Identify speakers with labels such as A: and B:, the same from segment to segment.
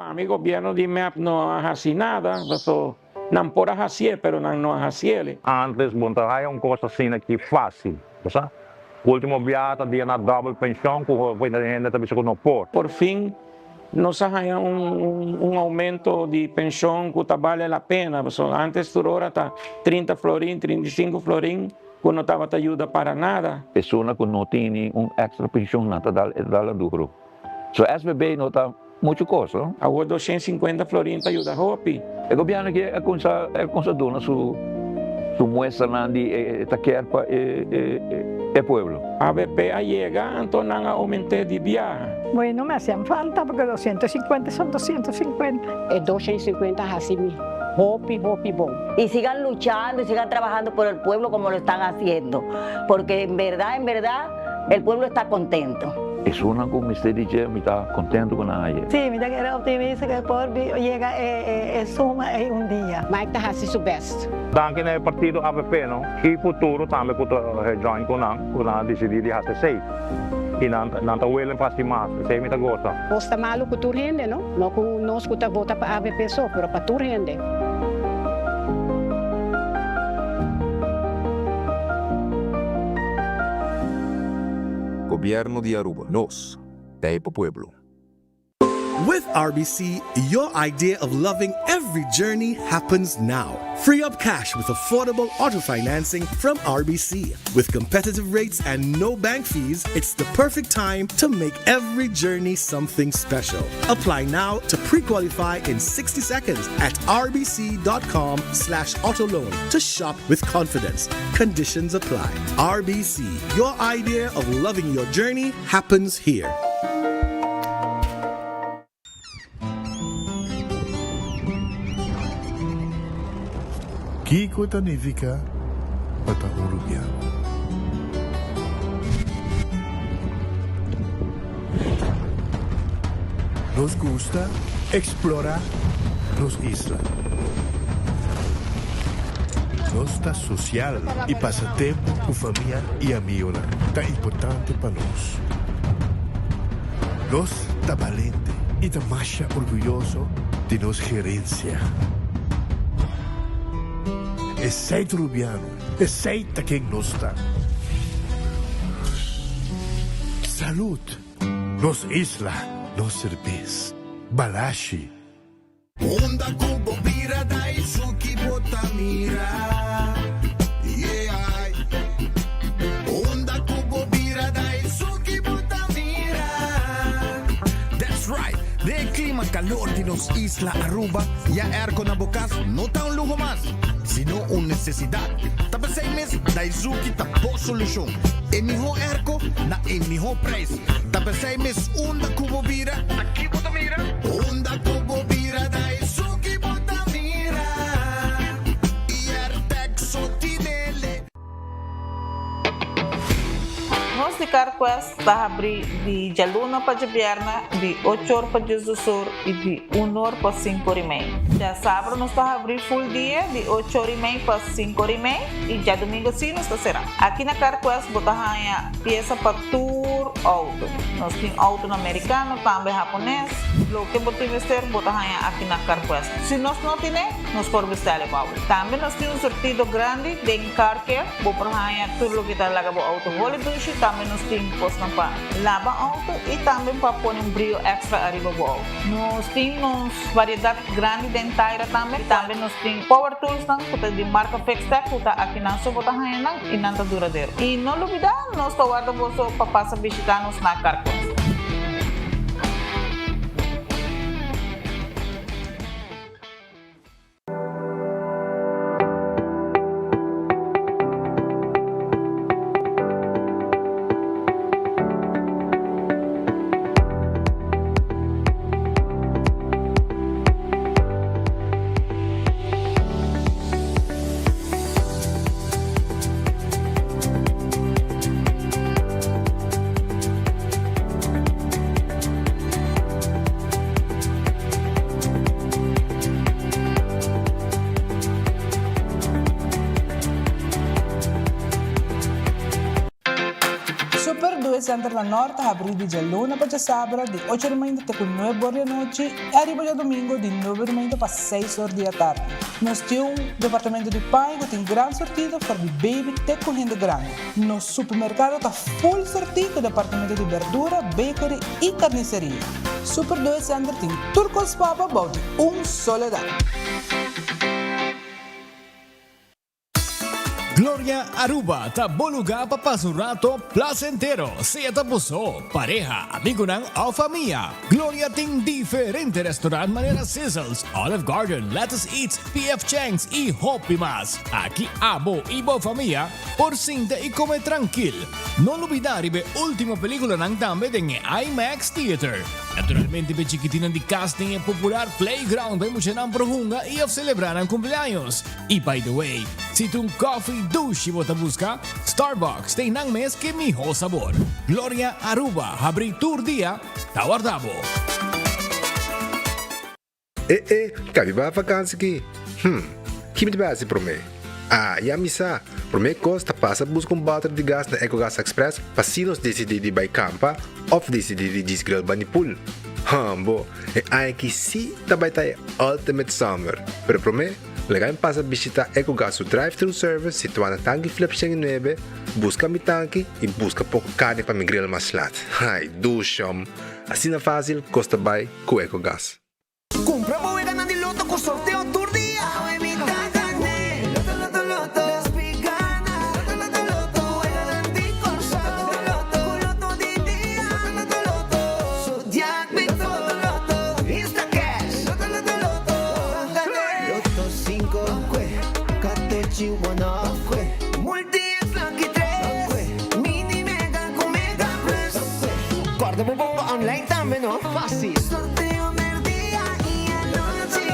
A: Pa mi gobierno di mep no a haci nada, paso nan por a hacié pero nan no a haciele.
B: Antes bo no ta haya un cos asina ki facil, bo sa. Ultimo biaha ta dia na double pension cu hopi hende ta bisa cu no por.
A: Por fin nos a haya un aumento di pension cu ta bale la pena, pasobra antes tur ora ta 30 florin, 35 florin cu no tabata yuda para nada.
C: Persona cu no tini un extra pension nan ta dal e ta dal duro. So SVB no ta mucho cos no.
A: Awor 250 florin ta yuda hopi.
C: E gobierno aki a cuminsa a cuminsa duna su su muestranan di e ta kier pa e e pueblo.
A: Avp a yega anto nan a aumente di biaha.
D: Bueno, me hacían falta porque 250 son 250.
E: E 250 a haci mi hopi hopi bon.
F: Y sigan luchando y sigan trabajando por el pueblo como lo están haciendo, porque en verdad, en verdad, el pueblo está contento.
C: Esunnan ku mester di dje mi ta kontentu ku nan haye.
D: Sí, mi ta kere optimista ku e por yega e suma ei un dia.
E: Mike ta hasi su best.
B: Danki na e partido avp no y futuro tambe cu ta join cu nan cu nan a dicidi di haci esey y nan nan ta willing pa haci mas esey mi ta goza.
E: Nos ta malu cu tur hende no, no cu nos cu ta vota pa avp so, pero pa tur hende.
G: Gobierno di Aruba. Nos ta e pa pueblo.
H: With RBC, your idea of loving every journey happens now. Free up cash with affordable auto financing from RBC. With competitive rates and no bank fees, it's the perfect time to make every journey something special. Apply now to pre-qualify in 60 seconds at rbc.com slash autoloan to shop with confidence. Conditions apply. RBC, your idea of loving your journey happens here.
I: Kiko ta nifica pa ta un Rubiano? Nos gusta explora nos isla. Nos ta social y pasa tempo cu famia y amigonan ta importante pa nos. Nos ta balente y ta masha orguyoso di nos gerencia. Esey ta Rubiano, esey ta ken nos ta. Salud! Nos isla, nos serbes. Balashi.
J: Unda ku bo bira Daisuki bo ta mira Yeah Unda ku bo bira Daisuki bo ta mira
K: That's right! Den e klima kalor di nos isla Aruba, ya airco na bo kas no ta un luho mas, sino un nesesidat. Ta p'esei mes Daisuki ta bo solushon. E mihó airco na e mihó prijs. Ta p'esei mes unda ku bo bira, ta ki bo ta mira?
J: Unda ku bo bira ta esun ki bo ta mira. Iertec so tinele.
L: Nos di CarQuest ta habri di djaluna pa djabièrnè di ocho or pa diesdos or i di un or pa sinku or i mei. Djasabra nos ta habri full dia di ocho or i mei pa sinku or i mei i djadumingu si nos ta sera. Aki na CarQuest bo ta haña piesa pa tur outo. Nos tin outonan merikano, tambe hapones. Loke bo tin mester bo ta haña aki na CarQuest. Si nos no tine, nos por bestèl e pa bo. Tambe nos tin un surtido grandi den Car Care. Bo por haña tur loke ta laga bo outo holi dushi. Tambe nos tin kosnan pa laba outo i tambe pa pone un brio èkstra ariba bo outo. Nos tin nos variedat grandi den taira tambe. Tambe nos tin power toolsnan ku ta di marka Fixtech ku ta akinan so bo ta haña nan i nan ta duradero. I no lubidá nos ta warda boso pa pasa bishitá nos na Carquest.
M: Center na Nort ta habrí di djaluna pa djasabra di ocho di mainta te ku nuebe or di anochi i ariba djadumingu di nuebe di mainta pa seis or di atardi. Nos tin un departamento di paña ku tin gran sortido for di baby te ku hende grandi. Nos supermerkado ta full sortí ku departamento di berdura, bakery i karniseria. Super Doe Center tin tur kos pa bo bou di un solo dak.
N: Gloria Aruba ta bo lugar pa pasa un rato placentero, sea ta bo so, pareha, amigonan of famia. Gloria tin diferente restaurant manera Sizzles, Olive Garden, Lettuce Eats, PF Chang's y hopi mas. Aki abo y bo famia por sinta y come trankil. No lubida riba e ultimo peliculanan tambe den e IMAX Theater. Naturalmente p'e chikitinan di cas tin e popular playground pa e muchanan por hunga y of celebra nan cumpleaños. Y by the way, si ta un coffee dushi bo ta busca, Starbucks ta einan mes ke miho sabor. Gloria Aruba habri tur dia, ta warda bo.
O: E e, ka mi bai vakansi ki? Hm, ki mi ta bai hasi promé? Ah, ya mi sa! Promé kos ta pasa buska un bòter di gas na Ecogas Express pa si nos disidí di bai kampa òf disidí di djis grill bani pool. Hòmbo, e aña aki sí ta bai ta e ultimate summer! Pero promé, laga mi pasa bishitá Ecogas su drive-thru service situá na Tanki Flip 109, buska mi tanki i buska poko karni pa mi grill mas lat. Ai, dushòm! Asina fásil kos ta bai ku Ecogas.
J: Cumpra bo weganan di loto cu sorteo tur dia. Awe mi ta gane. Loto loto loto. Despi gana. Loto loto loto. Weganan di Corsou. Loto loto. Cu loto di dia. Loto loto loto. Zodiac Big Four. Loto loto. Instacash. Loto loto loto. Ban gane. Loto cinco. Kwe. Katochi one off. Kwe. Multi X lucky tres. Kwe. Mini mega cu mega plus. Kwe. Corda bo bomba online tambe no. Facil. Sorteo merdia y anochi.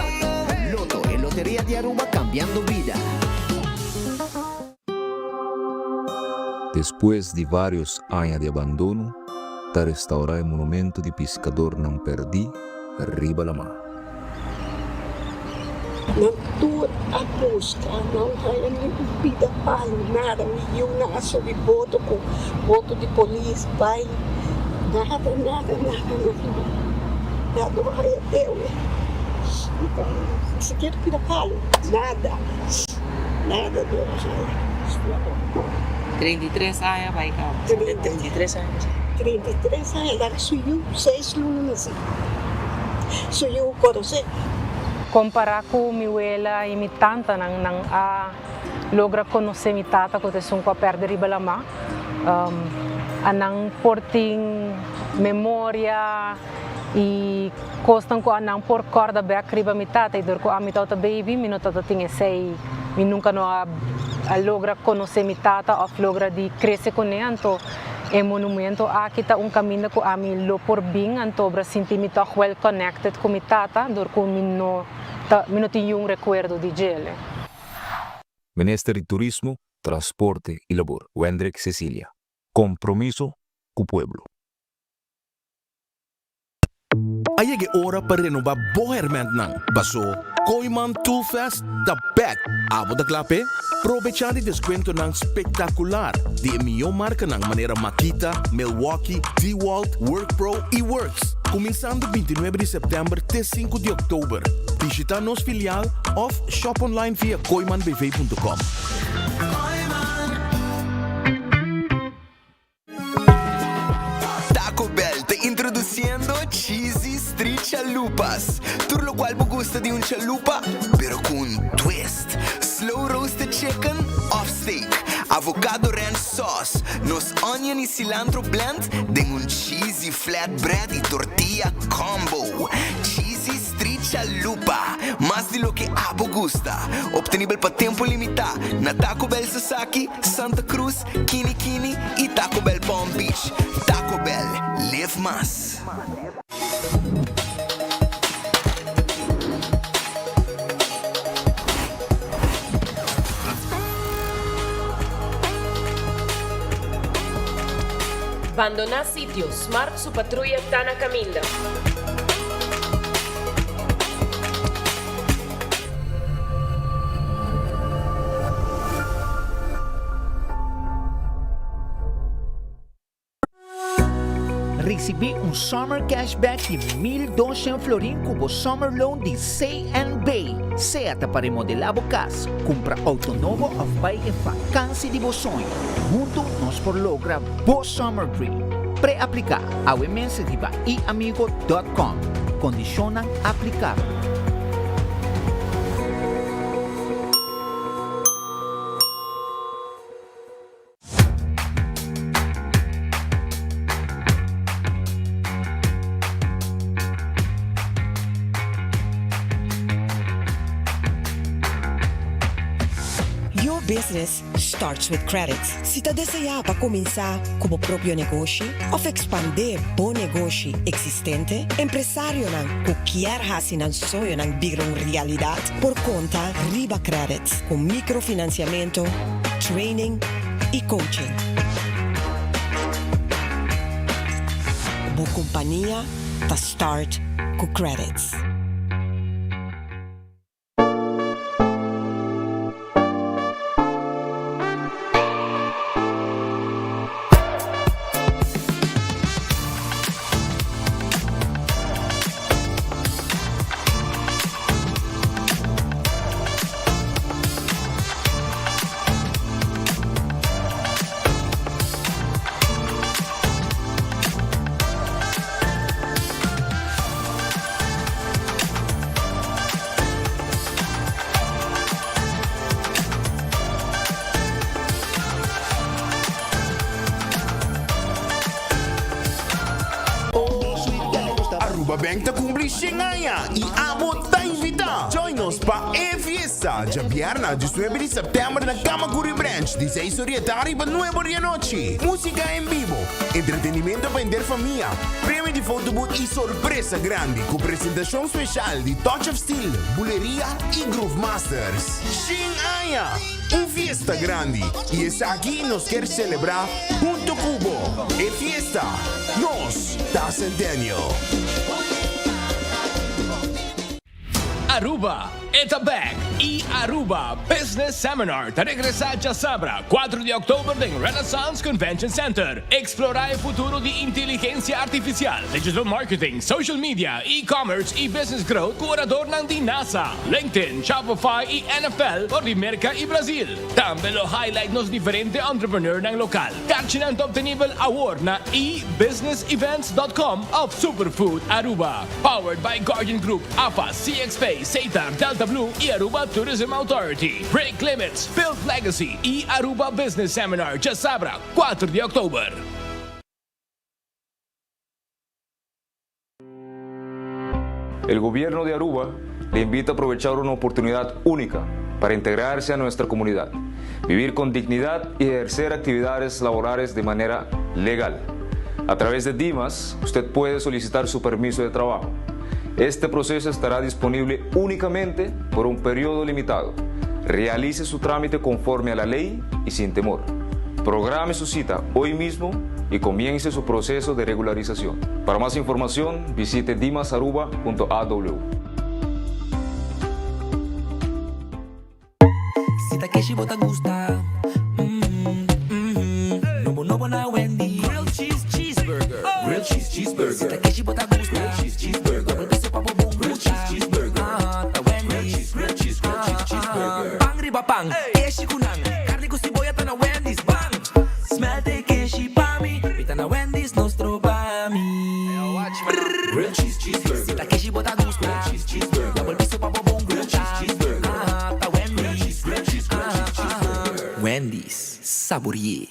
J: Lotto, e loteria di Aruba cambiando bida.
G: Despues di varios aña di abandono, ta restaurá e monumento di piskadornan pèrdí riba lamá.
P: Nan tur a buska, nan haya ni un pida palu, nada. Mi yiunan a subi boto ku boto di polis bai, nada, nada, nada, nada. Nan no haya dewe, ni sikiera pida palu, nada, nada no a haya.
L: 33 aña bai kaba. 33 aña.
P: 33 aña, laga su yiu seis luna nasi. Su yu konosé.
Q: Kompará ku mi wela i mi tantanan, nan a logra konosé mi tata ku ta esun ku a pèrdè riba lamá. A nan por tin memoria i kosnan ku a nan por kòrda bèk riba mi tata i dor ku ami tabata baby mi no tabata tin esei, mi nunka no a logra konosé mi tata òf logra di krese kuné, anto E monumento aki ta un caminda cu ami lo por bin antobra sinti mi toch well connected cu mi tata dor cu mi no ta mi no tin yun recuerdo di djele.
G: Minister di Turismo, Transporte y Labor, Wendrick Cecilia. Compromiso cu pueblo.
R: A yega e ora pa renoba bo hermentnan, paso Kooyman Tool Fest ta bek! Abo ta kla p'e? Probecha di deskuentonan spektakular di e mihó markanan manera Makita, Milwaukee, DeWalt, WorkPro i Worx. Kuminsando 29 di sèptèmber te 5 di òktober. Bishita nos filial òf shop online via kooymanbv.com.
S: Taco Bell ta introduciendo Cheesy Street Chalupas. Tur locual bo gusta di un chalupa, pero cu un twist. Slow roasted chicken of steak, avocado ranch sauce, nos onion y cilantro blend den un cheesy flatbread y tortilla combo. Cheesy Street Chalupa, mas di loke abo gusta. Obtenibel pa tempo limita na Taco Bell Sasaki, Santa Cruz, Kini Kini y Taco Bell Palm Beach. Taco Bell, live mas.
T: Bandoná sitio, Smart su patruya ta na kaminda.
U: Risibí un Summer Cashback di 1200 florin ku bo Summer Loan di CNB. Sea ta pa remodelá bo kas, kumpra outo nobo òf bai e vakansi di bo soño. Huntu nos por logra bo Summer Dream. Pre-apliká awe mes riba iamigo dòt kòm. Kondishonnan aplikabel.
V: Your business starts with credit. Si ta deseá pa kuminsá ku bo propio negoshi òf ekspandé bo negoshi eksistente, empresarionan ku kier hasi nan soñonan bira un realidat por konta riba credit ku mikrofinansiamentu, training y coaching. Bo compania ta start cu Qredits.
W: Aruba Bank ta cumpli shen aña y abo ta invita! Join nos pa e fiesta djabièrnè 19 di sèptèmber na Camacuri Branch di seis or di e tardi pa nuebe or di anochi. Música en bibo, entretenimento pa henter famia, premio di fotoboot y sorpresa grandi cu presentacion special di Touch of Steel, Buleria y Groove Masters. Shen aña! Un fiesta grandi y esaki nos kier celebra hunto cu bo. E fiesta Nos ta Centennial.
N: Aruba, e ta back! E Aruba Business Seminar ta regresa djasabra, 4 di oktober den Renaissance Convention Center. Explora e futuro di inteligencia artificial, digital marketing, social media, e-commerce y business growth cu oradornan di NASA, LinkedIn, Shopify y NFL for di Merca y Brazil. Tambe lo highlight nos diferente entrepreneurnan local. Karchinan ta obtenibel awor na ebusinessevents.com of Superfood Aruba. Powered by Guardian Group, AFA, CXP, Setar, Delta Blue y Aruba Tourism Authority. Break Limits, Build Legacy y Aruba Business Seminar djasabra, 4 di oktober.
G: El gobierno de Aruba le invita a aprovechar una oportunidad única para integrarse a nuestra comunidad, vivir con dignidad y ejercer actividades laborales de manera legal. A través de DIMAS, usted puede solicitar su permiso de trabajo. Este proceso estará disponible únicamente por un periodo limitado. Realice su trámite conforme a la ley y sin temor. Programe su cita hoy mismo y comience su proceso de regularización. Para más información, visite dimasaruba.aw.
J: Si ta keshi bo ta gusta mm, mm, Nobo nobo na Wendy Grilled cheese cheeseburger Grilled cheese cheeseburger Si ta keshi bo ta gusta Grilled cheese cheeseburger Double piso pa bo bon Grilled cheese cheeseburger Ah, ta Wendy Grilled cheese, grilled cheese, grilled cheese cheeseburger Pan riba pan, keshi ku nan Carni ku siboya ta na Wendy's Bang! Smelt e keshi pa mi Mi ta na Wendy's, no stroba mi Grilled cheese cheeseburger Si ta keshi bo ta gusta Grilled cheese cheeseburger Double piso pa bo bon Grilled cheese cheeseburger Ah, ta Wendy's Grilled cheese, grilled cheese, grilled cheese cheeseburger Wendy's, sabori'é.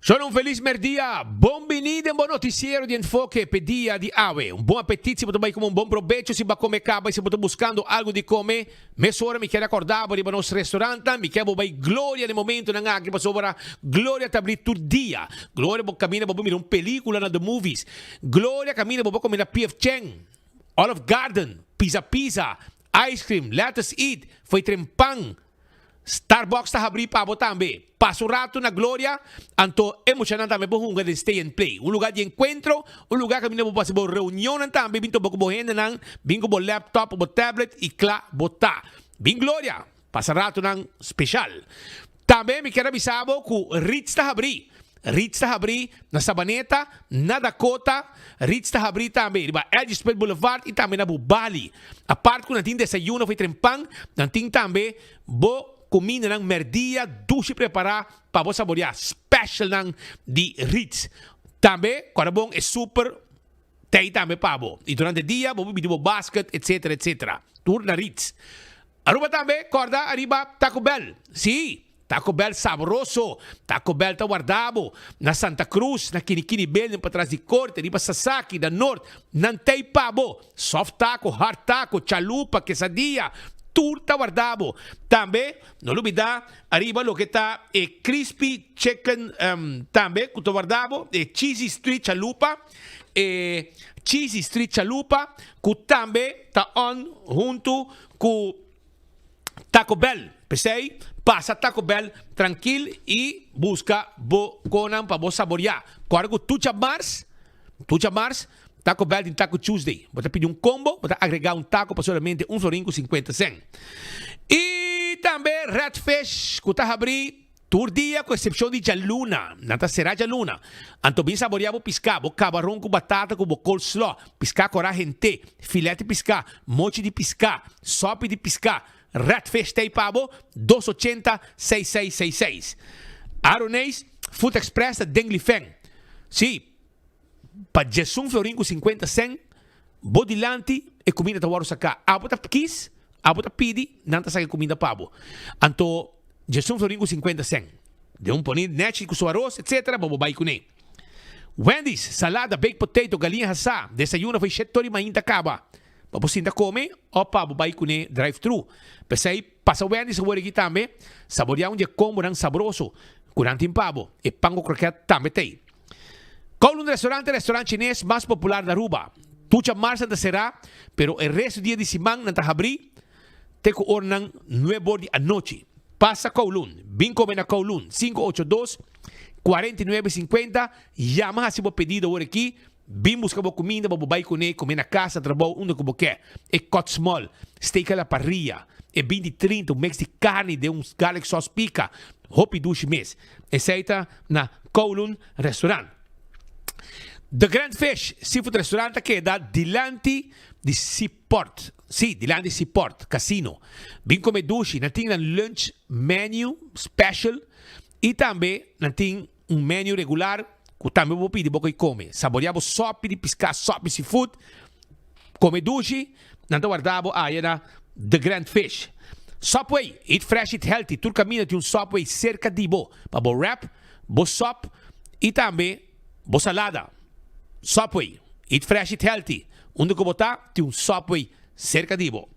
X: Shon un felis merdia, bon bini den bo noticiero di Enfoke p'e dia di awe. Un bon apetit si bo ta bai come un bon probecho si bo a come caba y si bo ta buscando algo di come, mesora mi kier acorda bo riba nos restaurantnan, mi kier bo bai Gloria den momentonan aki pasobra Gloria ta abri tur dia. Gloria bo caminda bo por mira un pelicula na The Movies. Gloria caminda bo por come na PF Chang, Olive Garden, Pizza Pizza, Ice Cream, Let Us Eat, Foy Tren Pan, Starbucks ta habrí pa bo tambe. Pasa un ratu na Gloria, anto e muchanan tambe por hunga den Stay and Play. Un lugá di enkuentro, un lugá kaminda bo por hasi bo reunionnan tambe, bin topa ku bo hendenan, bin ku bo laptop o bo tablet i kla bo ta. Bin Gloria, pasa ratunan speshal. Tambe mi kier a bisa bo ku Ritz ta habrí. Ritz ta habrí na Sabaneta, na Dakota, Ritz ta habrí tambe riba L. G. Smith Boulevard i tambe na Bubali. Apart ku nan tin desayuno for trempan, nan tin tambe bo kumindanan mèrdia dushi prepará pa bo saboriá specialnan di Ritz. Tambe kòrda bon e super T'ei tambe pa bo. I durante dia bo por bidi bo basket etcetera etcetera. Tur na Ritz. Aruba tambe corda ariba Taco Bell. Si, Taco Bell sabroso. Taco Bell ta warda bo na Santa Cruz, na Kinikini Building patras di Corte, riba Sasaki, na Noord. Nan t'ei pa bo. Soft taco, hard taco, chalupa, quesadilla, tur ta warda bo. Tambe no lubida ariba loke ta e crispy chicken tambe cu ta warda bo, e cheesy street chalupa. E Cheesy Street Chalupa ku tambe ta on huntu ku Taco Bell. P'esei pasa Taco Bell trankil i buska bo konan pa bo saboriá. Kòrda ku tucha mars, tucha mars, Taco Bell tin Taco Tuesday. Bo ta pidi un kombo, bo ta agregá un taco pa solamente un florin ku sinkuenta sèn. I tambe Red Fish ku ta habrí. Tur dia ku eksepshon di djaluna, nan ta será djaluna. Anto bin saboreá bo piská, bo kabaron ku batata ku bo coleslaw, piská korá hent'é, filet di piská, mochi di piská, sòpi di piská, redfish t'ei pa bo, dos ochenta, seis seis seis seis. Aroneis Food Express ta den Lifeng. Sí, pa djesun florin ku sinkuenta sèn, bo dilanti e kuminda ta wòrdu saká. Abo ta kis, abo ta pidi, nan ta saka e kuminda pa bo. Anto djesun florin ku sinkuenta sèn. Den un poni nèchi ku su aros, etsetera, bo bo bai kuné. Wendy's, salada, baked potato, galiña hasá, desayuno for shet tor i mainta kaba. Bo por sinta kome òf pa bo bai kuné drive thru. P'esei, pasa Wendy's awor aki tambe, saboreá un di e kombonan sabroso ku nan tin pa bo. E pan ku krokèt tambe t'ei. Kowloon Restaurant ta e restaurant chines mas popular na Aruba. Tucha mars nan ta será, pero e resto dia di siman nan ta habrí te ku oranan nuebor di anochi. Pasa Kowloon, bin kome na Kowloon, 582 49 50, yama hasi bo pedido awor aki, bin buska bo kuminda pa bo bai kuné, kome na kas, na trabou, unda ku bo ke. E cut small, steak a la parrilla, e binti trinta, un mix di karni den un garlic sauce pika, hopi dushi mes. Esei ta na Kowloon Restaurant. The Grand Fish Seafood Restaurant ta keda dilanti di Seaport. Sí, dilanti Seaport Casino. Bin come dushi. Nan tin nan lunch menu special y tambe nan tin un menu regular cu tambe bo por pidi bo koy come. Saborea bo sopi di pisca, sopi seafood. Come dushi, nan ta warda bo aya na The Grand Fish. Subway, eat fresh, eat healthy. Tur caminda tin un Subway cerca di bo pa bo wrap, bo sop y tambe bo salada. Subway, eat fresh, eat healthy. Unda cu bo ta, tin un Subway cerca di bo.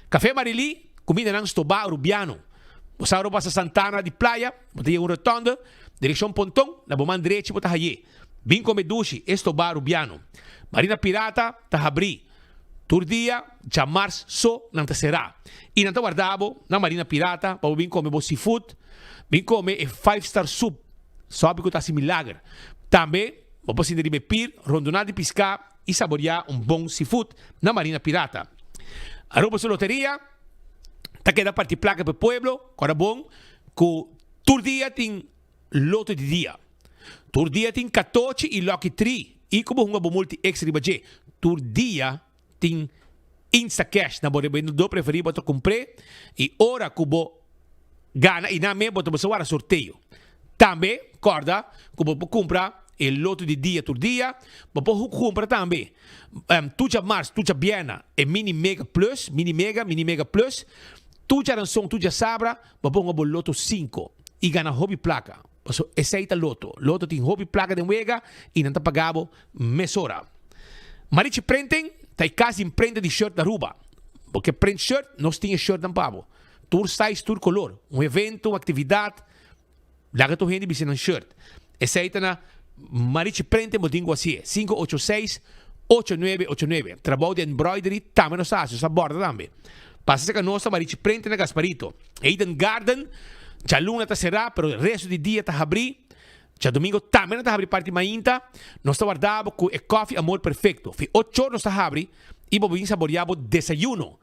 X: Café Marily, cumindanan stobá Arubiano. Bo sa ora bo pasa Santana di Playa, bo ta yega un rotonde, direccion Ponton, na bo man drechi bo ta haye. Bin come dushi, e stobá Arubiano. Marina Pirata ta habrí tur dia, djamars so nan ta será. I nan ta warda bo na Marina Pirata pa bo bin come bo seafood, bin come e five star soup, sòpi ku ta hasi milager. Tambe bo por sinta riba e pir, rondoná di piská i saboriá un bon seafood na Marina Pirata. Aruba su loteria ta keda parti plaka pa e pueblo, kòrda bon ku tur dia tin Loto di dia. Tur dia tin katochi i lucky tree i ku bo hunga bo multi extra riba dje. Tur dia tin Instacash na bo rebendedor preferí bo ta kumpr'é i ora ku bo gana i nan mes bo ta bisa wara sorteo. Tambe kòrda ku bo por kumpra e loto di dia tur dia. Bo por kumpra tambe tucha mars, tucha bièrnè e mini mega plus, mini mega, mini mega plus, tucha ranson, tucha sabra. Bo ponga bo loto sinku i gana hopi plaka. Pasobra esei ta loto. Loto tin hopi plaka den wega i nan ta paga bo mesora. Marichi Printing ta e kas di imprenta di shirt na Aruba. Bo ke print shirt? Nos tin e shirtnan pa bo. Tur size, tur kolor. Un evento, un aktividat, laga tur hende bisti nan shirt. Esei ta na Marichi Printing bo tin ku hasié. 586 8989. Trabou di embroidery tambe nos ta hasi, nos ta borda tambe. Pasa serka nos ta Marichi Printing na Gasparito. Eden Garden, djaluna ta será pero resto di dia ta habrí. Djadomingo tambe nan ta habri parti mainta. Nos ta warda bo ku e kòfi Amor Perfecto. Fi ochor nos ta habri i bo bin saboreá bo desayuno.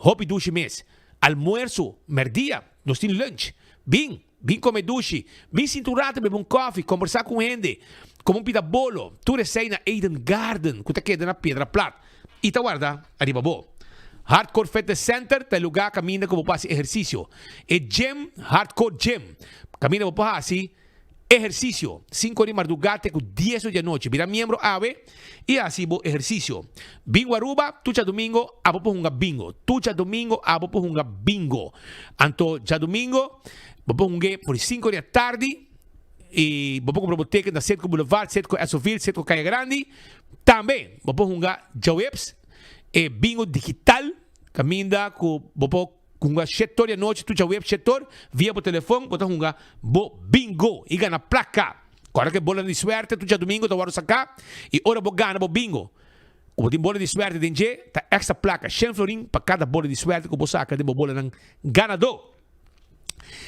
X: Hopi dushi mes. Almuerso, mèrdia, nos tin lunch. Bin! Bin come dushi, bin sinta un rato bebe un koffie, combersa cu un hende, come un pida bolo, tur esey na Eden Garden cu ta keda na Piedra Plat y ta warda ariba bo. Hardcore Fitness Center ta e lugar caminda cu bo por haci ehercicio. E gym, Hardcore Gym, caminda bo por haci ehercicio cinco di marduga te cu dies di anochi. Bira miembro awe y haci bo ehercicio. Bingo Aruba, tur djadomingo abo por hunga bingo. Tur djadomingo abo por hunga bingo. Anto djadomingo bo por hung'e for di cinco di atardi y bo por cumpra bo ticket na Citgo Boulevard, Citgo Essoville, Citgo Caya Grandi. Tambe bo por hunga djaweps e bingo digital caminda cu bo por Hunga shetor di anochi tur djaweps shetor via bo telefon bo ta hunga bo bingo y gana placa. Corda cu e bolanan di suerte tur djadomingo ta wordo saca y ora bo gana bo bingo cu bo tin bola di suerte den dje ta extra placa shen florin pa cada bola di suerte cu bo saca den bo bolanan ganado.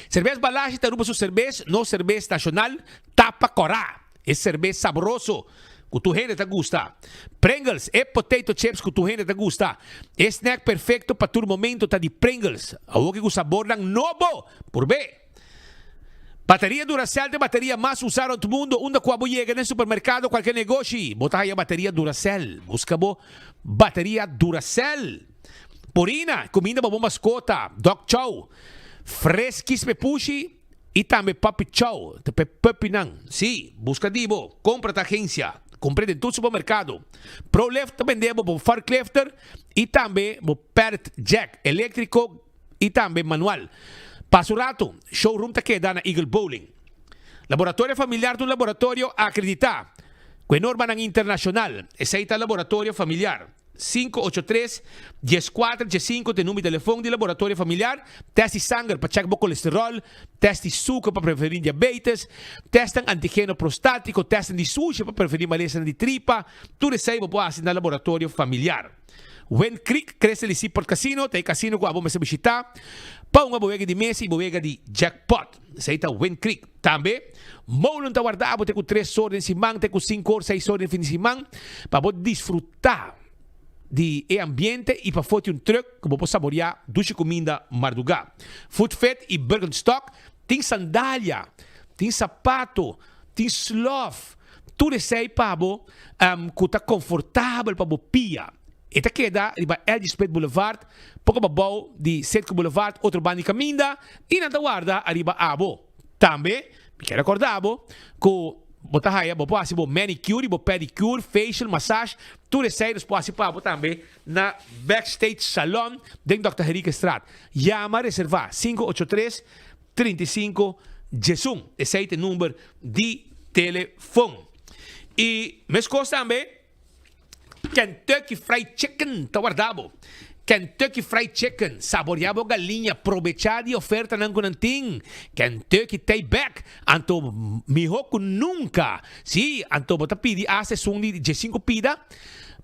X: Cerbes Balashi ta Aruba su cerbes, nos cerbes nacional tapa cora. E serbes sabroso ku tur hende ta gusta. Pringles, e potato chips ku tur hende ta gusta. E snack perfecto pa tur momento ta di Pringles. Awoki ku sabornan nobo! Purb'é! Bateria Duracell ta e bateria mas usa rond mundo. Unda ku abo yega den supermercado o cualkier negoshi, bo ta haya bateria Duracell. Busca bo bateria Duracell. Purina, cuminda pa bo mascota, Dog Chow, Friskies p'e pushi. I tambe Puppy Chow ta p'e puppynan. Sí, buska di bo, kompra ta agensia. Kumpr'é den tur supermerkado. ProLift ta bende bo bo forklifter i tambe bo pallet jack eléktriko i tambe manual. Pasa un ratu, showroom ta keda na Eagle Bowling. Laboratorio Familiar ta un laboratorio akreditá ku e normanan internashonal. Esei ta Laboratorio Familiar. Sinku ocho tres, dieskuater, diesinku ta e number di telefon di laboratorio familiar. Test di sanger pa chèk bo kolesteròl, test di suker pa prevení diabetes, testnan antigeno prostátiko, testnan di sushi pa prevení malesanan di tripa. Tur esei bo por hasi na laboratorio familiar. Wind Creek Crystal di Seaport Casino ta e kasino ku abo mester bishitá pa hunga bo wega di mesa i bo wega di jackpot. Esei ta Wind Creek. Tambe, Molen ta warda abo te ku tres or den siman te ku sinku or, seis or den fin di siman pa bo disfrutá di e ambiente i pa foti un trùk ku bo por saboriá dushi kuminda mardugá. Food Fit i Birkenstock tin sandalia, tin sapato, tin slòf, tur esei pa bo ku ta konfortabel pa bo pia. E ta keda riba LG Smith Boulevard, poko pabou di Citgo Boulevard, otro banda di kaminda, i nan ta warda ariba abo. Tambe, mi kier recorda bo cu bo ta haya, bo por haci bo manicure y bo pedicure, facial, massage, tur esey nos por haci pa bo tambe na Backstage Salon den Dòkter Henriquezstraat. Yama reserva 583 35 11, esey ta e number di telefon. Y mescos tambe. Kentucky Fried Chicken ta warda bo. Kentucky Fried Chicken, saborea bo galiña, probecha di ofertanan ku nan tin. Kentucky t'ei bek, anto miho ku nunka. Sí, anto bo ta pidi asta esun di diesinku pida,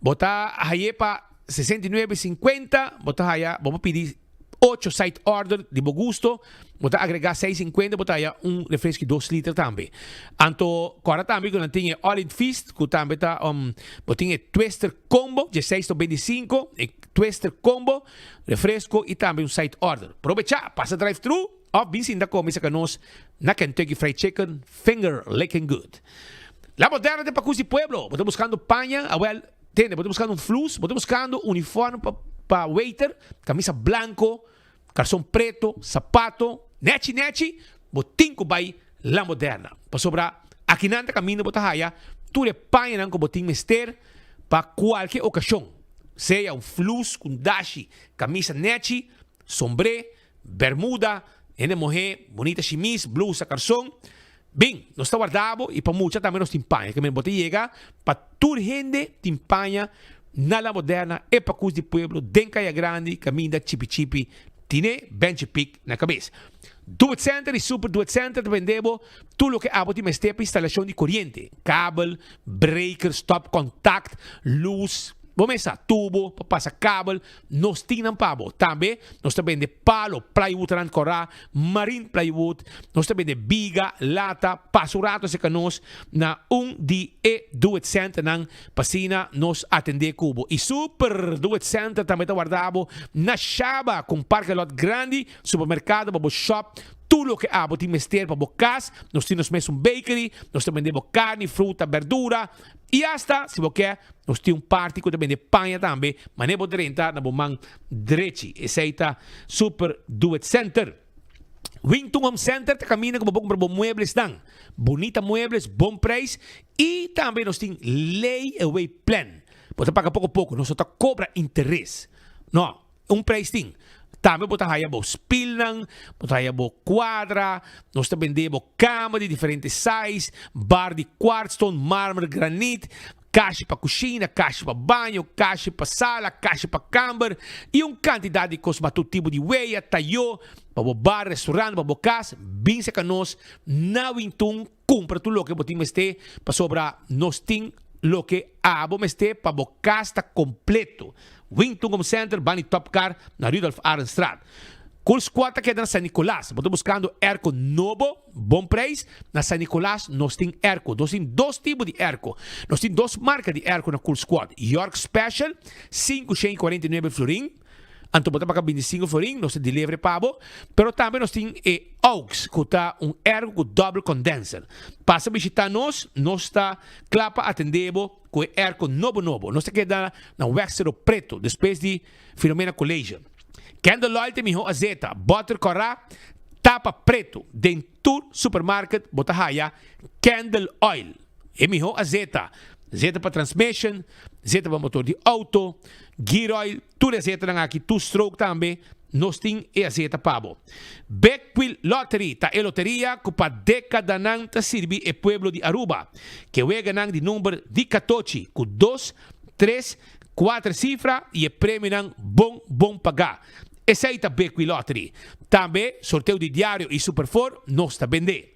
X: bo ta haye pa 69,50, bo ta haya, bo por pidi. Ocho side order di bo gusto, bo ta agrega seis sinkuenta bo ta haya un refresco di dos liter tambe. Anto kòrda tambe ku nan tin e all in feast ku tambe ta bo tin e twister combo dieseis nobenta i sinku, e twister combo, refresco i tambe un side order. Probechá, pasa drive thru òf bin sinta kome saka nos na Kentucky Fried Chicken finger licking good. La Moderna den Pakus di Pueblo, bo ta buskando paña? Awèl. Tende, bo ta buskando un flus, bo ta buskando uniform pa pa waiter, kamisa blanko, karson preto, sapato, nechi nechi, bo tin ku bai La Moderna. Pasobra akinan ta kaminda bo ta haya tur e pañanan ku bo tin mester pa kualke okashon, sea un flus ku un dashi, kamisa nechi, sombré, Bermuda, hende muhé, bunita shimis, blusa, karson. Bin, nos ta warda bo i pa mucha tambe nos tin paña. Ke men bo ta yega pa tur hende tin paña na La Moderna, e pakus di pueblo den Kaya Grandi kaminda Chipi Chipi tine Benchi Pik na kabes. Do It Center i Super Do It Center ta bende bo tur loke abo tin mester pa instalashon di koriente, kabel, breaker, stop kontakt, lus. Bo mesa tubo pa pasa kabel, nos tin nan pa bo. Tambe nos ta bende palo, plywood rand kora, marine plywood, nos ta bende biga, lata, pasa un rato acerca nos na un di e Do It Centernan pa asina nos atende ku bo. Y Super Do It Center tambe ta warda bo na Shaba ku un parke lot grandi, supermerkado pa bo shop tur loke abo tin mester pa bo kas. Nos tin nos mes un bakery, nos ta bende bo karni, fruta, berdura. I asta si bo ke, nos tin un parti ku ta bende paña tambe, manera bo drenta na bo man drechi. Esei ta Super Do It Center. Wington Home Center ta kaminda ku bo por kumpra bo mueblesnan. Bunita muebles, bon preis i tambe nos tin lay away plan. Bo ta paga poko poko, nos no ta kobra interes. No. Un prijs tin. Tambe bo ta haya bo spilnan, bo ta haya bo cuadra, nos ta bende bo cama di diferente size, bar di quartzstone, marmer, granit, kashi pa cushina, kashi pa baño, kashi pa sala, kashi pa camber y un cantidad di cos mas. Tur tipo di weya, tayo, pa bo bar, restaurant, pa bo cas, bin cerca nos na Wintun. Kumpra tur loke bo tin mester pasobra nos tin loke abo mester pa bo kas ta kompleto. Wington Home Center, bani Top Car na Rudolf Arendstraat. Cool Squad ta keda na San Nicolas. Bo ta buskando airco nobo, bon prijs? Na San Nicolas nos tin airco. Nos tin dos tipo di airco. Nos tin dos marka di airco na Cool Squad. York Special, 549 florin. Anto bo ta paga bintisinco florin, nos ta deliver pa bo. Pero tambe nos tin e aux cu ta un airco cu double condenser. Pasa bishita nos, nos ta cla pa atende bo cu e airco nobo nobo. Nos ta keda na Weg Cerro Preto, despues di Filomena College. Candle oil ta e miho azeta, boter cora, tapa preto. Den tur supermarket bo ta haya candle oil. E miho azeta, zeta pa transmission, zeta pa motor di auto, gear oil, Tur e azetanan aki, tur stroke tambe, nos tin e azeta pa bo. Big Wheel Lottery ta e loteria cu pa decadanan ta sirbi e pueblo di Aruba. Ke weganan di number di catochi cu dos, tres, cuater cifra y e premionan bon bon paga. Esey ta Big Wheel Lottery. Tambe sorteo di diario y Super Four nos ta bende.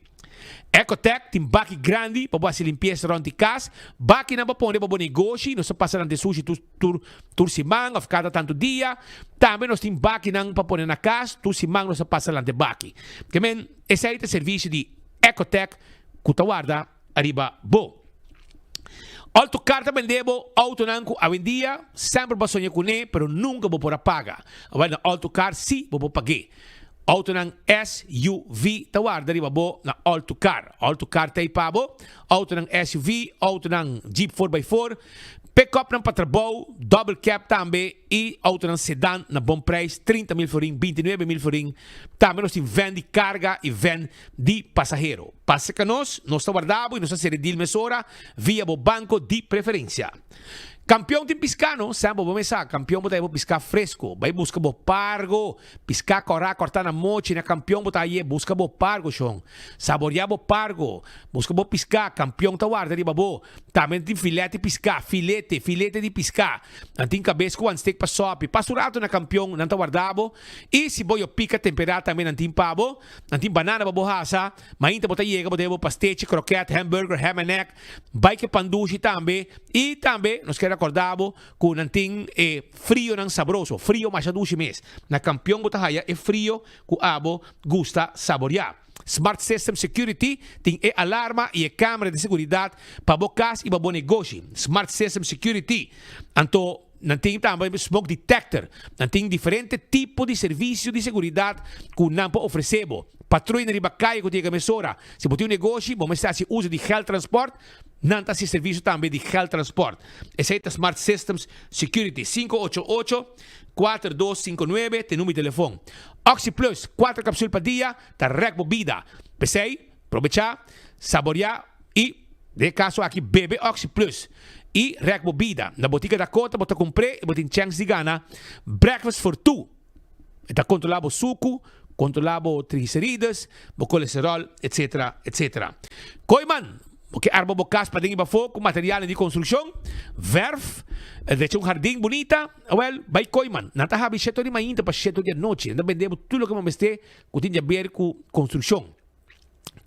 X: Ecotec tin baki grandi pa bo hasi limpiesa rond di kas. Bakinan pa pone pa bo negoshi. Nos ta pasa nan den sushi tur tur tur siman of kada tantu dia. Tambe nos tin bakinan pa pone na kas. Tur siman nos ta pasa lan den baki. Ke men esei ta servisio di Ecotec ku ta warda ariba bo. Alto Car ta bende bo autonan ku awendia semper bo a soña kuné pero nunka bo por a paga. Awel na Alto Car si bo por pag'é. Autonan SUV ta warda riba bo na Alto Car. Alto Car ta ei pa bo. Autonan SUV, autonan Jeep four by four, pick-upnan pa trabou, double cab tambe y autonan sedan na bon prijs, 30 mil florin, 29 mil florin. Tambe nos tin van di carga y van di pasahero. Pasa ca nos, nos ta warda bo y nos ta cera e deal mesora via bo banco di preferencia. Campeon tin pisca no? Semper bo mesa, campeon bo ta heba pisca fresco. Bay busca bo pargo. Piská kòrá kòrtá na mochi na kampion bo ta haye buska bo pargo shon saboreá bo pargo buska bo piská kampion ta warda riba bo tambe nan tin filèt di piská filete filete di piská nan tin kabes ku wan stek pa sòpi pasa un ratu na kampion nan ta warda bo i si bo yo pika temperá tambe nan tin pa bo nan tin banana pa bo hasa mainta bo ta yega bo ta haya bo pastechi krokèt hamburger ham and egg bai ke pandushi tambe i tambe nos ke rakòrda bo Ku nan tin e frionan sabroso, frio masha dushi mes. Na Kampion bo ta haya e frio ku abo gusta saboriá. Smart System Security tin e alarma i e kamera di seguridat pa bo kas i pa bo negoshi. Smart System Security. Anto nan tin tambe smoke detector. Nan tin diferente tipo di servisio di seguridat ku nan por ofresé bo. Patruina riba kaya ku ta yega mesora. Si bo tin un negoshi, bo mester hasi uso di geldtransport. Nan ta hasi servisio tambe di geldtransport. Esei ta Smart Systems Security, 588 4259 ta e number di telefon. Oxi Plus, kuater kapsul pa dia ta rèk bo bida. P'esei, probechá, saboriá i, den e kaso aki, bebe Oxi Plus i rèk bo bida. Na Botika Dakota bo ta kumpr'é i bo tin chèns di gana Breakfast for Two. E ta kontrolá bo suku, kontrolá bo triglicerides, bo kolesteròl, etsetera, etsetera. Kooiman, bo ke arma bo kas paden i pafó ku materialnan di konstrukshon, vèrf, drecha un hardin bunita? Awèl, bai Kooiman. Nan ta habri shete ora di mainta pa shete ora di anochi. Nan ta bende bo tur loke bo mester ku tin di aber ku konstrukshon.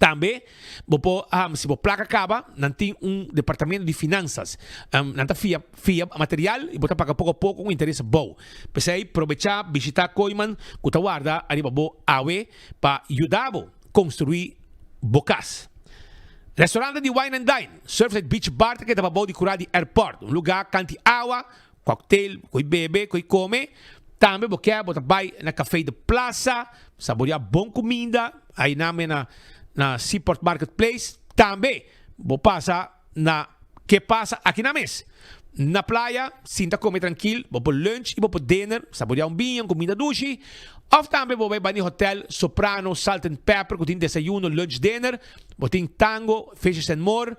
X: Tambe bo por, si bo plaka kaba, nan tin un departamento di finansas. Nan ta fia fia material i bo ta paga poko poko ku interes abou. P'esei probechá bishitá Kooyman ku ta warda ariba bo awe pa yuda bo konstruí bo kas. Restaurante di Wine and Dine, Surfside Beach Bar ta keda pabou di kurá di airport, un lugá kanti awa, cocktail, ku bebe, ku kome. Tambe bo ke bo ta bai na Café de Plaza, saboreá bon kuminda, ainan me na na Seaport Market Place. Tambe bo pasa na Ke Pasa aki nan mes. Na playa, sinta kome trankil, bo por lunch i bo por dinner, saboreá un biña, un kuminda dushi. Òf tambe bo bai bani hotel Soprano, Salt and Pepper ku tin desayuno, lunch, dinner. Bo tin tango, fishes and more,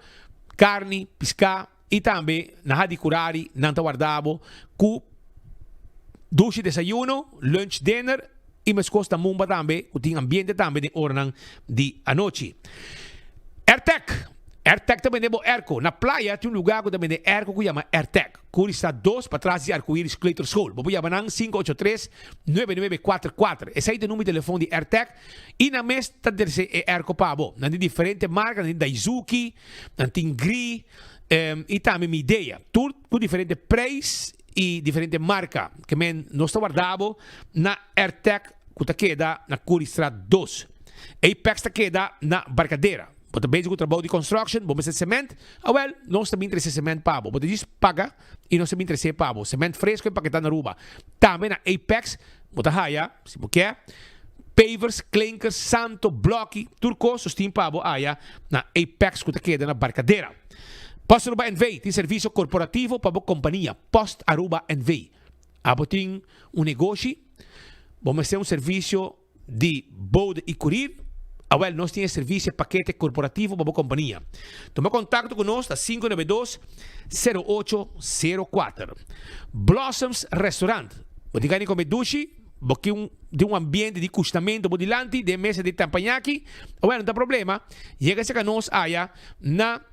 X: karni, piská. I tambe na Hadicurari nan ta warda bo ku dushi desayuno, lunch, dinner i meskos na Mumba tambe ku tin ambiente tambe den oranan di anochi. Airtec, Airtec ta bende bo airco. Na playa tin un luga ku ta bende airco ku yama Airtec. Curista dos patras di Arcoiris Kleuterschool. Bo por yama nan 583 9944. Esei ta e number di telefon di Airtec i nan mes ta trese e airco pa bo. Nan tin diferente marka, nan tin Daizuki, Nan tin Gri i tambe Midea. Tur ku diferente preis i diferente marka. Ke men nos ta warda bo na Airtec ku ta keda na Curiestraat dos. Apex ta keda na Barcadera. Bo ta bezig ku trabou di construction, bo mester cement? Awel, nos ta bin trese cement pa bo. Bo ta djis paga i nos ta bin trese pa bo. Cement fresco empaketá na Aruba. Tambe na Apex bo ta haya, si bo ke, Pavers, klinkers, santo, bloki, tur kos nos tin pa bo aya na Apex ku ta keda na Barcadera. Post Aruba NV tin servisio korporativo pa bo kompania. Post Aruba NV. Abo tin un negoshi, bo mester un servisio di bode i kurir? Awel, nos tin e servisio pakete korporativo pa bo kompania. Tuma kontakto ku nos na 592 08 04. Blossoms Restaurant. Bo tin gana di kome dushi? Bo ke un den un ambiente di kushnamentu bo dilanti den mesa di tampañaki? Awel, no ta problema. Yega serka nos aya na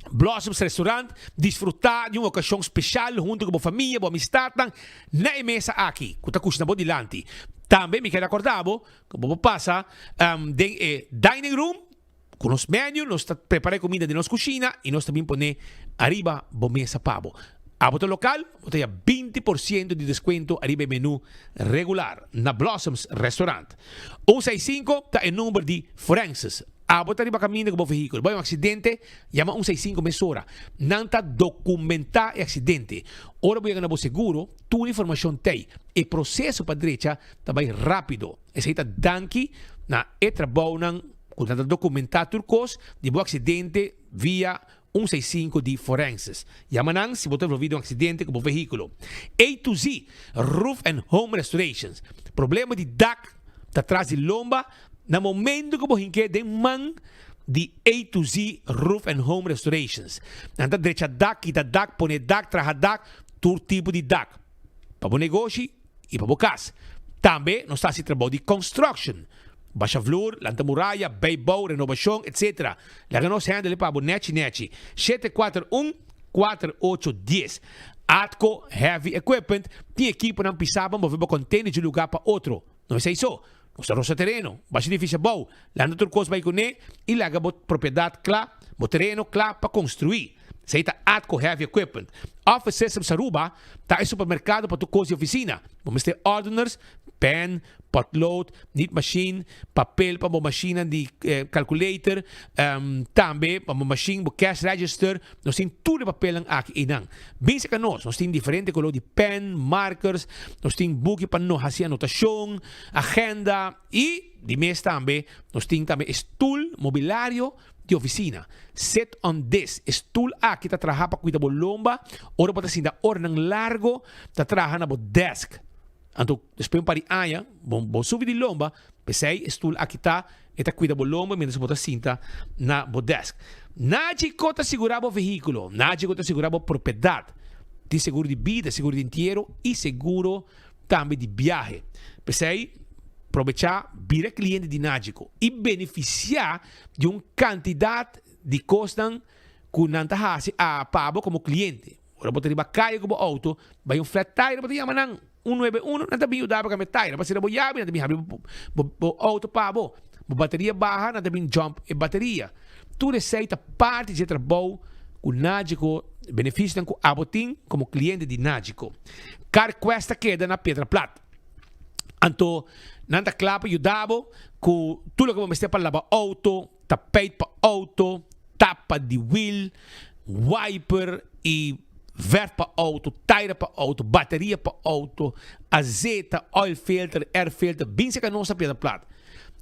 X: Blossoms Restaurant, disfrutá di un okashon speshal huntu ku bo famia, bo amistatnan na e mesa aki ku ta kushna bo dilanti. Tambe mi kere akorda bo ku bo por pasa den e dining room Ku nos menu nos ta prepara e kuminda den nos kushina i nos ta bin pone ariba bo mesa pa bo. Abo ta lokal, bo ta haya 20% di deskuento ariba e menu regular na Blossoms Restaurant. Un seis sinku ta e number di Forenses. Abo ta riba kaminda ku bo vehíkulo, bo hay un aksidente, yama un seis sinku mesora. Nan ta dokumentá e aksidente. Ora bo yega na bo seguro, tur informashon t'ei. E proseso pa drecha ta bai rápido. Esei ta danki na e trabounan ku nan ta dokumentá tur kos di bo aksidente via un seis sinku di Forenses. Yama nan si bo ta envolví den un aksidente ku bo vehíkulo. A to Z Roof and Home Restorations. Problema di dak ta tras di lomba na momento ku bo hink'é den man di A to Z Roof and Home Restorations. Nan ta drecha dak, kita dak, pone dak, traha dak, tur tipo di dak. Pa bo negoshi i pa bo kas. Tambe nos ta hasi trabou di construction, basha vloer, lanta muraya, bijbouw, renobashon, etc. Laga nos handle pa bo nechi nechi. 741 4810 Atco Heavy Equipment tin ekiponan pisá pa move bo container di un lugá pa otro. No esei so, nos ta rosa tereno, basha edifisio abou, lanta tur kos bai kuné i laga bo propiedat kla, bo tereno kla pa konstruí. Esei ta Atco Heavy Equipment. Office Systems Aruba ta e supermerkado pa tur kos di ofisina. Bo mester ordeners, pen, potlood, nietmachine, papel pa bo mashinnan di calculator, tambe pa bo mashin, bo cash register. Nos tin tur e papelnan aki einan. Bin serka nos, nos tin diferente kolor di pen, markers, nos tin buki pa no hasi anotashon, agenda i di mes tambe nos tin tambe e stul mobilario di ofisina. Sit on this, e stul aki ta traha pa kuida bo lomba ora bo ta sinta oranan largo ta traha na bo desk. Anto despues un par di aña bo bo subi di lomba, p'esei e stul aki ta e ta kuida bo lomba mientras bo ta sinta na bo desk. Nagico ta sigurá bo vehíkulo, Nagico ta sigurá bo propiedat. Tin seguro di bida, seguro di entiero i seguro tambe di biahe. P'esei probechá bira kliente di Nagico i benefisiá di un kantidat di kosnan ku nan ta hasi a pa bo komo kliente. Ora bo ta riba kaya ku bo outo, bai un flat tire bo ta yama nan un nuebe uno, nan ta bin yuda bo kambia tire. Bo a sera bo yabi, nan ta bin habri bo outo pa bo. Bo bateria baha, nan ta bin jump e bateria. Tur esei ta parti dje trabou ku Nagico, benefisionan ku abo tin komo kliente di Nagico. CarQuest ta keda na Piedra Plat. Anto nan ta kla pa yuda bo ku tur loke bo mester pa laba outo, tapijt pa outo, tapa di wiel, wiper i verf pa outo, taira pa outo, bateria pa outo, azeta, oil filter, air filter, bin seka nos na Piedra Plat.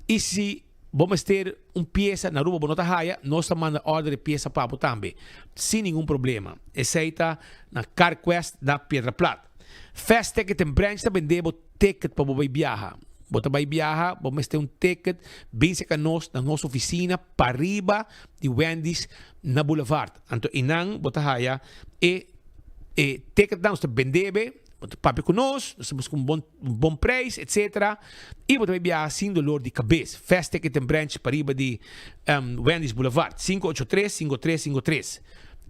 X: I si bo mester un piesa na Aruba bo no ta haya, nos ta manda order e piesa pa bo tambe, sin ningun problema. Esei ta na CarQuest na Piedra Plat. Fast Ticket and Branch ta bende bo ticket pa bo bai biaha. Bo ta bai biaha, bo mester un ticket, bin seka nos na nos oficina pariba di Wendy's na Boulevard. Anto einan bo ta haya e e ticketnan, nos ta bende be, bo ta papia ku nos, nos ta buska un bon un bon prijs etc. I bo ta bai biaha sin dolor di kabes. Fast Ticket and Branch pariba di Wendy's Boulevard, 583 5353.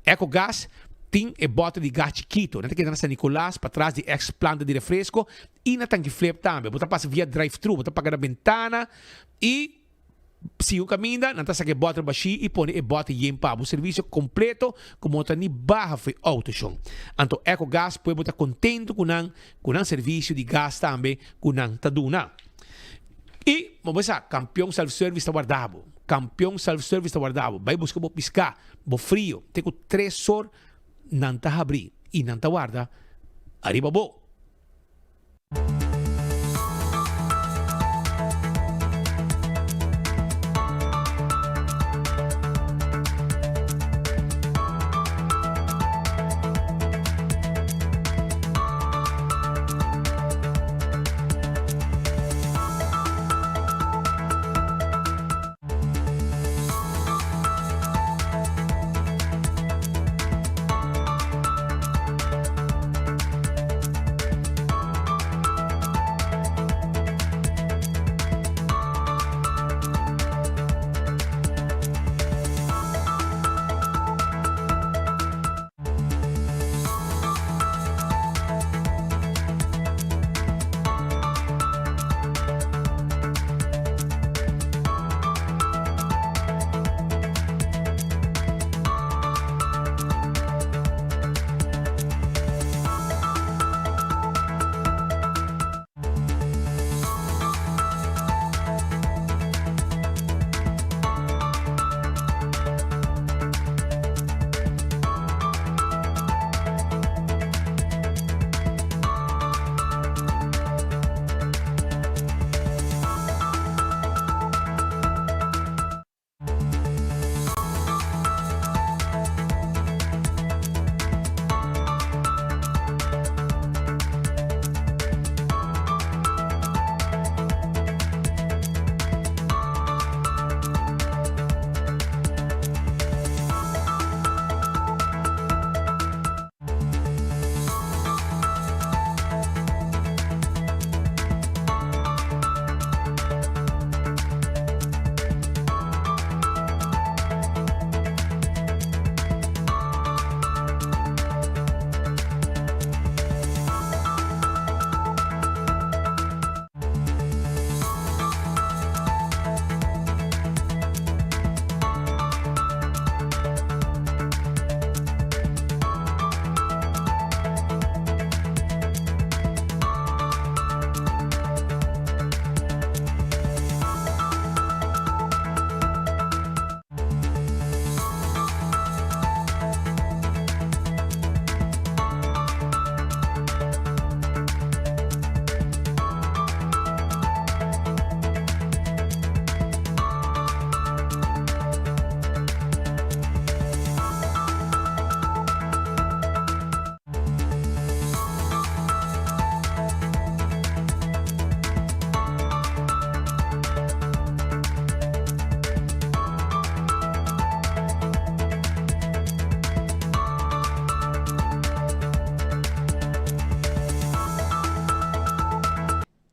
X: Ecogas tin e bote di gas chikito. Nan ta keda na San Nicolas, patras di ex planta di refresco i na Tanki Flip tambe. Bo ta pasa via drive-thru, bo ta paga na bentana i si un caminda nan ta saca e boter bashi i pone e boter yen pa bo. Servicio completo cu bo no ta ni baha for e auto shon. Anto Ecogas pueblo ta contento cu nan, cu nan servicio di gas tambe cu nan ta duna. I bo sa, Campeon Self Service ta warda bo. Campeon Self Service ta warda bo. Bai busca bo pisca, bo frio, te cu tres or nan ta habri i nan ta warda ariba bo.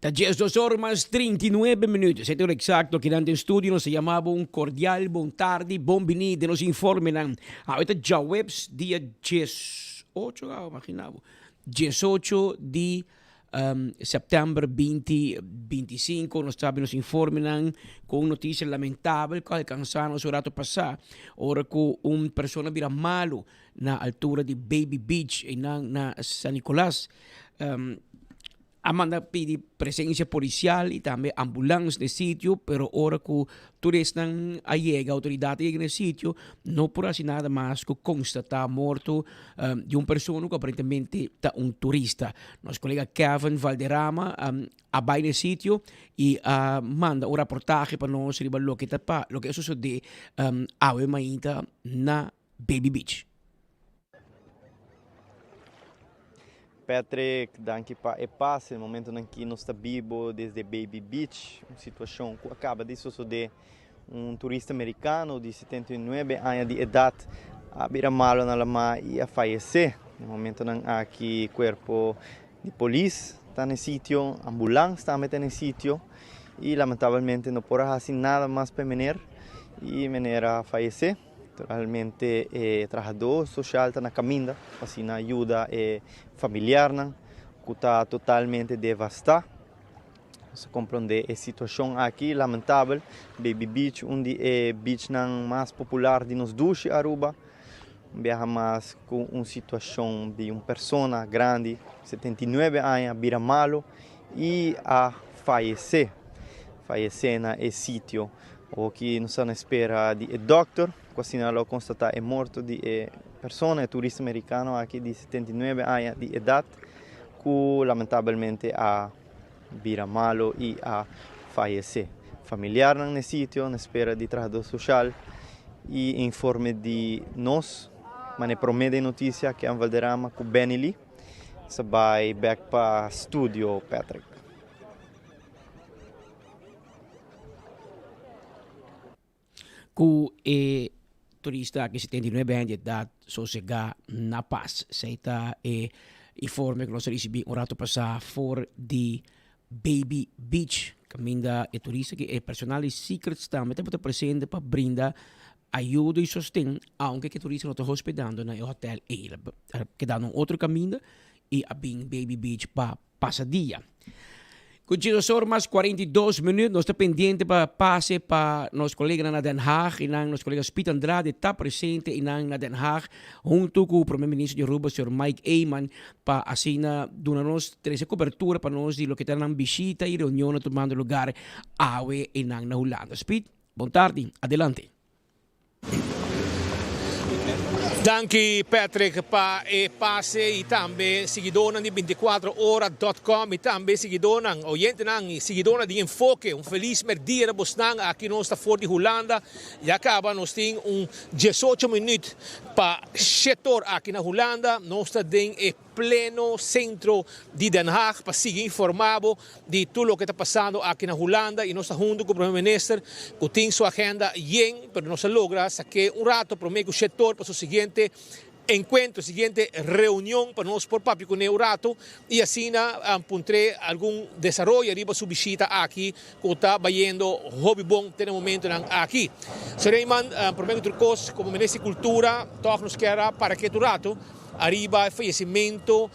A: Ta 12 or mas 39 minuut. Esei ta ora exacto akinan den studio. Nos ta yama bo un cordial bon tardi, bon bini den nos informenan. Awe ta djaweps dia 18, imagina bo, 18 di. Sèptèmber binti bintisinko nos ta habi nos informenan ku un notisia lamentabel ku a alkansá nos un ratu pasá ora ku un persona bira malu na altura di Baby Beach einan na San Nicolas. A manda pidi presencia policial y tambe ambulans na e sitio, pero ora cu tur esnan a yega, autoridad a yega na e sitio, no por haci nada mas cu constata morto di un persona cu aparentemente ta un turista. Nos colega Kevin Valderrama a bay na e sitio y a manda un raportahe pa nos riba loke ta pa loke a sucede awe mainta na Baby Beach.
B: Patrick, danki pa e pase. Momentonan ki nos ta bibo desde Baby Beach, un situacion cu a caba di sosode. Un turista mericano di 79 aña di edad a bira malo na lama y a fayece. Na momentonan aki cuerpo di polis ta na e sitio, ambulans tambe ta na e sitio y lamentablemente no por a haci nada mas pa e meneer y e meneer a fayece. Naturalmente e trahadó sosial ta na kaminda pa asina yuda e familiarnan ku ta totalmente devastá. Nos a komprondé e situashon aki lamentabel. Baby Beach, un di e beachnan mas popular di nos dushi Aruba, un biaha mas ku un situashon di un persona grandi, 79 aña, bira malu i a fayesé, fayesé na e sitio. Oki nos ta na espera di e dokter ku asina lo konstatá e morto di e persona, e turista merikano aki di 79 aña di edat ku lamentabelmente a bira malo i a fayesé. Familiarnan na e sitio na espera di trahadó soshal i informe di nos, manera promé den notisia Ken Valderrama ku Benny Lee sa bai bèk pa studio Patrick.
A: Ku e turista aki 79 aña di edat sosegá na pas. Esei ta e informe ku nos a risibí un ratu pasá for di Baby Beach, kaminda e turista ki e personal di Secrets tambe tabata presente pa brinda ayudo i sosten, aunke ku e turista no ta hospedando na e hotel ei. El a keda na un otro kaminda i a bin Baby Beach pa pasa dia. Cu djesosor mas 42 minuut nos ta pendiente pa pase pa nos coleganan na Den Haag y nan nos colega Speed Andrade ta presente y nan na Den Haag hunto cu Prome Minister di Aruba señor Mike Eman pa asina duna nos trece cobertura pa nos di loke ta nan bishita y reunionnan tumando lugar awe y nan na Hulanda. Speed, bon tardi, adelante.
X: Danki Patrick pa e pase y tambe siguidornan di 24 ora dot com y tambe siguidornan, oyentenan y siguidornan di Enfoke. Un feliz merdia na bosnan. Aki nos ta for di Hulanda. Ya caba nos tin un 18 minuut pa shetor aki na Hulanda. Nos ta den e pleno centro di Den Haag pa sigui informa bo di tur loke ta pasando aki na Hulanda y nos ta hunto cu Prome Minister cu tin su agenda yen pero nos a logra sake un rato prome cu Shetor pa su siguiente encuentro, siguiente reunion pa nos por papia cune un rato y asina puntre algun desaroyo ariba su bishita aki cu ta bayendo hopi bon te na momentonan aki. Señor Eman, prome cu tur cos como Minister di Cultura toch nos kier a para ketu rato. Ariba e fayecimento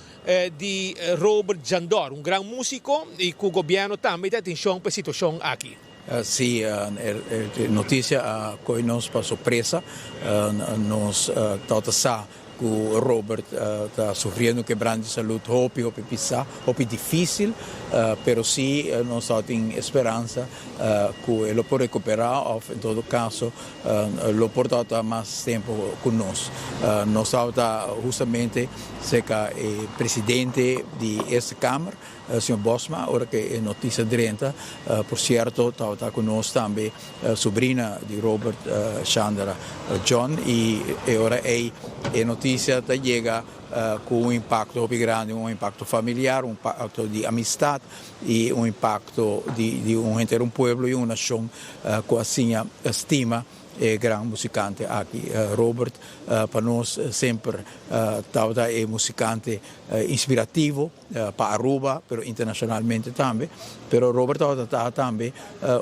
X: di Robert Jandor, un gran musico y cu gobierno tambe ta atencion pa e situacion aki.
C: Si, e noticia a coge nos pa sorpresa. Nos tabata sa cu Robert ta sufriendo un quebranto di salud hopi, hopi pisa, hopi dificil, pero si nos tabatin e speransa cu e lo por recupera of en todo caso lo por tabata mas tempo cu nos. Nos tabata hustamente cerca e presidente di Eerste Kamer, señor Bosma, ora cu e noticia drenta. Por cierto, tabata cu nos tambe sobrina di Robert, Chandra John, y e ora ey e noticia ta yega cu un impacto hopi grandi, un impacto familiar, un impacto di amistad y un impacto di un henter un pueblo y un nacion cu a siña stima e gran musicante aki. Robert pa nos semper tabata e musicante inspirativo pa Aruba pero internacionalmente tambe, pero Robert tabata tambe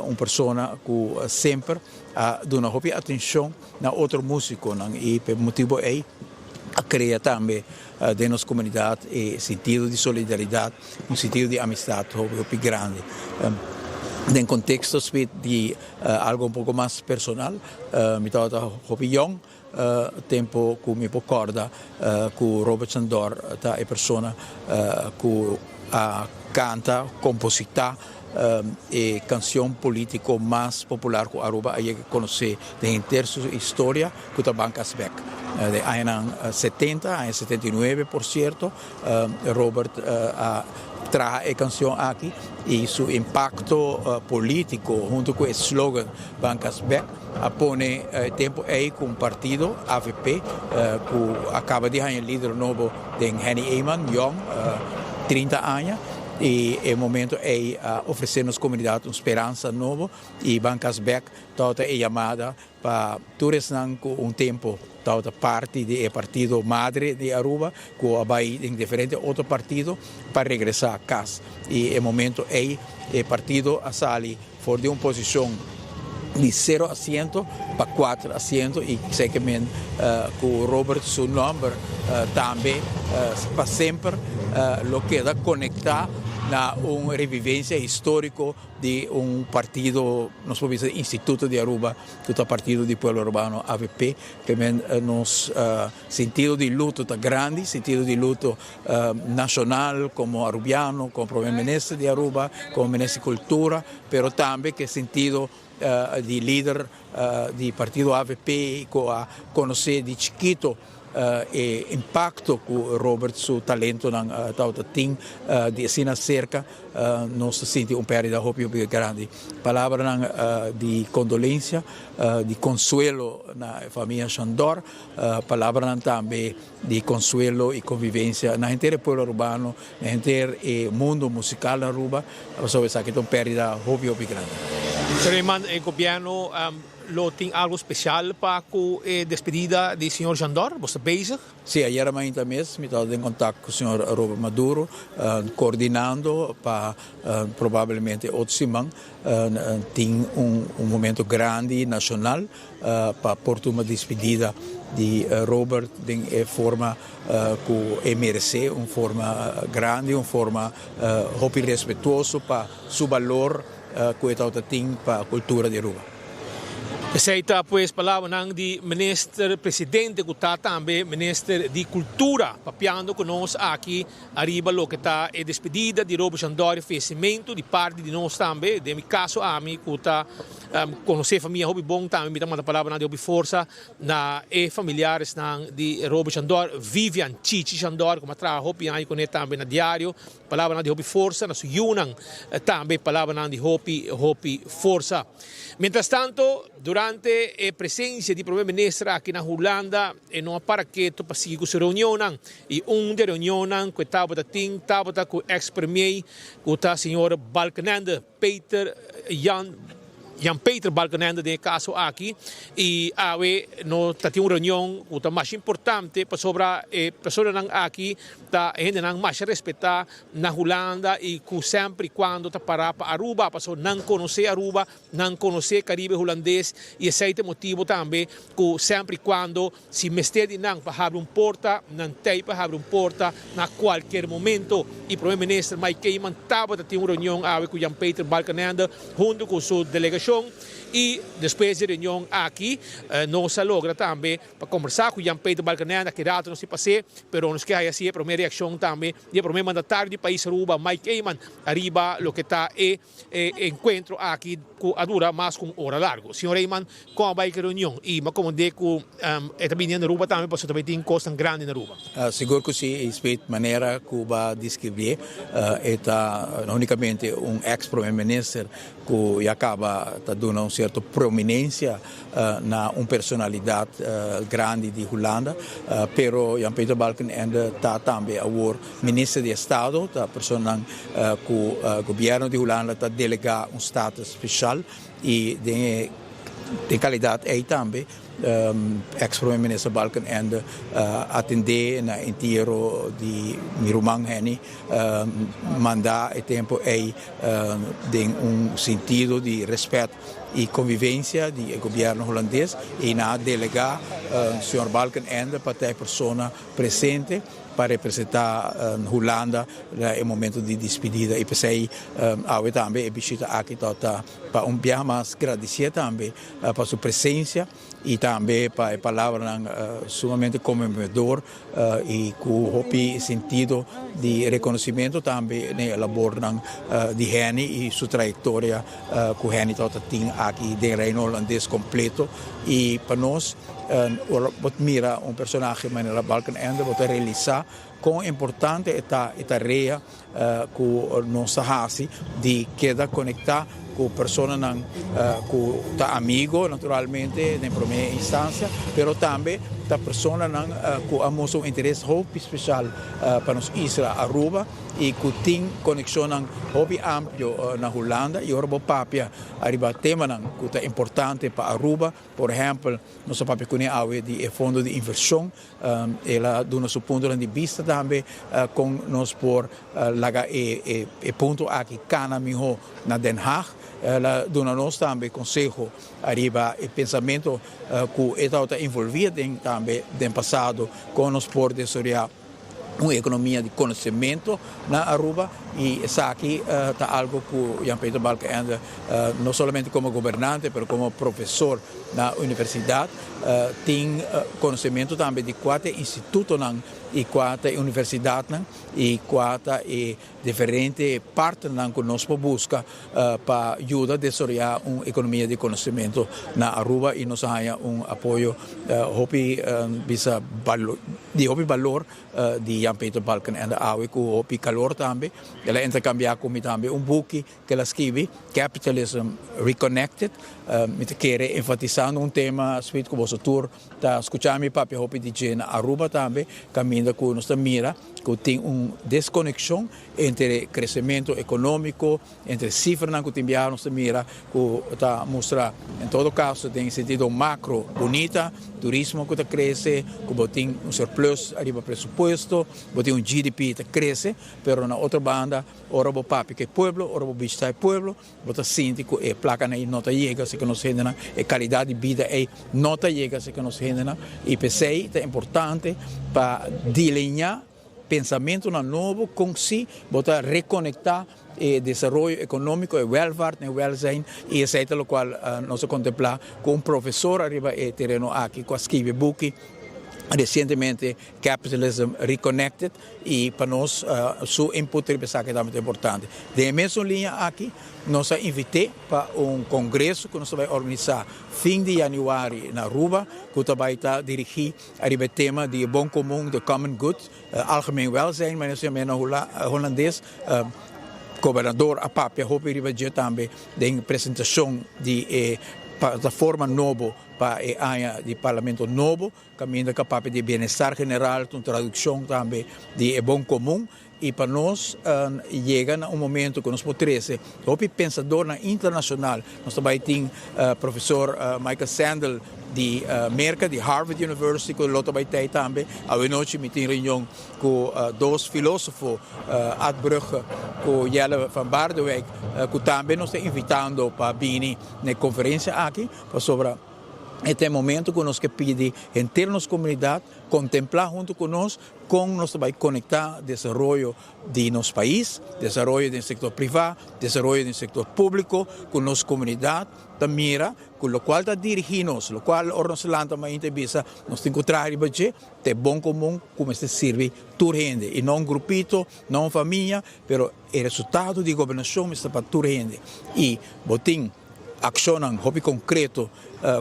C: un persona cu semper a duna hopi atencion na otro musiconan y p'e motibo ey. A crea tambe den nos comunidad e sentido di solidaridad, un sentido di amistad hopi hopi grandi. Den contexto spit di algo un poco mas personal, mi tabata hopi yong tempo cu mi por corda cu Robert Sandor ta e persona cu a canta, composita e cancion politico mas popular cu Aruba a yega conoce den henter su historia cu ta Ban Cas Bek. Den añanan setenta, aña 79 por cierto, Robert a traha e cancion aki y su impacto politico hunto cu e slogan Ban Cas Bek a pone e tempo ey cu un partido, avp, cu a caba di haña lider nobo den Henny Eman, yong, 30 aña, y e momento ey a ofrece nos comunidad un speransa nobo y Ban Cas Bek tabata e yamada pa tur esnan cu un tempo tabata parti di e partido madre di Aruba cu a bay den diferente otro partido pa regresa cas y e momento ey e partido a sali for di un posicion di cero asiento pa cuater asiento y zekerment cu Robert su nomber tambe pa semper lo keda conecta na un revivencia historico di un partido, nos por bisa instituto di Aruba cu ta Partido di Pueblo Arubano, avp, Kemen nos sentido di luto ta grandi, sentido di luto nacional como Arubiano, como Prome Minister di Aruba, como Minister di Cultura, pero tambe ke sentido di lider di partido avp cu a conoce di chikito e impacto cu Robert su talentonan tabata tin di asina cerca. Nos ta sinti un pèrdida hopi hopi grandi. Palabranan di kondolensia, di konsuelo na e famia Shandor, palabranan tambe di konsuelo i konvivensia na henter e pueblo arubano, na henter e mundo musikal na Aruba, pasobra esaki ta un pèrdida hopi hopi grandi.
X: Señor Eman, e gobièrnu lo tin algu spesial pa ku e despedida di señor Shandor? Bo sta bezig?
C: Sí, ayera mainta mes mi tabata den kontak ku señor Robert Maduro, koordinando pa probablemente otro siman tin un momento grandi nashonal pa por tuma dispidida di Robert den e forma ku e meresé, un forma grandi, un forma hopi respetuoso pa su balor ku e tabata tin pa kultura di Aruba.
X: Esei ta pues palabranan di Minister Presidente cu ta tambe Minister di Cultura papiando cu nos aki ariba loke ta e despedida di Robert Shandor e fayecimento di parti di nos tambe, den mi caso ami cu ta conoce e famia hopi bon tambe mi ta manda palabranan di hopi forsa na e familiaresnan di Robert Shandor, Vivian Chichi Shandor cu mi a traha hopi aña cune tambe na diario. Palabranan di hopi forsa na su yunan, tambe palabranan di hopi, hopi forsa. Mientrastanto, durante e presencia di Prome Minister aki na Hulanda, e no a para keto pa sigui cu su reunionnan. Y un di e reunionnan cu e tabata tin tabata cu ex Premier cu ta señor Balkenende. Peter Jan Jan Peter Balkenende den e kaso aki i awe no ta tin un reunion ku ta masha importante pasobra e personanan aki ta hendenan masha respetá na Hulanda i ku semper i kuando ta pará pa Aruba pasobra nan konosé Aruba, nan konosé Karibe Hulandes i esei ta e motibu tambe ku semper i kuando Si mester di nan pa habri un porta, nan tei pa habri un porta na cualkier momento. Y Prome Minister Mike Eman tabata tin un reunion awe cu Jan Peter Balkenende hunto cu su delegacion y despues di reunion aki nos a logra tambe pa combersa cu Jan Peter Balkenende. Aki rato nos tin pas'e, pero nos ke haya si e prome reaccion tambe di e prome mandatario di pais Aruba Mike Eman ariba loke ta e E enkuentro aki ku a dura mas ku un ora largu. Señor Reyman kon a bai ku e reunion i mi a komand'é ku e ta bini na Aruba tambe pasobra ta bai tin kosnan grandi na Aruba.
C: Sigur ku si, Ispeet, manera ku bo a deskribié e ta no unikamente un eks prome minister ku ya kaba ta duna un sierto prominensia na un personalidat grandi di Hulanda, pero Jan Peter Balkenende ta tambe awor Minister di Estado ta personanan ku gobièrnu di Hulanda ta delegá un status speshal i den e Den kalidat ei tambe eks prome minister Balkenende a atendé na entiero di mi ruman Henny, manda e tempu ei den un sentido di rèspèt i konvivensia di e gobièrnu hulandes i nan a delegá señor Balkenende pa ta e persona presente pa representá Hulanda na e momento di dispidida i p'esei awe tambe e bishita aki ta pa un biaha mas gradisié tambe pa su presensia i tambe pa e palabranan sumamente konmovedor i ku hopi sentido di rekonosimentu tambe na e labornan di Henny i su trayektoria ku Henny tabata tin aki den Reino Holandes kompleto. I pa nos ora bo mira un personahe manera Balkenende bo ta realisá kon importante e ta e tarea ku nos ta hasi di keda konektá ku personanan ku ta amigo naturalmente den promé instansia, pero tambe ta personanan ku a mustra un interes hopi spesial pa nos isla Aruba i ku tin konekshonnan hopi amplio na Hulanda i ora bo papia ariba temanan ku ta importante pa Aruba, por ehèmpel nos a papia kuné awe di e fondo di invershon. El a duna su puntonan di bista tambe kon nos por laga e punto aki kana mihó na Den Haag. El a duna nos tambe konseho ariba e pensamentu ku e tabata envolví aden tambe den pasado kon nos por desaroyá un ekonomia di konosementu na Aruba i esaki ta algu ku Jan Peter Balkenende no solamente komo gobernante pero komo profesor na universidat tin konosementu tambe di kua ta e institutonan i kua ta e universidatnan i kua ta e diferente partnernan ku nos por buska pa yuda desaroyá un ekonomia di konosementu na Aruba i nos a haña un apoyo hopi bisa di hopi balor di Jan Peter Balkenende awe ku hopi kalor tambe. El a interkambiá ku mi tambe un buki ku el a skibi, Capitalism Reconnected. Mi ta kere enfatisando un tema sweet ku boso tur Ta skucha mi papia hopi di dje na Aruba tambe, kaminda ku nos ta mira ku tin un deskonekshon entre kresementu ekonómiko, entre sifranan ku tin biaha nos ta mira ku ta mustra en todo kaso den sentido makro bunita, turismo ku ta krese, ku bo tin un surplus ariba presupuesto, bo tin un GDP ta krese, pero na otro banda ora bo papia ku e pueblo, ora bo bishita e pueblo, Bo ta sinti ku e plakanan ei no ta yega serka nos hendenan, e kalidat di bida ei no ta yega serka nos hendenan i p'esei ta importante pa diliñá pensamentunan nobo kon si bo ta rekonektá e desaroyo ekonómiko, e welvaart en welzijn i esei ta lokual nos a kontemplá ku un profesor ariba e tereno aki ku a skibi buki resientemente Capitalism Reconnected. I pa nos su input riba esaki tambe ta importante. Den e mesun liña aki nos a invit'é pa un kongreso ku nos ta bai organisá fin di yanüari na Aruba ku ta bai ta dirigí ariba e tema di e bon komun, the common good, algemeen welzijn, manera nos ta yam'é na hulandes. Gobernador a papia hopi riba dje tambe den presentashon di e plataforma nobo pa e aña di parlamento nobo. Kaminda ka papia di bienestar general ta un tradukshon tambe di e bon komun i pa nos yega na un momento ku nos por trese hopi pensadornan internashonal. Nos ta bai tin profesor Michael Sandel di Merka, di Harvard University ku lo ta bai tei tambe. Awenochi mi tin reunion ku dos filosofo, Ad Brugge ku Jelle van Baardewijk, ku tambe nos ta invitando pa bini na e konferensia aki pasobra. E ta e momento ku nos ke pidi henter nos komunidat kontemplá huntu ku nos kon nos ta bai konektá desaroyo di nos pais, desaroyo den sektor privá, desaroyo den sektor públiko ku nos komunidat ta mira ku lokual ta dirigí nos, lokual ora nos lanta mainta i bisa nos tin ku traha riba dje ta e bon komun ku mester sirbi tur hende i no un grupito, no un famia, pero e resultado di gobernashon mester pa tur hende i bo tin. Akshonnan hopi konkreto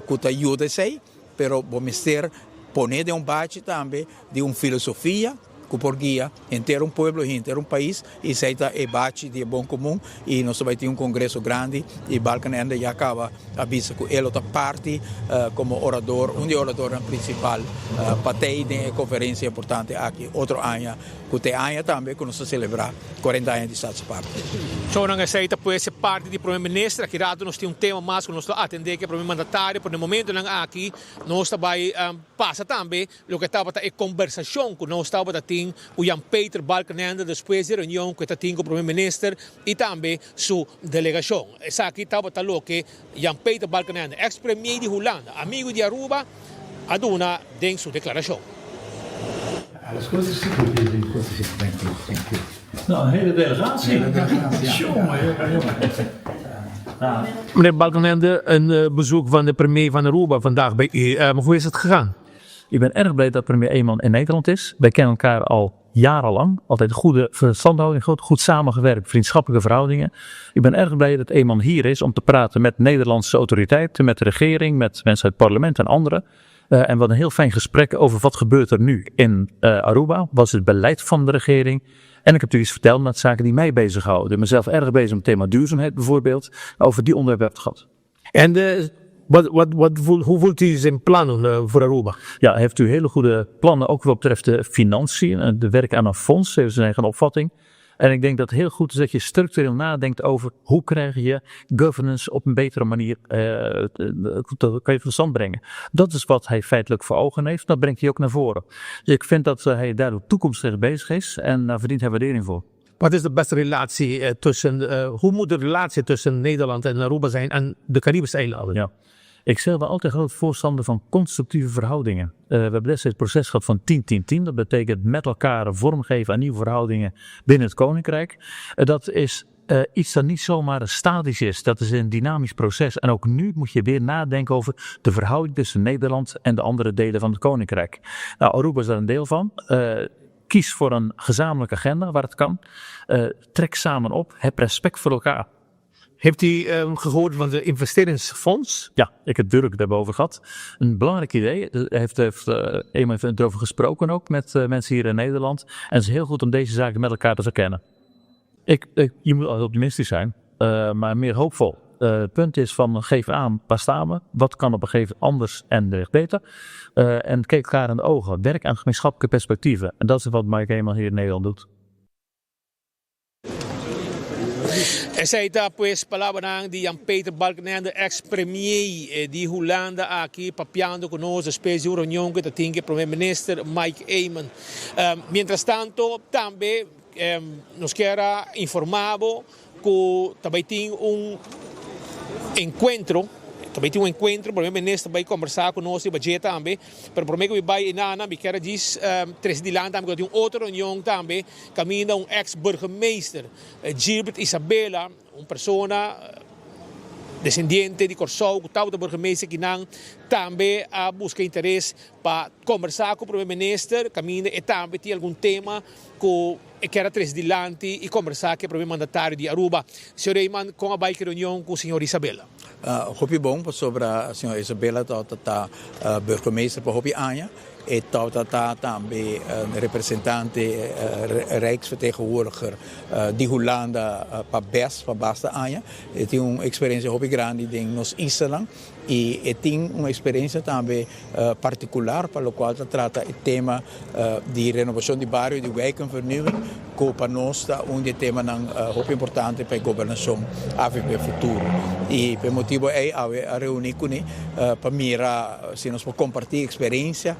C: ku ta yuda esei, pero bo mester pone den un bachi tambe di un filosofia. ku por guia henter un pueblo i henter un pais i esei ta e bachi di e bon komun i nos ta bai tin un kongreso grandi i Balkenende ya kaba a bisa ku e lo ta parti komo orador, un di e oradornan prinsipal pa tei den e konferensia importante aki otro aña ku ta e aña tambe ku nos ta selebrá kuarenta aña di Status Aparte.
X: Shownan esei ta pues e parti di Prome Minister. Aki rato nos tin un tema mas ku nos lo atendé ku e Prome Mandatario, pero na e momentonan aki nos ta bai pasa tambe Loke tabata e kombersashon ku nos tabata tin ku Jan Peter Balkenende despues di e reunion ku e ta tin ku Prome Minister i tambe su delegashon. Esaki tabata loke Jan Peter Balkenende, eks premier di Hulanda, amigu di Aruba, a duna den su deklarashon.
D: Alles goed? Goed, dank u, dank u. Nou, een hele delegatie. Hele delegatie, ja. Jongen, jongen, jongen.
X: Meneer Balkenende, een bezoek van de premier van Aruba vandaag bij u. Hoe is het gegaan?
E: Ik ben erg blij dat premier Eman in Nederland is. Wij kennen elkaar al jarenlang. Altijd goede verstandhouding, goed, goed samengewerkt, vriendschappelijke verhoudingen. Ik ben erg blij dat Eman hier is om te praten met Nederlandse autoriteiten, met de regering, met mensen uit het parlement en anderen. Uh, en wat een heel fijn gesprek over wat gebeurt er nu in uh, Aruba. Wat is het beleid van de regering? En ik heb natuurlijk iets verteld met zaken die mij bezighouden. Ik ben mezelf erg bezig met het thema duurzaamheid bijvoorbeeld. Over die onderwerp gehad.
X: En uh, wat, wat, wat, hoe voelt u zijn plannen voor Aruba?
E: Ja, heeft u hele goede plannen, ook wat betreft de financiën. De werk aan een fonds, heeft zijn eigen opvatting. En ik denk dat het heel goed is dat je structureel nadenkt over hoe krijg je governance op een betere manier, uh, kan je tot stand brengen. Dat is wat hij feitelijk voor ogen heeft, dat brengt hij ook naar voren. Dus ik vind dat hij daar toekomstig bezig is en daar verdient hij waardering voor.
X: Wat is de beste relatie tussen, hoe moet de relatie tussen Nederland en Aruba zijn en de Caribische eilanden?
E: Ja. Ik zelf ben altijd groot voorstander van constructieve verhoudingen. We hebben destijds het proces gehad van 10-10-10. Dat betekent met elkaar vormgeven aan nieuwe verhoudingen binnen het Koninkrijk. Dat is uh, iets dat niet zomaar statisch is. Dat is een dynamisch proces. En ook nu moet je weer nadenken over de verhouding tussen Nederland en de andere delen van het Koninkrijk. Nou, Aruba is daar een deel van. Kies voor een gezamenlijke agenda waar het kan. Trek samen op. Heb respect voor elkaar.
X: Heeft u um, gehoord van de investeringsfonds?
E: Ja, ik heb het daarboven gehad. Een belangrijk idee. Hij heeft, heeft uh, eenmaal erover gesproken ook met uh, mensen hier in Nederland. En het is heel goed om deze zaken met elkaar te verkennen. Ik, ik, je moet altijd optimistisch zijn, uh, maar meer hoopvol. Het punt is van geef aan, waar staan we? Wat kan op een gegeven moment anders en wellicht beter? En kijk elkaar in de ogen. Werk aan gemeenschappelijke perspectieven. En dat is wat Mike Eman hier in Nederland doet.
X: Esei ta pues palabranan di Jan Peter Balkenende, ex premier di Hulanda aki papiando cu nos despues di un reunion cu ta tin cu e Prome Minister Mike Eman. Mientras tanto tambe nos kier a informa bo cu ta bay tin un encuentro, ta bay tin un encuentro, Prome Minister bay combersa cu nos riba dje tambe, pero prome cu mi bay eynan mi kier a djis trece dilanti tambe cu ta tin un otro reunion tambe caminda un ex burgemeester Gilbert Isabella, un persona desendiente di Kòrsou ku tabata burgemeester kinan, tambe a buska interes pa kombersá ku Prome Minister, kaminda e tambe tin algun tema ku e kier a trese dilanti i kombersá ku e Prome Mandatario di Aruba. Señor Reyman, kon a bai ku e reunion ku señor Isabella?
C: Hopi bon, pasobra señor Isabella tabata ta burgemeester pa hopi aña. E tabata ta tambe representante, Rijksvertegenwoordiger, di Hulanda pa bes pa basta aña. E tin un eksperensia hopi grandi den nos islanan i e tin un eksperensia tambe partikular pa lokual ta trata e tema di renobashon di bario, di wijkenvernieuwing, ku pa nos ta un di e temanan hopi importante pa e gobernashon avp futuro. I pa e motibu ei awe a reuní kuné pa mira si nos por kompartí eksperensia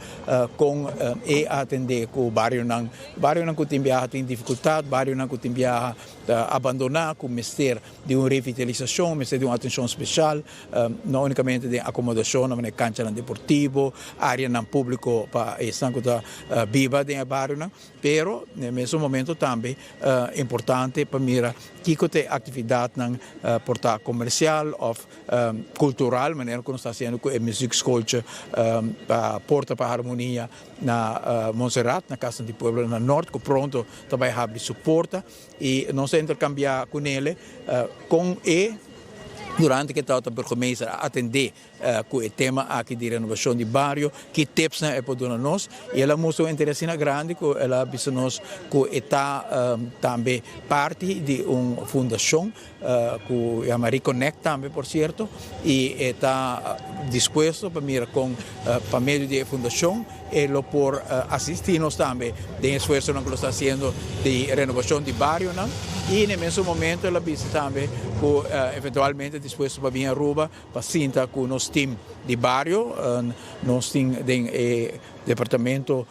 C: kon e a atendé ku barionan, barionan ku tin biaha tin difikultat, barionan ku tin biaha ta abandoná, ku mester di un revitalisashon, mester di un atenshon speshal, no únikamente den akomodashonnan manera kanchanan deportivo, áreanan públiko pa esnan ku ta biba den e barionan. Pero na e mesun momento tambe importante pa mira kiko ta e actividadnan por ta comercial of cultural manera cu nos ta haciendo cu e muziekschooltje pa Porta pa Harmonia na Montserrat na Casa di Pueblo na Noord cu pronto ta bay habri su porta y nos ta intercambia cunele con e. Durante ku e tabata burgemeester a atendé ku e tema aki di renobashon di bario, ki tipsnan e por duna nos i el a mustra un interes asina grandi ku el a bisa nos ku e ta tambe parti di un fundashon ku yama Reconnect tambe por sierto i e ta dispuesto pa mira kon pa medio di e fundashon e lo por asisti nos tambe den e esfuersonan ku nos ta hasiendo di renobashon di barionan i na e mesun momento el a bisa tambe ku eventualmente dispuesto pa bin Aruba pa sinta ku nos tim di bario. Nos tin den e departamento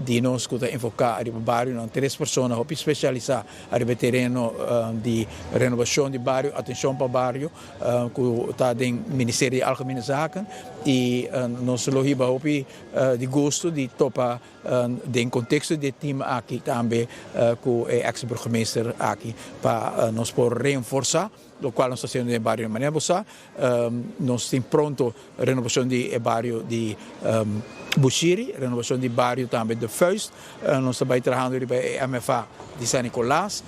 C: di nos ku ta enfoká ariba barionan tres persona hopi spesialisá ariba e tereno di renobashon di bario, atenshon pa bario ku ta den Ministerio di Algemene Zaken i nos lo hiba hopi di gusto di topa den konteksto di e tim aki tambe ku e eks burgemeester aki pa nos por reenforsá lokual nos ta hasiendo den e bario. Manera bo sa nos tin pronto renovacion di e bario di Bushiri, renovacion di bario tambe De Vuist. Nos ta bay trahando riba e MFA di San Nicolas.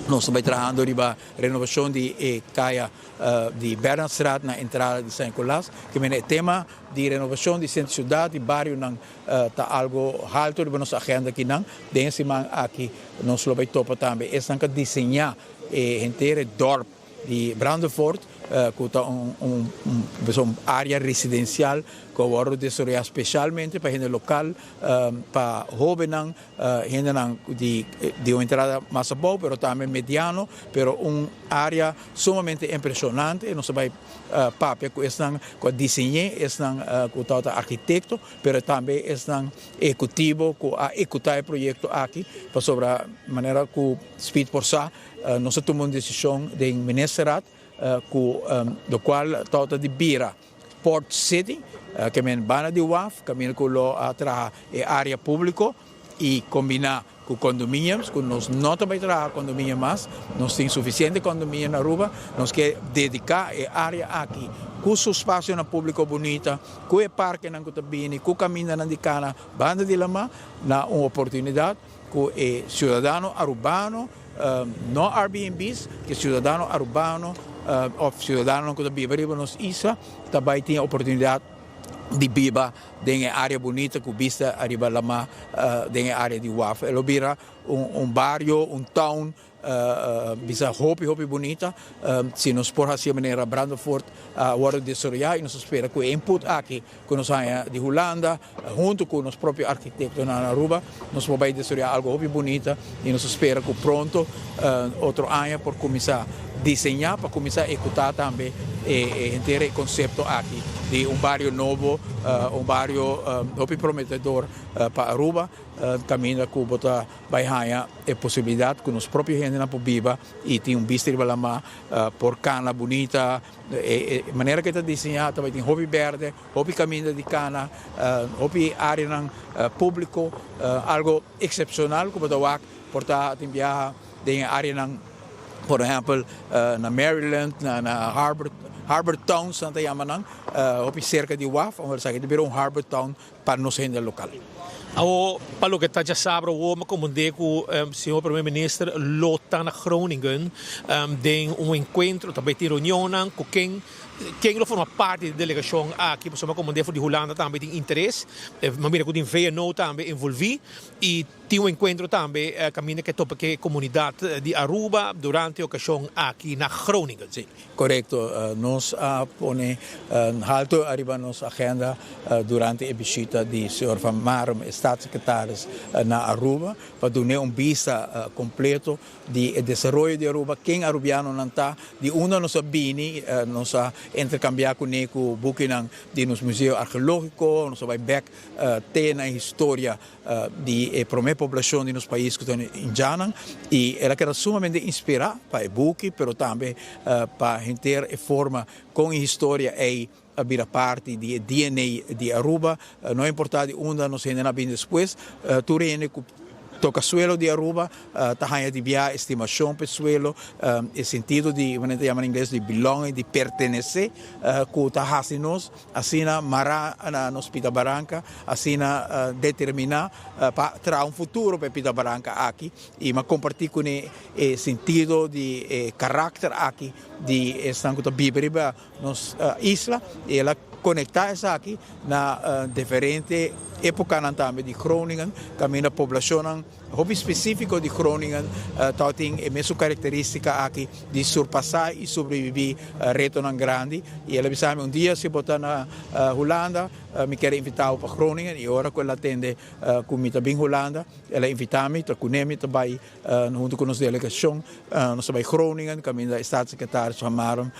C: Nos ta bay trahando riba renovacion di e caya di Bernardstraat na entrada di San Nicolas. Ke mene e tema di renovacion di centro ciudad di barionan ta algo halto riba nos agenda akinan. Den e siman aki nos lo bay topa tambe esnan ka diseña e henter e dorp di Brandevoort ku ta un un área residensial ku a wòrdu desaroyá spesialmente pa hende lokal, pa hóbennan, hendenan di di un entrada mas abou pero tambe mediano, pero un área sumamente impreshonante. Nos ta bai papia ku esnan ku a diseñ'é, esnan ku tabata arkitekto, pero tambe esnan ehekutivo ku a ehekutá e proyekto aki pasobra manera ku Speed por sa. Nos a tuma un desishon den Ministerraad ku lokual tabata di bira Port City, ke men banda di waf, kaminda ku lo a traha e área públiko i kombiná ku kondominiums, ku nos no ta bai traha kondominium mas, nos tin sufisiente kondominium na Aruba, nos ke dediká e área aki ku su spasionan públiko bunita, ku e parkenan ku ta bini, ku kamindanan di kana banda di lamá, na un oportunidat. Ku e siudadano arubano, no Airbnb's, ku e siudadano arubano òf siudadanonan ku ta biba riba nos isla ta bai tin e oportunidat di biba den e área bunita ku bista ariba lamá den e área di waf. E lo bira un bario, un town Bisa hopi hopi bunita si nos por haci e manera Brandevoort a wordo desaroya y nos ta spera cu e input aki cu nos haya di Hulanda hunto cu nos propio arquitectonan na Aruba nos por bay desaroya algo hopi bunita y nos ta spera cu pronto otro aña por cuminsa diseña pa cuminsa ehecuta tambe e henter e concepto aki di un bario nobo un bario hopi prometedor pa Aruba caminda cu bo ta Bai haña e posibilidat ku nos propio hendenan por biba i tin un bista riba lamá, por kana bunita. E manera ku e ta diseñá ta bai tin hopi bèrdè, hopi kaminda di kana, hopi áreanan públiko, algu eksepshonal ku bo ta wak por ta tin biaha den e áreanan por ehèmpel na Maryland, na Harbor, Harbor Towns nan ta yama nan, hopi serka di waf, esaki ta bira un harbor town pa nos hende lokal.
X: Awo, pa loke ta djasabra awo, mi a komprendé ku señor Primer Minister lo ta na Groningen den un enkuentro, ta bai tin reunionnan ku ken, ken lo forma parti di e delegashon aki, pasobra mi a komprendé for di Hulanda tambe tin interes, mi a mira ku tin VNO tambe envolví i Tin un enkuentro tambe kaminda ke topa ke komunidat di Aruba durante e okashon aki na Groningen.
C: Sí, korekto. Nos a pone halto ariba nos agenda durante e bishita di señor Van Marum, e staatssecretaris na Aruba, pa dun'é un bista kompleto di e desaroyo di Aruba, ken arubianonan ta, di unda nos a bini, nos a interkambiá kuné ku bukinan di nos museo arkeológiko, nos a bai bèk te na e historia di e prome poblacion di nos pais cu ta Indianan y el a keda sumamente inspira pa e buki pero tambe pa henter e forma con e historia ey a bira parti di e DNA di Aruba. No importa di unda nos hendenan a bini despues, tur hende cu. toca suelo di Aruba ta haya di bia e stimacion p'e suelo, e sentido di, manera ta yama na ingles, di belonging, di pertenece, cu ta haci nos asina mara na nos pita baranca, asina determina pa traha un futuro p'e pita baranca aki. Y mi a comparti cune e sentido di e caracter aki di esnan cu ta biba riba nos isla y el a conecta esaki na diferente epocanan tambe di Groningen caminda poblacionnan hopi specifico di Groningen tabatin e mesun caracteristica aki di surpasa y sobrevivi retonan grandi y el a bisa mi un dia si bo ta na Hulanda mi kier invita bo pa Groningen y ora cu el a tende cu mi ta bin Hulanda el a invita mi ta cune mi ta bay Huntu ku nos delegashon nos ta bai Groningen kaminda e staatssecretaris Van Marum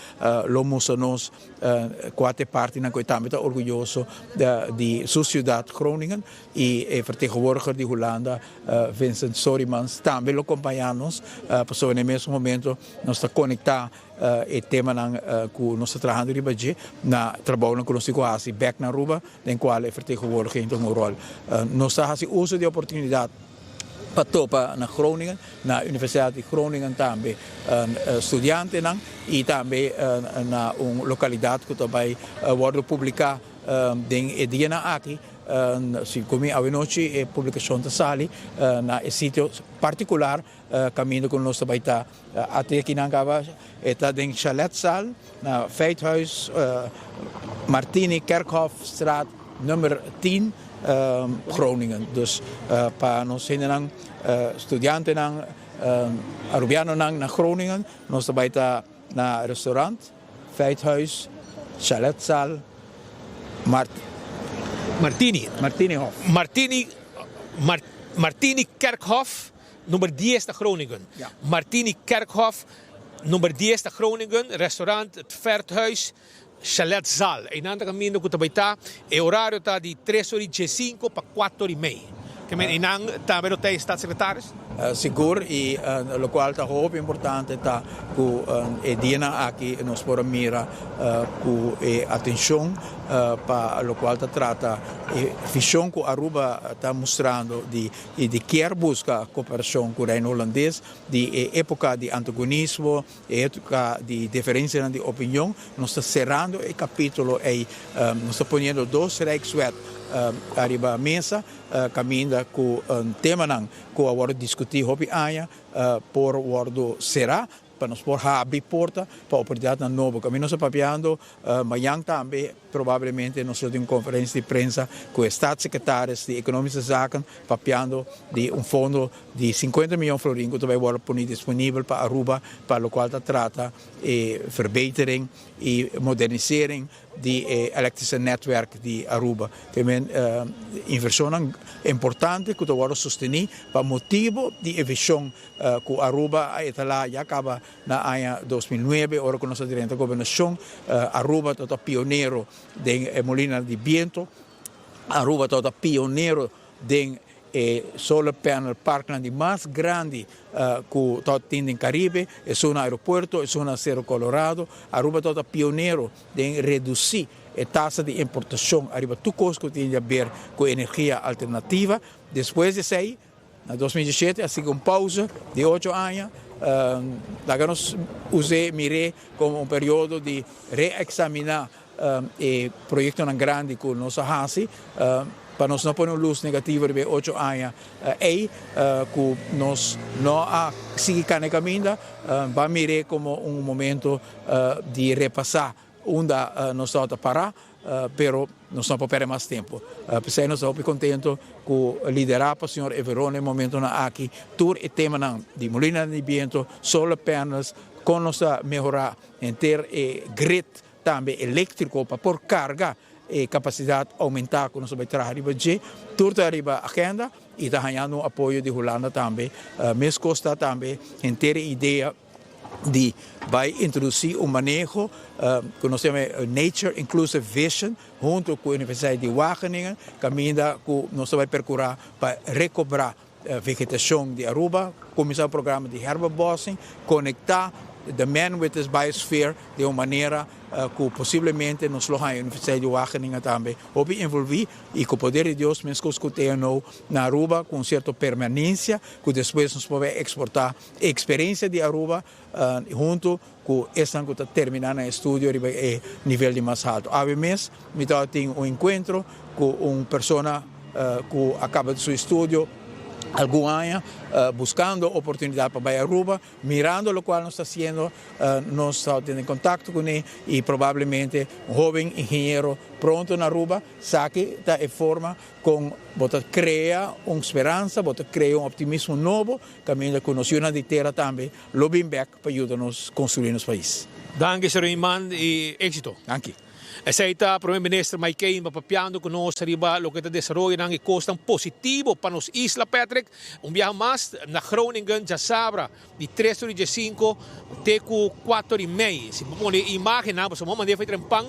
C: lo mustra nos kua ta e partinan ku e tambe ta orguyoso di su siudat Groningen i e vertegenwoordiger di Hulanda Vincent Storimans tambe lo kompañá nos pasobra na e mesun momento nos ta konektá e temanan ku nos ta trahando riba dje na trabounan ku nos tin ku hasi bèk na Aruba den kual e vertegenwoordiging ta un ròl. Nos ta hasi uso di e oportunidat. pa topa na Groningen, na Universidad di Groningen tambe studiantenan y tambe na un localidad cu ta bay wordo publica den e dianan aki. Si cu mi awenochi e publicacion ta sali na e sitio particular caminda cu nos ta bay ta. Ate akinan caba e ta den Chaletzaal na Feithuis Martini Kerkhofstraat nummer 10 Groningen. Dus pa nos hendenan, studiantenan, Arubianonan na Groningen, nos ta bai ta na restaurant Feithuis Chaletzaal Mart
X: Martini.
C: Martinihof.
X: Martini Martini Kerkhof nummer 10 ta Groningen. Martini Kerkhof nummer 10 ta Groningen, restaurant Het Veldhuis. Chaletzaal. Einan ta kaminda ku ta bai ta. E orario ta di tres ora i diesinko pa kuater ora i mei. Ke men einan tambe lo ta e staatssecretaris?
C: Sigur i lokual ta hopi importante ta ku e dianan aki nos por a mira ku e atenshon pa lokual ta trata e vishon ku Aruba ta mustrando di di kier buska koperashon ku Reino Hulandes di e epoka di antagonismo E epoca di diferencianan di opinion, nos ta cerando e capitulo ey. Nos ta poniendo dos Rijkswet ariba mesa caminda cu temanan cu a wordo discuti hopi aña por wordo cera pa nos por habri porta pa oportunidadnan nobo. Caminda nos ta papiando mañan tambe. Probablemente nos lo tin un conferencia di prensa cu e staatssecretaris di Economische Zaken papiando di un fondo di 50 miyon florin cu ta bay wordo poni disponibel pa Aruba pa locual ta trata e verbetering y modernisering di e elektrische netwerk di Aruba. Te men inversionnan importante cu ta wordo sosteni pa motibo di e vision cu Aruba a etala ya caba Na aña 2009, ora ku nos a drenta gobernashon, Aruba tabata pionero den e molina di biento, Aruba tabata pionero den e solar panel parknan di mas grandi ku tabatin den Karibe, esun na aeropuerto, esun na Sero Colorado. Aruba tabata pionero den redusí e tasa di importashon ariba tur kos ku tin di haber ku energia alternativa. Despues di esei, Na 2017 a sigui un pausa di ocho aña. Laga nos us'é, mir'é komo un periodo di reeksaminá e proyektonan grandi ku nos a hasi pa nos no pone un lus negativo riba e ocho aña ei ku nos no a sigui kana e kaminda. Ban mir'é komo un momento di repasá Unda nos tabata pará, pero nos no por perde mas tempu. P'esei nos ta hopi kontento ku liderá pa señor Everon e momentonan aki tur e temanan di molinanan di biento, solar panels, kon nos ta mehorá henter e grid tambe eléktriko pa por karga e kapasidat oumentá ku nos ta bai traha riba dje. Tur ta riba agenda i ta hañando un apoyo di Hulanda tambe. Meskos ta tambe henter e idea. di bai introduci un maneho cu nos ta yama Nature Inclusive Vision hunto cu Universidad di Wageningen caminda cu nos ta bai percura pa recobra vegetacion di Aruba, cuminsa un programa di herbebossing, conecta. the man with his biosphere den un manera ku posiblemente nos lo haña Universiteit di Wageningen tambe hopi envolví i ku poder di Dios meskos ku TNO na Aruba ku un sierto permanencia ku despues nos por bai eksportá e eksperensia di Aruba huntu ku esnan ku ta terminá nan estudio riba e nivel di mas haltu. Awe mes mi tabatin un enkuentro ku un persona ku a kaba su estudio algun aña buskando oportunidat pa bai Aruba. Mirando locual nos ta haciendo, nos ta tene contacto cune y probablemente un hoben ingeniero pronto na Aruba. Esaki ta e forma con bo ta crea un speransa, bo ta crea un optimismo nobo caminda cu nos yunan di tera tambe lo bin bek pa yuda nos construi nos pais.
X: Danki señor Eman y exito.
C: Danki.
X: Esei ta Prome Minister Mike Eman papiando ku nos riba loke ta desaroyonan i kosnan positivo pa nos isla, Patrick. Un biaha mas na Groningen djasabra di tres ora i diesinko te ku kuater i mei. Si bo pone e imagennan pasobra bo mand'é for trempan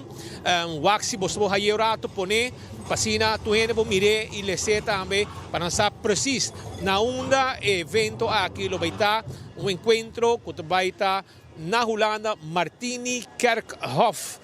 X: wak si bo por haye un rato pone pa asina tur hende por mir'é i les'é tambe pa nan sa presis na unda e evento aki lo bai ta, un enkuentro ku ta bai ta Na Hulanda Martini Kerkhof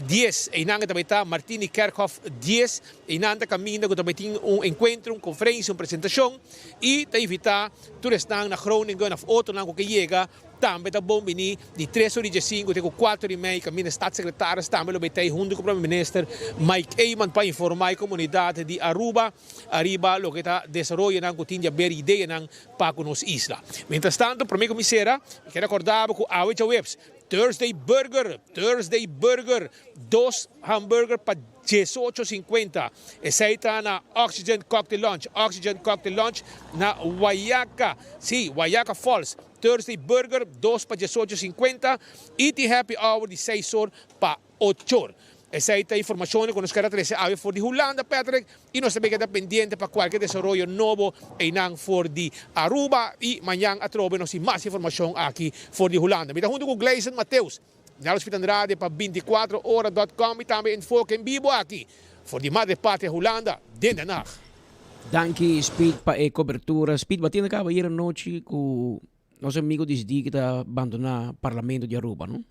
X: dies, einan e ta bai ta Martini Kerkhof dies, einan ta kaminda ku ta bai tin un enkuentro, un konferensia, un presentashon i ta invitá tur esnan na Groningen òf otronan ku ke yega tambe ta bon bini di tres ora i diesinku te ku kuater i mei kaminda Staatssecretaris tambe lo bai ta ei huntu ku Prome Minister Mike Eman pa informá e komunidat di Aruba ariba loke ta desaroyonan ku tin di haber ideanan pa ku nos isla. Mientras tanto, prome ku mi sera, mi kier akorda bo ku awe djaweps, Thursday Burger, Thursday Burger, dos hamburger pa diesocho sinkuenta. Esei ta na Oxygen Cocktail Lounge, Oxygen Cocktail Lounge na Wayaca, si, Wayaca Falls. Thursday Burger, dos pa diesocho sinkuenta i tin happy hour di seis or pa Ochor. Esei ta informashonnan ku nos ker a trese awe for di Hulanda, Patrick, i nos ta keda pendiente pa kualke desaroyo nobo einan for di Aruba i mañan atrobe nos tin mas informashon aki for di Hulanda. Mi ta huntu ku Gleison Mateus, Nelson Piet Andrade pa 24 ora dot com i tambe Enfoke en bibo aki for di Madre Patria Hulanda den Den Haag.
A: Danki Speed pa e kobertura. Speed, bo a tende kaba ayer anochi ku nos amigo disidí ki ta bandona Parlamento di Aruba, no?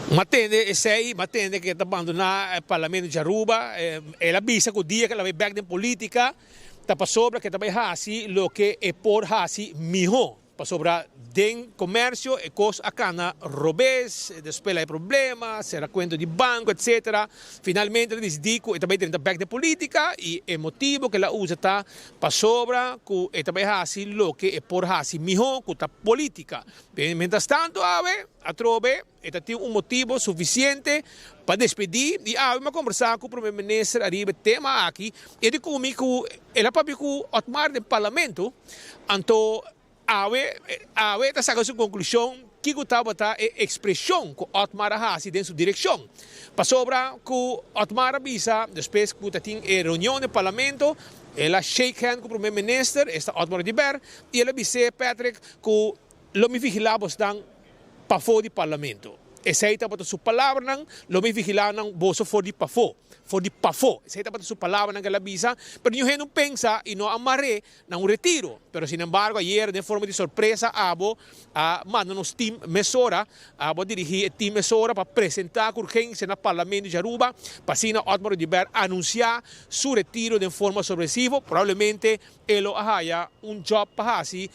X: M'a tende esei, m'a tende ku e ta bandoná e Parlamento di Aruba. El a bisa ku dia ku el a bai bèk den polítika ta pasobra ku e ta bai hasi loke e por hasi mihó. Pasobra den komersio e kos a kana robes, despues el a hay problema, sera kuenta di banko etsetera. Finalmente el a disidí ku e ta bai drenta bèk den polítika i e motibu ku el a usa ta Pasobra ku e ta bai hasi loke e por hasi mihó, ku ta polítika. Mientras tanto awe atrobe e ta tin un motibo sufisiente pa despedí i awe mi a kombersá ku Prome Minister ariba e tema aki i e di ku mi ku el a papia ku Otmar den Parlamento anto Awe, awe ta saka su konklushon kiko tabata e ekspreshon ku Otmar a hasi den su direkshon. Pasobra ku Otmar a bisa despues ku ta tin e reunion den parlamento, el a shake hand ku prome minister, esta Otmar Oduber, i el a bis'é, Patrick, ku lo mi vigilá bosnan pafó di parlamento. Esei tabata su palabranan, Lo mi vigilá nan boso for di pafó, for di pafó. Esei tabata su palabranan ku el a bisa, pero niun hende no pensa i no a mar'é na un retiro. Pero sinembargo ayer den forma di sorpresa abo a manda nos team mesora, abo a dirigí e team mesora pa presentá ku urgensia na Parlamento di Aruba pa asina Otmar Oduber anunsiá su retiro den forma sorpresivo. Probablemente e lo a haya un job pa hasi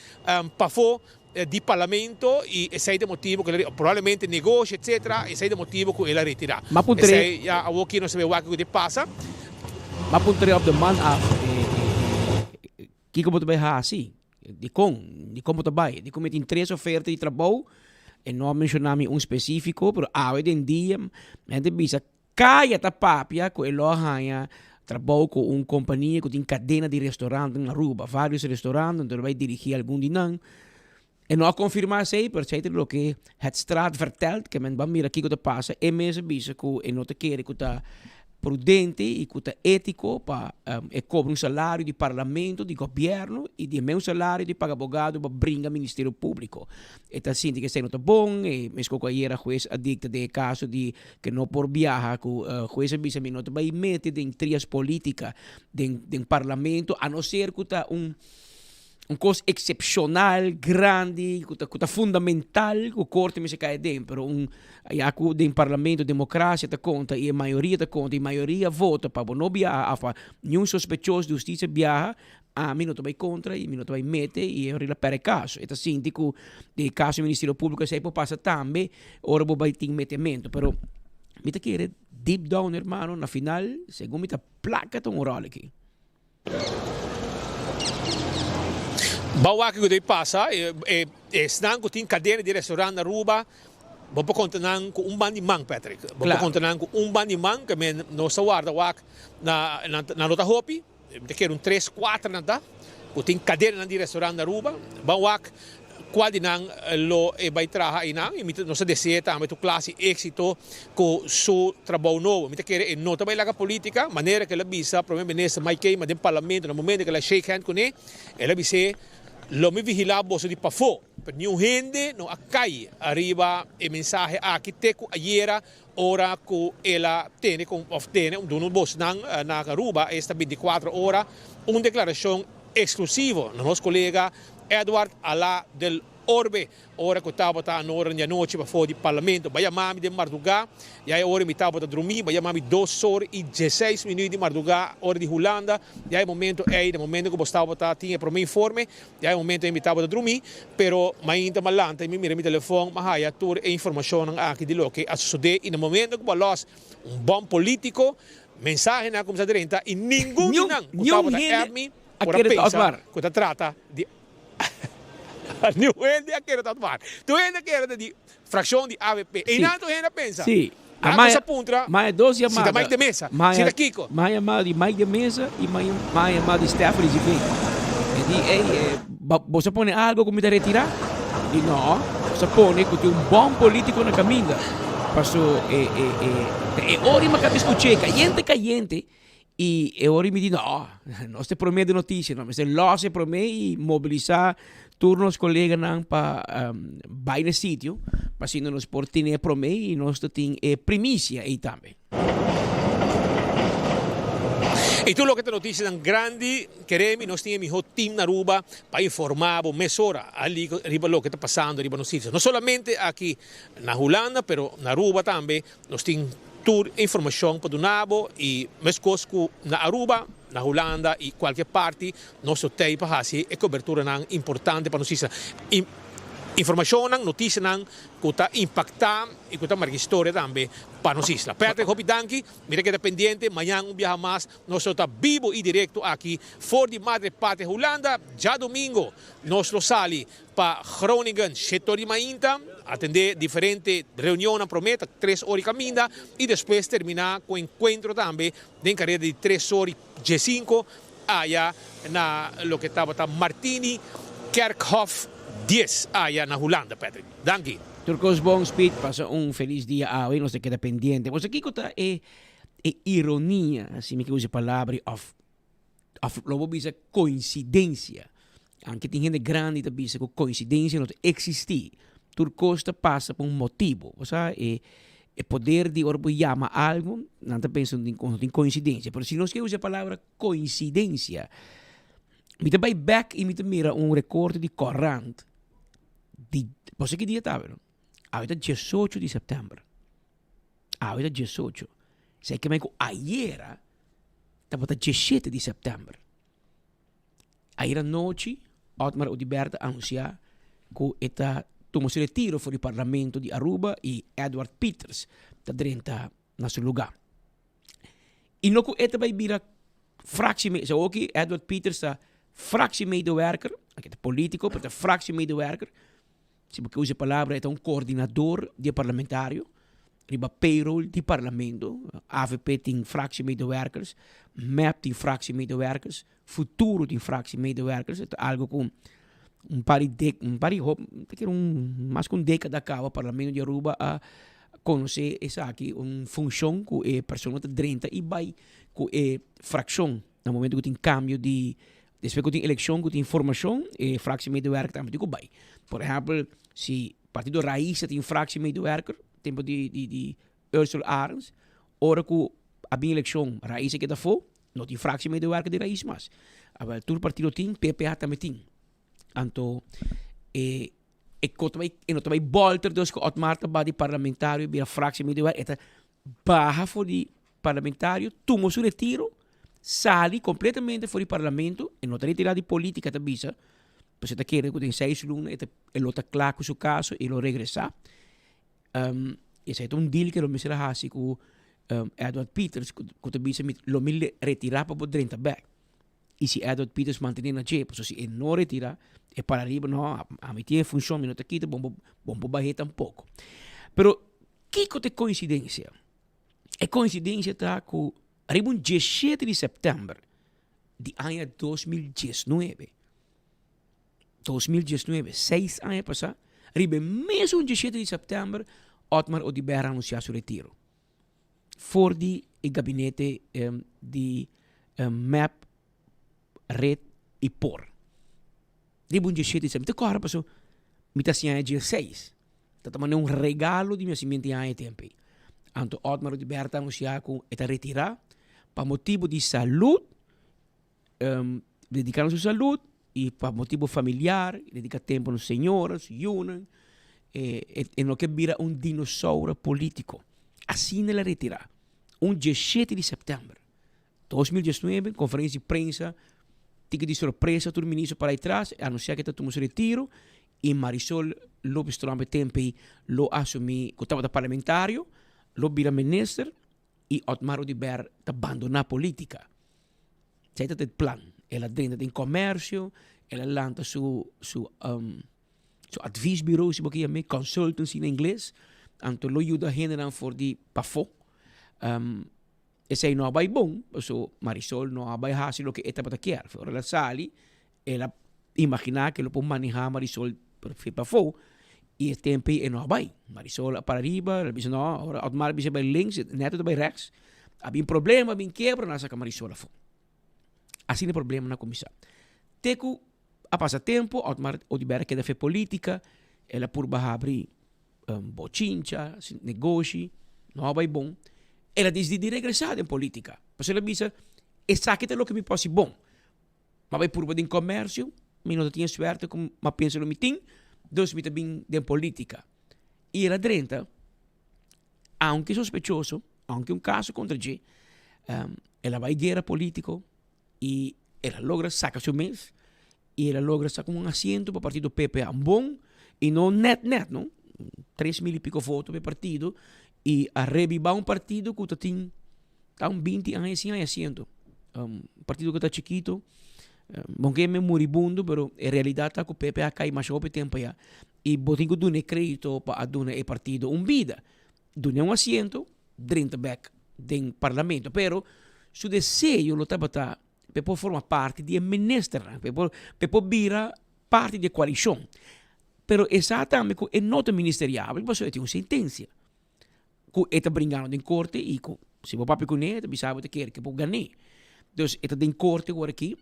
X: pafó di Parlamento y esey ta e motibo cu el a probablemente negoshi etcetera, esey ta e motibo cu el a retira.
A: Ma puntr'é.
X: Esey ya awor ki no sabe wak kico ta pasa.
A: Ma puntr'é op de man af kico bo ta bay haci, dicon, dicon bo ta bay, dicon mi tin tres oferta di trabou, e no a menciona mi un specifico, pero awe den dia men ta bisa Kaya ta papia ku e lo a haña trabou ku un kompania ku tin kadena di restaurant na Aruba, varios restaurant, anto lo bai dirigí algun di nan. E no a konfirmá esei, pero esei ta loke Het Straat vertelt, ke men ban mira kiko ta pasa. E mes a bisa ku e no ta kere ku ta prudente i ku ta étiko pa e kobra un salario di parlamento, di gobièrnu, i di e mes un salario di paga abogado pa bringa Ministerio Públiko. E ta sinti ku esei no ta bon, e meskos ku ayera hues a dikta den e kaso di ke no por biaha ku hues a bisa mi no ta bai mete den trias politica den den parlamento a no ser ku ta un. Un kos eksepshonal, grandi, ku ta ku ta fundamental ku korte mester kai aden, pero un ya ku den parlamento demokrasia ta konta i e mayoria ta konta i mayoria vota pa bo no biaha òf pa niun sospechoso di hustisia biaha, ami no ta bai kontra i mi no ta bai mete i e ora pèrdè e kaso. E ta sinti ku den e kaso di Ministerio Públiko esei por pasa tambe ora bo bai tin metemento, pero mi ta kere deep down hermano na final segun mi ta plaka ta un ròl aki.
X: Bo wak ku ta pasa, esnan ku tin kadena di restaurant na Aruba, bo por konta nan ku un ban di man, Patrick. Bo por konta nan ku un ban di man, ke men nos ta warda wak na nan no ta hopi, mi ta kere un tres, kuater nan ta, ku tin kadenanan di restaurant na Aruba. Bo wak Cual di nan lo e bay traha eynan y mi ta nos ta desea tambe tur clase exito cu su trabou nobo. Mi ta kere e no ta bay laga politica, manera cu el a bisa Prome Minister Mike Eman den Parlamento na momento cu el a shake hand cune, el a bis'e lo mi vigila boso di pafo, pero niun hende no a cay ariba e mensahe aki te cu ayera ora cu el a tene con of tene duna bosnan na Aruba esta binticuatro ora un declaracion exclusivo na nos colega Edward Alá del Orbe, ora cu tabata anora di anochi pafó di Parlamento. Bai yama mi den mardugá, ya e ora mi tabata drumí, bai yama mi dos or y dieseis minuut di mardugá, ora di Hulanda, ya e momento ey, na momento cu bos tabata tin e prome informe, ya e momento ey mi tabata drumí, pero mainta mi a lanta y mi mira mi telefon, mi a haya tur e informacionnan aki di loke a sosode y na momento cu bo a los un bon politico, mensahenan a cuminsa drenta y ningun di nan cu tabata app mi,
A: A
X: Por a
A: kere ta
X: pensa
A: Otmar.
X: ku ta trata di Niun hende a kere ta Otmar. Tur hende a kere ta di frakshon di avp.
A: Sí.
X: Einan tur hende a pensa.
A: Sí.
X: A
A: Maya,
X: kusa puntra
A: maya dos
X: si ta
A: yamada.
X: Mike de Meza, si
A: Maya,
X: ta Kiko.
A: maya yamada di Mike de Meza i maya, maya yamada di Stephanie Ziving. E di, ey, eh, ba, boso a pone algo ku mi ta retirá? E di, no, boso a pone ku tin un bon politiko na kaminda. Paso e, e, e, ta e ora i mi a kaba skuch'é kayente kayente. I e ora mi di, no, nos ta e promé di noticia, nos mester los e promé i mobilisá tur nos koleganan pa bai na e sitio, pa asina nos por tene e promé i nos ta tin e primisia ei tambe.
X: I tur loke ta noticianan grandi, keremi nos tin e mihó team na Aruba pa informá bo mesora riba loke ta pasando riba nos isla. No solamente aki na Hulanda, pero na Aruba tambe Nos tin tur e informacion pa duna bo y mescos cu na Aruba, na Hulanda y cualkier parti nos lo tey pa haci e coberturanan importante pa nos isla. Informacionnan, noticianan cu ta impacta y cu ta marca historia tambe pa nos isla. Patrick, hopi danki. Mi ta keda pendiente. Mañan un biaha mas nos lo ta bibo y directo aki for di Madre Patria Hulanda. Djadomingo nos lo sali Pa Groningen, shete or di mainta, atendé diferente reunionnan promé ta tres or di kaminda i despues terminá ku enkuentro tambe den kareda di tres or i diesinko aya na loke tabata Martini Kerkhof dies aya na Hulanda, Patrick. Danki.
A: Tur kos bon Speed, pasa un felis dia awe, nos ta keda pendiente. Bo sa kiko ta e e ironia, si mi ke usa e palabra, òf Of lo bo bisa coincidencia. Aunke tin hende grandi ta bisa cu coincidencia no ta existi. Tur cos ta pasa pa un motibo. Bo sa e e poder di ora bo yama algo, nan ta pensa no tin coincidencia. Pero si nos ke usa e palabra coincidencia, mi ta bay bek y mi ta mira un recorte di corant di, bo sa ki dia ta awe no? Awe ta diesocho di september. Awe ta diesocho. Esei ke men ku ayera tabata diesshete di sèptèmber. Ayera nochi Otmar Oduber ta anunsiá ku e ta tuma su retiro for di parlamento di Aruba i Edward Pieters ta drenta na su lugá. I no ku e ta bai bira fractie, sa oki Edward Pieters ta fractiemedewerker, e ta polítiko pero ta fractiemedewerker. Si bo ke usa e palabra e ta un coordinador di e parlamentario riba payroll di parlamento. Avp tin fractiemedewerkers, mep tin fractiemedewerkers, Futuro tin fractiemedewerkers. E ta algo ku un par di dek, un par di hop, ta kere un mas ku un dekada kaba parlamento di Aruba a konosé esaki, un funshon ku e persona ta drenta i bai ku e frakshon na momento ku tin kambio di Despues ku tin elekshon, ku tin formashon, e fractiemedewerker tambe tin ku bai. Por ehèmpel, si Partido Raiz ta tin fractiemedewerker, tempu di di di Ursula Arends, ora ku a bin elekshon, Raiz a keda afó, no tin fractiemedewerker di Raiz mas. Awèl, tur partido tin, PPA tambe tin. Anto e e ko ta bai e no ta bai bolter dus ku Otmar ta ba di parlamentario bira fractie medio e ta baha for di parlamentario tuma su retiro sali completamente for di parlamento e no ta retira di politica ta bisa pues e ta kere ku den seis luna e ta e lo ta kla ku su kaso e lo regresa esei ta un deal ku lo mester a hasi ku Edward Pieters ku ta bisa mi lo mi retira pa bo drenta bek. Y si Edward Pieters mantene na dje, pasobra si e no retira, e para riba, no, ami tin e funcion, mi no ta kita, bon bo por bah'é tampoco. Pero, kico ta e coincidencia? E coincidencia ta cu riba un diesshete di september di aña 2019, 2019, seis aña pasa, riba e mesun diesshete di september, Otmar Oduber a anuncia su retiro. For di e gabinete di mep, red y por. Riba un diesshete di september. Mi ta kòrda pasobra mi ta hasi aña diesseis. Ta ta manda un regalo di mi hasimentu di aña e tempu ei. Anto Otmar Oduber ta anunsiá ku e ta retirá pa motibu di salud. Dediká na su salud y pa motibu familiar, dediká tempu na su señora, su yunan. E no ke bira un dinosauro politico. Asina el a retirá. Un diesshete di sèptèmber 2019, konferensia di prensa, tiki di sorpresa tur ministro para atras, e anunsiá ke ta tuma su retiro y Marisol Lopez Tromp e tempu ei lo asumí, ku tabata parlamentario, lo bira minister y Otmar Oduber ta bandoná politica. Esei ta e plan. El a drenta den comercio, el a lanta su su su adviesbureau si bo ke yam'é, consultancy na ingles, anto lo yuda hendenan for di pafó. Esei no a bai bon, pasobra Marisol no a bai hasi loke e tabata kier. Ora el a sali, el a imaginá ke lo por manehá Marisol pafó i e tempu ei e no a bai. Marisol a para riba, el a bisa no, ora Otmar a bisa bai links, Neto ta bai rechts. A bin problema, a bin kiebra, nan a saka Marisol afó. Asina e problemanan a kuminsá. Te ku a pasa tempu, Otmar Oduber a keda fe polítika, el a purba habri bochincha, negoshi, no a bai bon. El a disidí di regresá den polítika. Pasobra el a bisa, esaki ta loke mi por hasi bon. M'a bai purba den comercio, mi no ta tin e suerte cu m'a pensa lo mi tin, dus mi ta bin den politica. Y el a drenta, aunke sospechoso, aunke un caso contra dje, el a bai guera politico y el a logra saca su mes y el a logra saca un asiento pa partido PPA. Un bon y no net net no, 3000 y pico voto pa e partido y a rebiba un partido cu ta tin Ta un binti aña sin hay asiento. Um, partido ku ta chikito. Um, bon ke me moribundo, pero e realidad ta ku PP a kai masha hopi tempo ya. I bo tin ku duna e kredito pa a duna e partido un bida. Duna un asiento, drenta bek den parlamento. Pero su deseo lo tabata pa e por forma parti di e ministernan, pa e por, pa e por bira parti di e koalishon. Pero e sa tambe ku e no ta ministeriabel pasobra e tin un sentensia. Ku e ta bringando den korte i ku si bo papia kuné e ta bisa bo ta kere ke bo gané. Dus e ta den korte awor aki,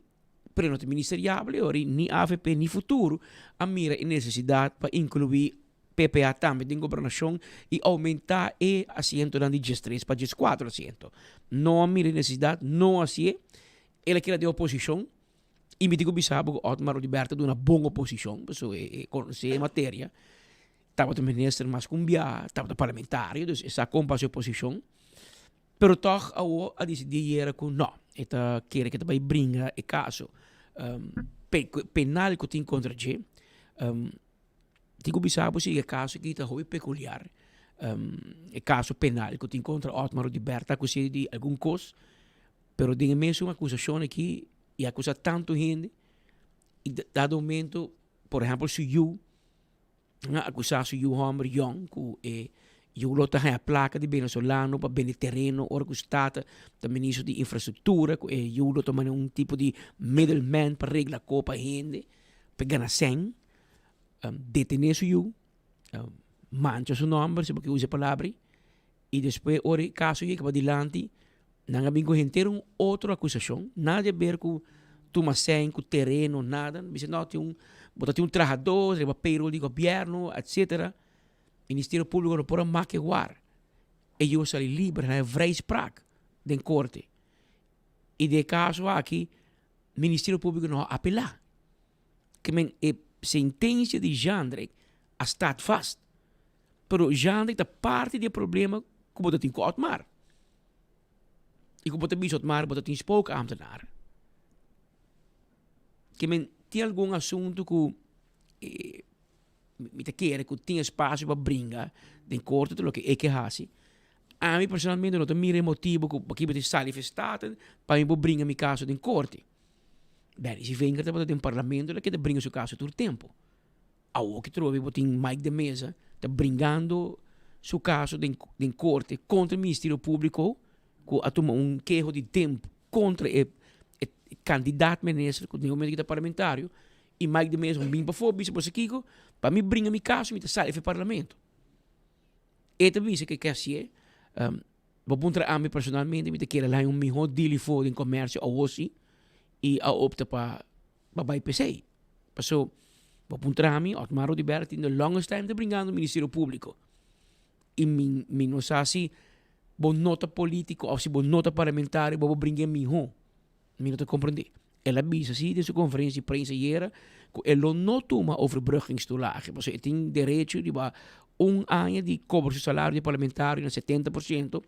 A: pero e no ta ministeriabel e ora ni avp ni Futuro a mira e nesesidat pa inkluí PPA tambe den gobernashon i oumentá e asientonan di diestres pa dieskuater asiento. No a mira e nesesidat, no a hasié. El a keda den oposishon i mi tin ku bisa bo ku Otmar Oduber ta duna bon oposishon pasobra e konosé e materia. Tabata minister mas ku un bia, tabata parlamentario, dus e sa kon pa su posishon. Pero tòg awo a disidí ayera ku nò, e ta kere ku e ta bai bringa e kaso penal ku tin kontra dje. Tin ku bisa bo si e kaso aki ta hopi pekuliar, e kaso penal ku tin kontra Otmar Oduber ta akus'é di algun kos, pero den e mesun akusashon aki e akusa tantu hende i dado momento, por ehèmpel su yu, Nan a akusá su yu hòmber yòn ku e yu lo ta haña plaka di venezolano pa bende tereno ora ku su tata ta ministro di infrastruktura ku e yu lo ta manda un tipo di middleman pa regla kopa hende pa gana sèn. Detené su yu, mancha su nòmber si bo ke usa e palabra ei i despues ora e kaso yega padilanti Nan a bin ku henter un otro akusashon, nada di aber ku tuma sèn, ku tereno, nada. Nan bisa no, tin un, bo ta tin un trahadó riba payroll di gobièrnu, etsetera. Ministerio Públiko no por a make war. E yu a sali liber, nan a vrijspraak den korte. I den e kaso aki, Ministerio Públiko no a apelá. Ke men e sentensia di Jandrek a staat vast. Pero Jandrek ta parti di e problema ku bo ta tin ku Otmar. I ku bo ta bisa Otmar bo ta tin spookambtenaar. Ke men tin algun asuntu ku mi ta kere ku tin espasio pa bringa den korte tur loke e ke hasi. Ami personalmente no ta mira e motibu ku pakiba tin sali for Staten pa mi por bringa mi kaso den korte. Benny Sevinger tabata den parlamento el a keda bringa su kaso tur tempu. Awor ki trobe bo tin Mike de Meza ta bringando su kaso den den korte kontra Ministerio Públiko ku a tuma un keho di tempu kontra e e kandidat minister ku den e momento ki ta parlamentario i Mike de Meza bin pafó bisa bo sa kiko pa mi bringa mi kaso mi ta sali for e parlamento. E ta bisa ke ke hasié bo puntra ami personalmente mi ta kere laña un mihó deal afó den komersio awor si i a opta pa pa bai p'esei. Paso bo puntra mi Otmar Oduber tin the longest time ta bringando Ministerio Públiko i mi mi no sa si bo no ta polítiko òf si bo no ta parlamentario bo por bring'é mihó. Mi no ta komprendé. El a bisa si den su konferensia di prensa ayera ku e lo no tuma overbruggingstoelage pasobra e tin derecho riba un aña di kobra su salario di parlamentario na 70%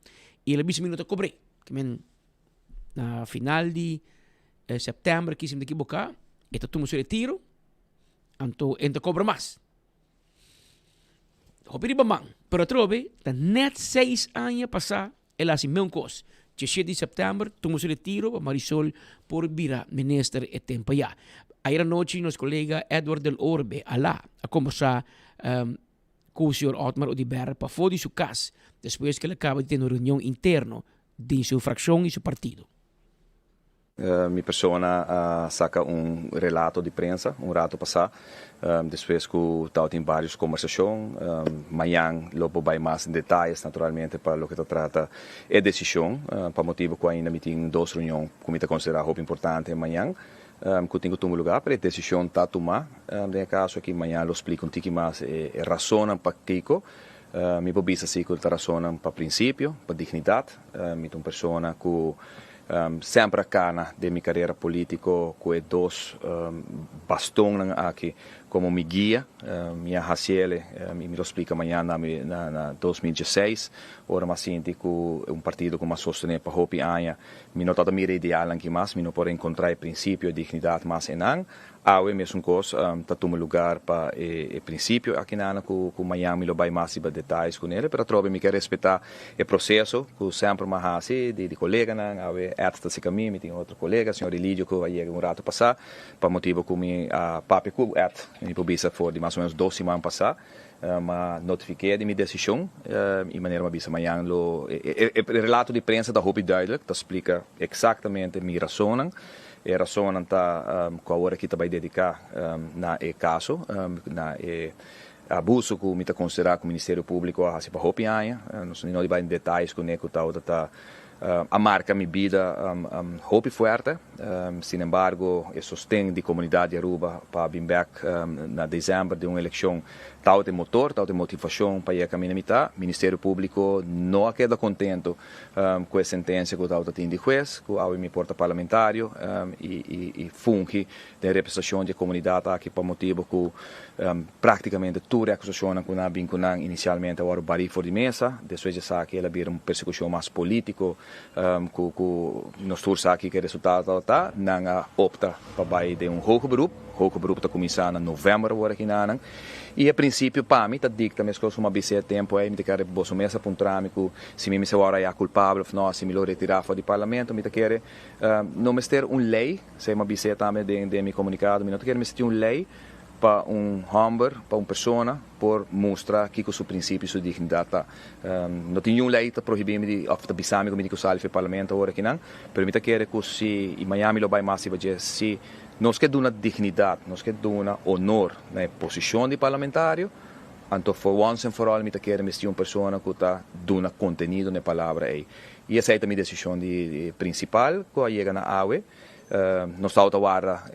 A: i el a bisa mi no ta kobr'é. Ke men na final di sèptèmber aki si mi ta ekiboká e ta tuma su retiro anto e no ta kobra mas. Hopi riba man, pero atrobe ta nèt seis aña pasá El a hasi meun kos. Djeshete di sèptèmber tuma su retiro pa Marisol por bira minister e tempu ayá. Ayer anochi nos kolega Edward del Orbe Alá a kombersá ku señor Otmar Oduber pafó di su kas despues ku el a kaba di tene un reunion interno den su frakshon i su partido.
F: Mi persona a saca un relato di prensa un rato pasa, despues cu tabatin varios conversacion. Mañan lo por bay mas den detayes naturalmente pa loke ta trata e decision, pa motibo cu ainda mi tin dos reunion cu mi ta considera hopi importante mañan cu tin cu tuma lugar, pero e decision ta tuma den e caso aki. Mañan lo splica un tiki mas e razonnan pakico. Mi por bisa si cu ta razonnan pa principio, pa dignidad. Mi ta un persona cu Semper a cana den mi carera politico cu e dos bastonnan aki como mi guia. Mi a haciele y mi lo splica mañana na mi na 2016 ora mi a sinti cu un partido cu mi a sostene pa hopi aña mi no tabata mira e idealnan aki mas, mi no por encontra e principio, e dignidad mas enan. Awe mesun kos ta tuma lugar pa e prinsipio akinana ku mañan mi lo bai mas riba detayes ku nele, pero atrobe mi ke respetá e proseso ku semper mi a hasi di koleganan. Awe Ed ta sika mi, mi tin otro kolega, señor Elidio ku a yega un rato pasá, pa motibu ku mi a papia ku Ed, mi por bisa for di mas o menos dos siman pasá, mi a notifiké di mi desishon i manera mi a bisa mañan lo e relato di prensa ta hopi duidelijk, ta splika eksaktamente mi rasonnan. E rasonnan ta ku awor aki ta bai dediká na e kaso, na e abuso ku mi ta konsiderá ku Ministerio Públiko a hasi pa hopi aña. Nos no di bai den detayes kuné ku tabata ta a marka mi bida hopi fuerte. Sin embargo, e sosten di komunidat di Aruba pa bin bèk na desèmber den un elekshon tabata e motor, tabata e motivashon pa yega kaminda mi ta. Ministerio Públiko no a keda kontentu Ku e sentensia ku tabata tin di hues, ku awe mi por ta parlamentario i fungi den representashon di e komunidat aki pa motibu ku praktikamente tur e akusashonnan ku nan a bin ku nan inisialmente a wòrdu barí for di mesa. Despues di esaki el a bira un persekushon mas polítiko ku ku nos tur sa kiko e resultado tabata. Nan a opta pa bai den un hoger beroep. Hoger beroep ta kuminsá na novèmber awor aki nanan. I e prinsipio pa mi ta dikta meskos ku mi a bis'é e tempu ei, mi ta kere boso mes a puntra mi ku si mi mester wòrdu haya kulpabel òf nò, si mi lo retirá for di parlamento, mi ta kere no mester un lei, esei mi a bis'é tambe den den mi komunikado, mi no ta kere mester tin un lei pa un hòmber, pa un persona por mustra kiko su prinsipio i su dignidat ta. No tin niun lei ta prohibí mi di òf ta bisa mi ku mi tin ku sali for di parlamento awor akinan, pero mi ta kere ku si, i mañana mi lo bai mas riba dje, si Nos ke duna dignidat, nos ke duna honor na e posishon di parlamentario, anto for once and for all mi ta kere mester un persona ku ta duna kontenido na e palabra ei. I esei ta mi desishon di prinsipal ku a yega na awe. Nos tabata warda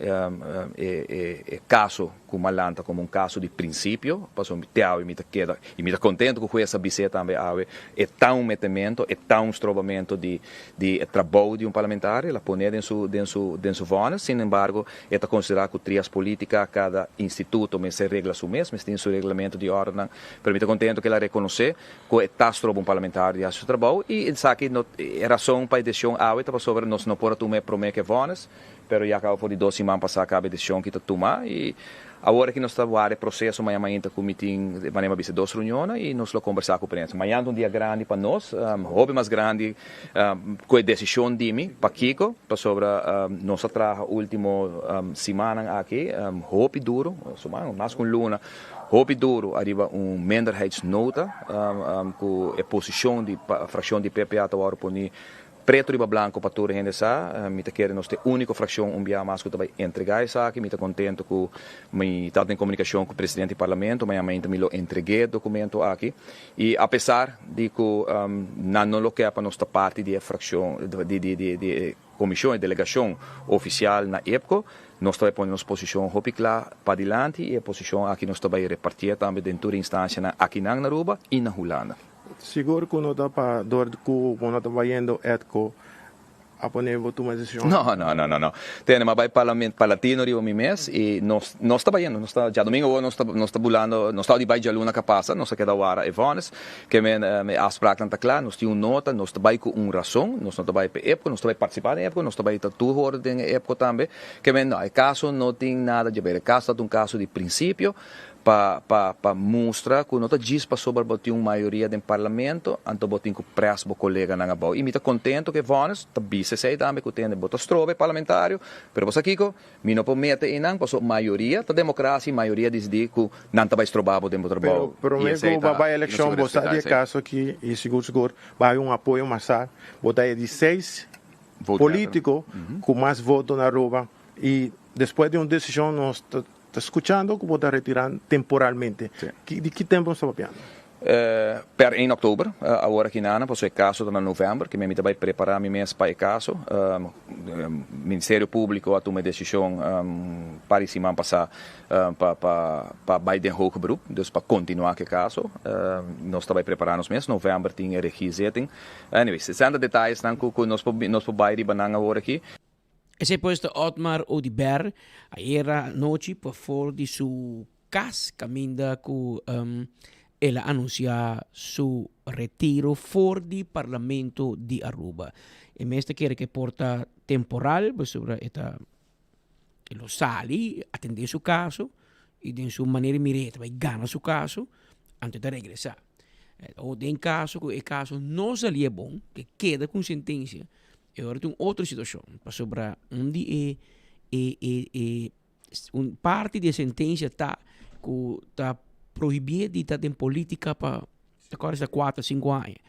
F: e kaso ku m'a lanta komo un kaso di prinsipio, pasobra te awe mi ta keda i mi ta kontento ku hues a bis'é tambe awe, e ta un metemento, e ta un strobamento di di e trabou di un parlamentario, el a pon'é den su den su den su vònes, sin embargo e ta konsiderá ku trias politica kada instituto mester regla su mes, mester tin su reglamento di òrdennan, pero mi ta kontento ku el a rekonosé ku e ta stroba un parlamentario di hasi su trabou i esaki no e rason pa e desishon awe ta pasobra nos no por a tuma e prome ku e vònes pero ya kaba for di dos siman pasá kaba e desishon ki ta tuma i awor aki nos ta wara e proseso maña mainta ku mi tin manera mi a bisa dos reunionnan i nos lo kombersá ku prensa. Mañan ta un dia grandi pa nos hopi mas grandi ku e desishon di mi pakiko pasobra nos a traha ultimo simannan aki hopi duru mas ku un luna. Hopi duru ariba un minderheidsnota ku e posishon di frakshon di PPA ta wòrdu poni pretu riba blanko pa tur hende sa. Mi ta kere nos ta e úniko frakshon un bia mas ku ta bai entregá esaki. Mi ta kontentu ku mi ta den komunikashon ku presidente di parlamento. Mañana mainta mi lo entreg'é e dokumento aki. I apesar di ku nan no lo ke pa nos ta parti di e frakshon di di e Komishon e delegashon ofisial na EPCO, nos ta bai pone nos posishon hopi kla padilanti i e posishon aki nos ta bai repartié tambe den tur instansianan akinan na Aruba i na Hulanda.
H: Sigur ku no ta pa dor ku bo no ta bayendo EPCO a pone bo tuma e desishon?
F: No, no, no, no, no. Tene, m'a bai Parlament Palatino riba mi mes i nos nos ta bayendo, nos ta djadomingo awor nos ta nos ta bulando, nos tawata di bai djaluna ka pasa, nos a keda wara e vònes. Ke men e afspraaknan ta kla, nos tin un nota, nos ta bai ku un rason, nos no ta bai pa e epko, nos ta bai partisipá den e epko, nos ta bai ta tur hora den e epko tambe. Ke men no, e kaso no tin nada di aber, e kaso ta un kaso di prinsipio pa pa pa mustra ku no ta djis pasobra bo tin un mayoria den parlamento, anto bo tin ku près bo koleganan abou. I mi ta kontento ku e vònes ta bisa esei tambe ku tende bo ta stroba e parlamentario, pero bo sa kiko? Mi no por mete einan pasobra mayoria ta democracia y mayoria dicidi cu nan ta bay stroba bo den bo trabou.
H: Pero prome
F: Y esey
H: cu ba
F: ta,
H: bay
F: y nos
H: eleccion
F: tin cu
H: bo sa
F: respeta
H: di e
F: esey.
H: caso aki y sigur sigur ba hay un apoyo masal. Bo ta e di seis
F: Vote gatherer.
H: politico cu mas voto na Aruba y despues di un decision nos ta ta scuchando cu bo ta retira temporalmente. Ki di ki tempo nos ta papiando?
F: Per 1 oktober, awor aki nana, pasobra e kaso ta na novèmber, ke mi ta bai prepará mi mes pa e kaso. Ministerio Públiko a tuma e desishon un par di siman pasá pa pa pa bai den hoger beroep, dus pa kontinuá ku e kaso. Nos ta bai prepará nos mes, novèmber tin e regiezitting. Anyways, esei ta detayesnan ku ku nos por nos por bai riba nan awor aki.
A: Esei pues ta Otmar Oduber ayera anochi pafor di su cas caminda cu el a anuncia su retiro for di Parlamento di Aruba. E mes ta kere cu e por ta temporal pasobra e ta e lo sali atende su caso y den su manera di mira e ta bay gana su caso anto e ta regresa. O den caso cu e caso no sali bon, cu e keda cu un sentencia, e ora tin un otro situacion pasobra un di e e e e Un parti di e sentencia ta cu ta prohibié di ta den politica pa ta acorda si ta cuatro o cinco aña.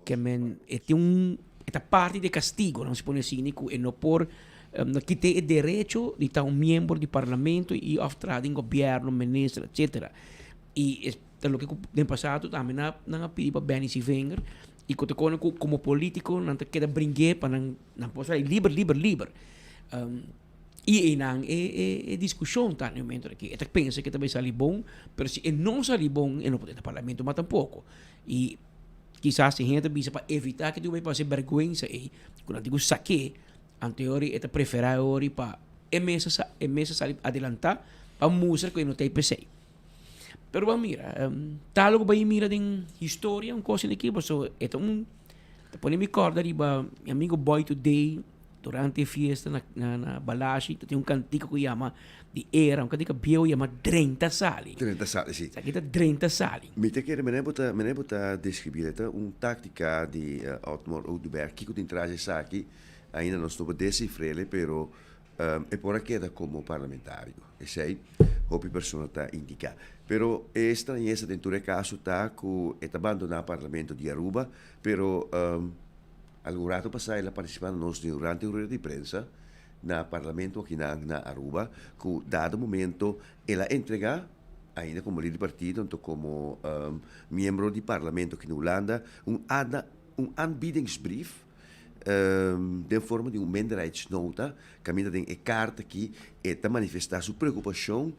A: Ke men e tin un e ta parti di e castigo nos pone asina cu e no por no kite e derecho di ta un miembro di parlamento y of traha den gobierno, minister etcetera. Y e ta loke cu den pasado tambe nan nan a pidi pa Benny Sevinger y cu ta cona cu como politico nan ta keda bringué pa nan nan por sali liber liber liber. I einan e e e diskushon ta na e momento aki. E ta pensa ku e ta bai sali bon, pero si e no sali bon e no por drenta parlamento mas tampoko. I kisas e hende ta bisa pa evitá ku e bai pasa e bèrgwensa ei, ku nan tin ku sak'é, anto e ora e ta preferá e ora pa e mes a e mes a sali adelantá pa mustra ku e no ta ei p'esei. Pero bo a mira, tal ku bo bai mira den historia un kos aki pasobra e ta un ta pone mi kòrda riba mi amigo Boy Today. Durante e fiesta na na na Balashi ta tin un kantika ku yama di era, un kantika bieu yama Drenta Sali.
I: Drenta Sali, si.
A: Esaki ta Drenta Sali.
I: Mi ta kere mene bo ta mene bo ta describi e ta un tactica di Otmar Oduber kiko tin tras esaki ainda nos no por descifrele pero e por a keda como parlamentario esey hopi persona ta indica pero e extrañeza den tur e caso ta cu e ta bandona parlamento di Aruba pero Algun rato pasá el a partisipá na nos durante un rueda di prensa na Parlamento akinan na Aruba ku dado momento el a entregá, ainda komo lider di partido anto komo miembro di Parlamento aki na Hulanda, un un aanbiedingsbrief. Den forma di un minderheidsnota, kaminda den e karta aki e ta manifestá su preokupashon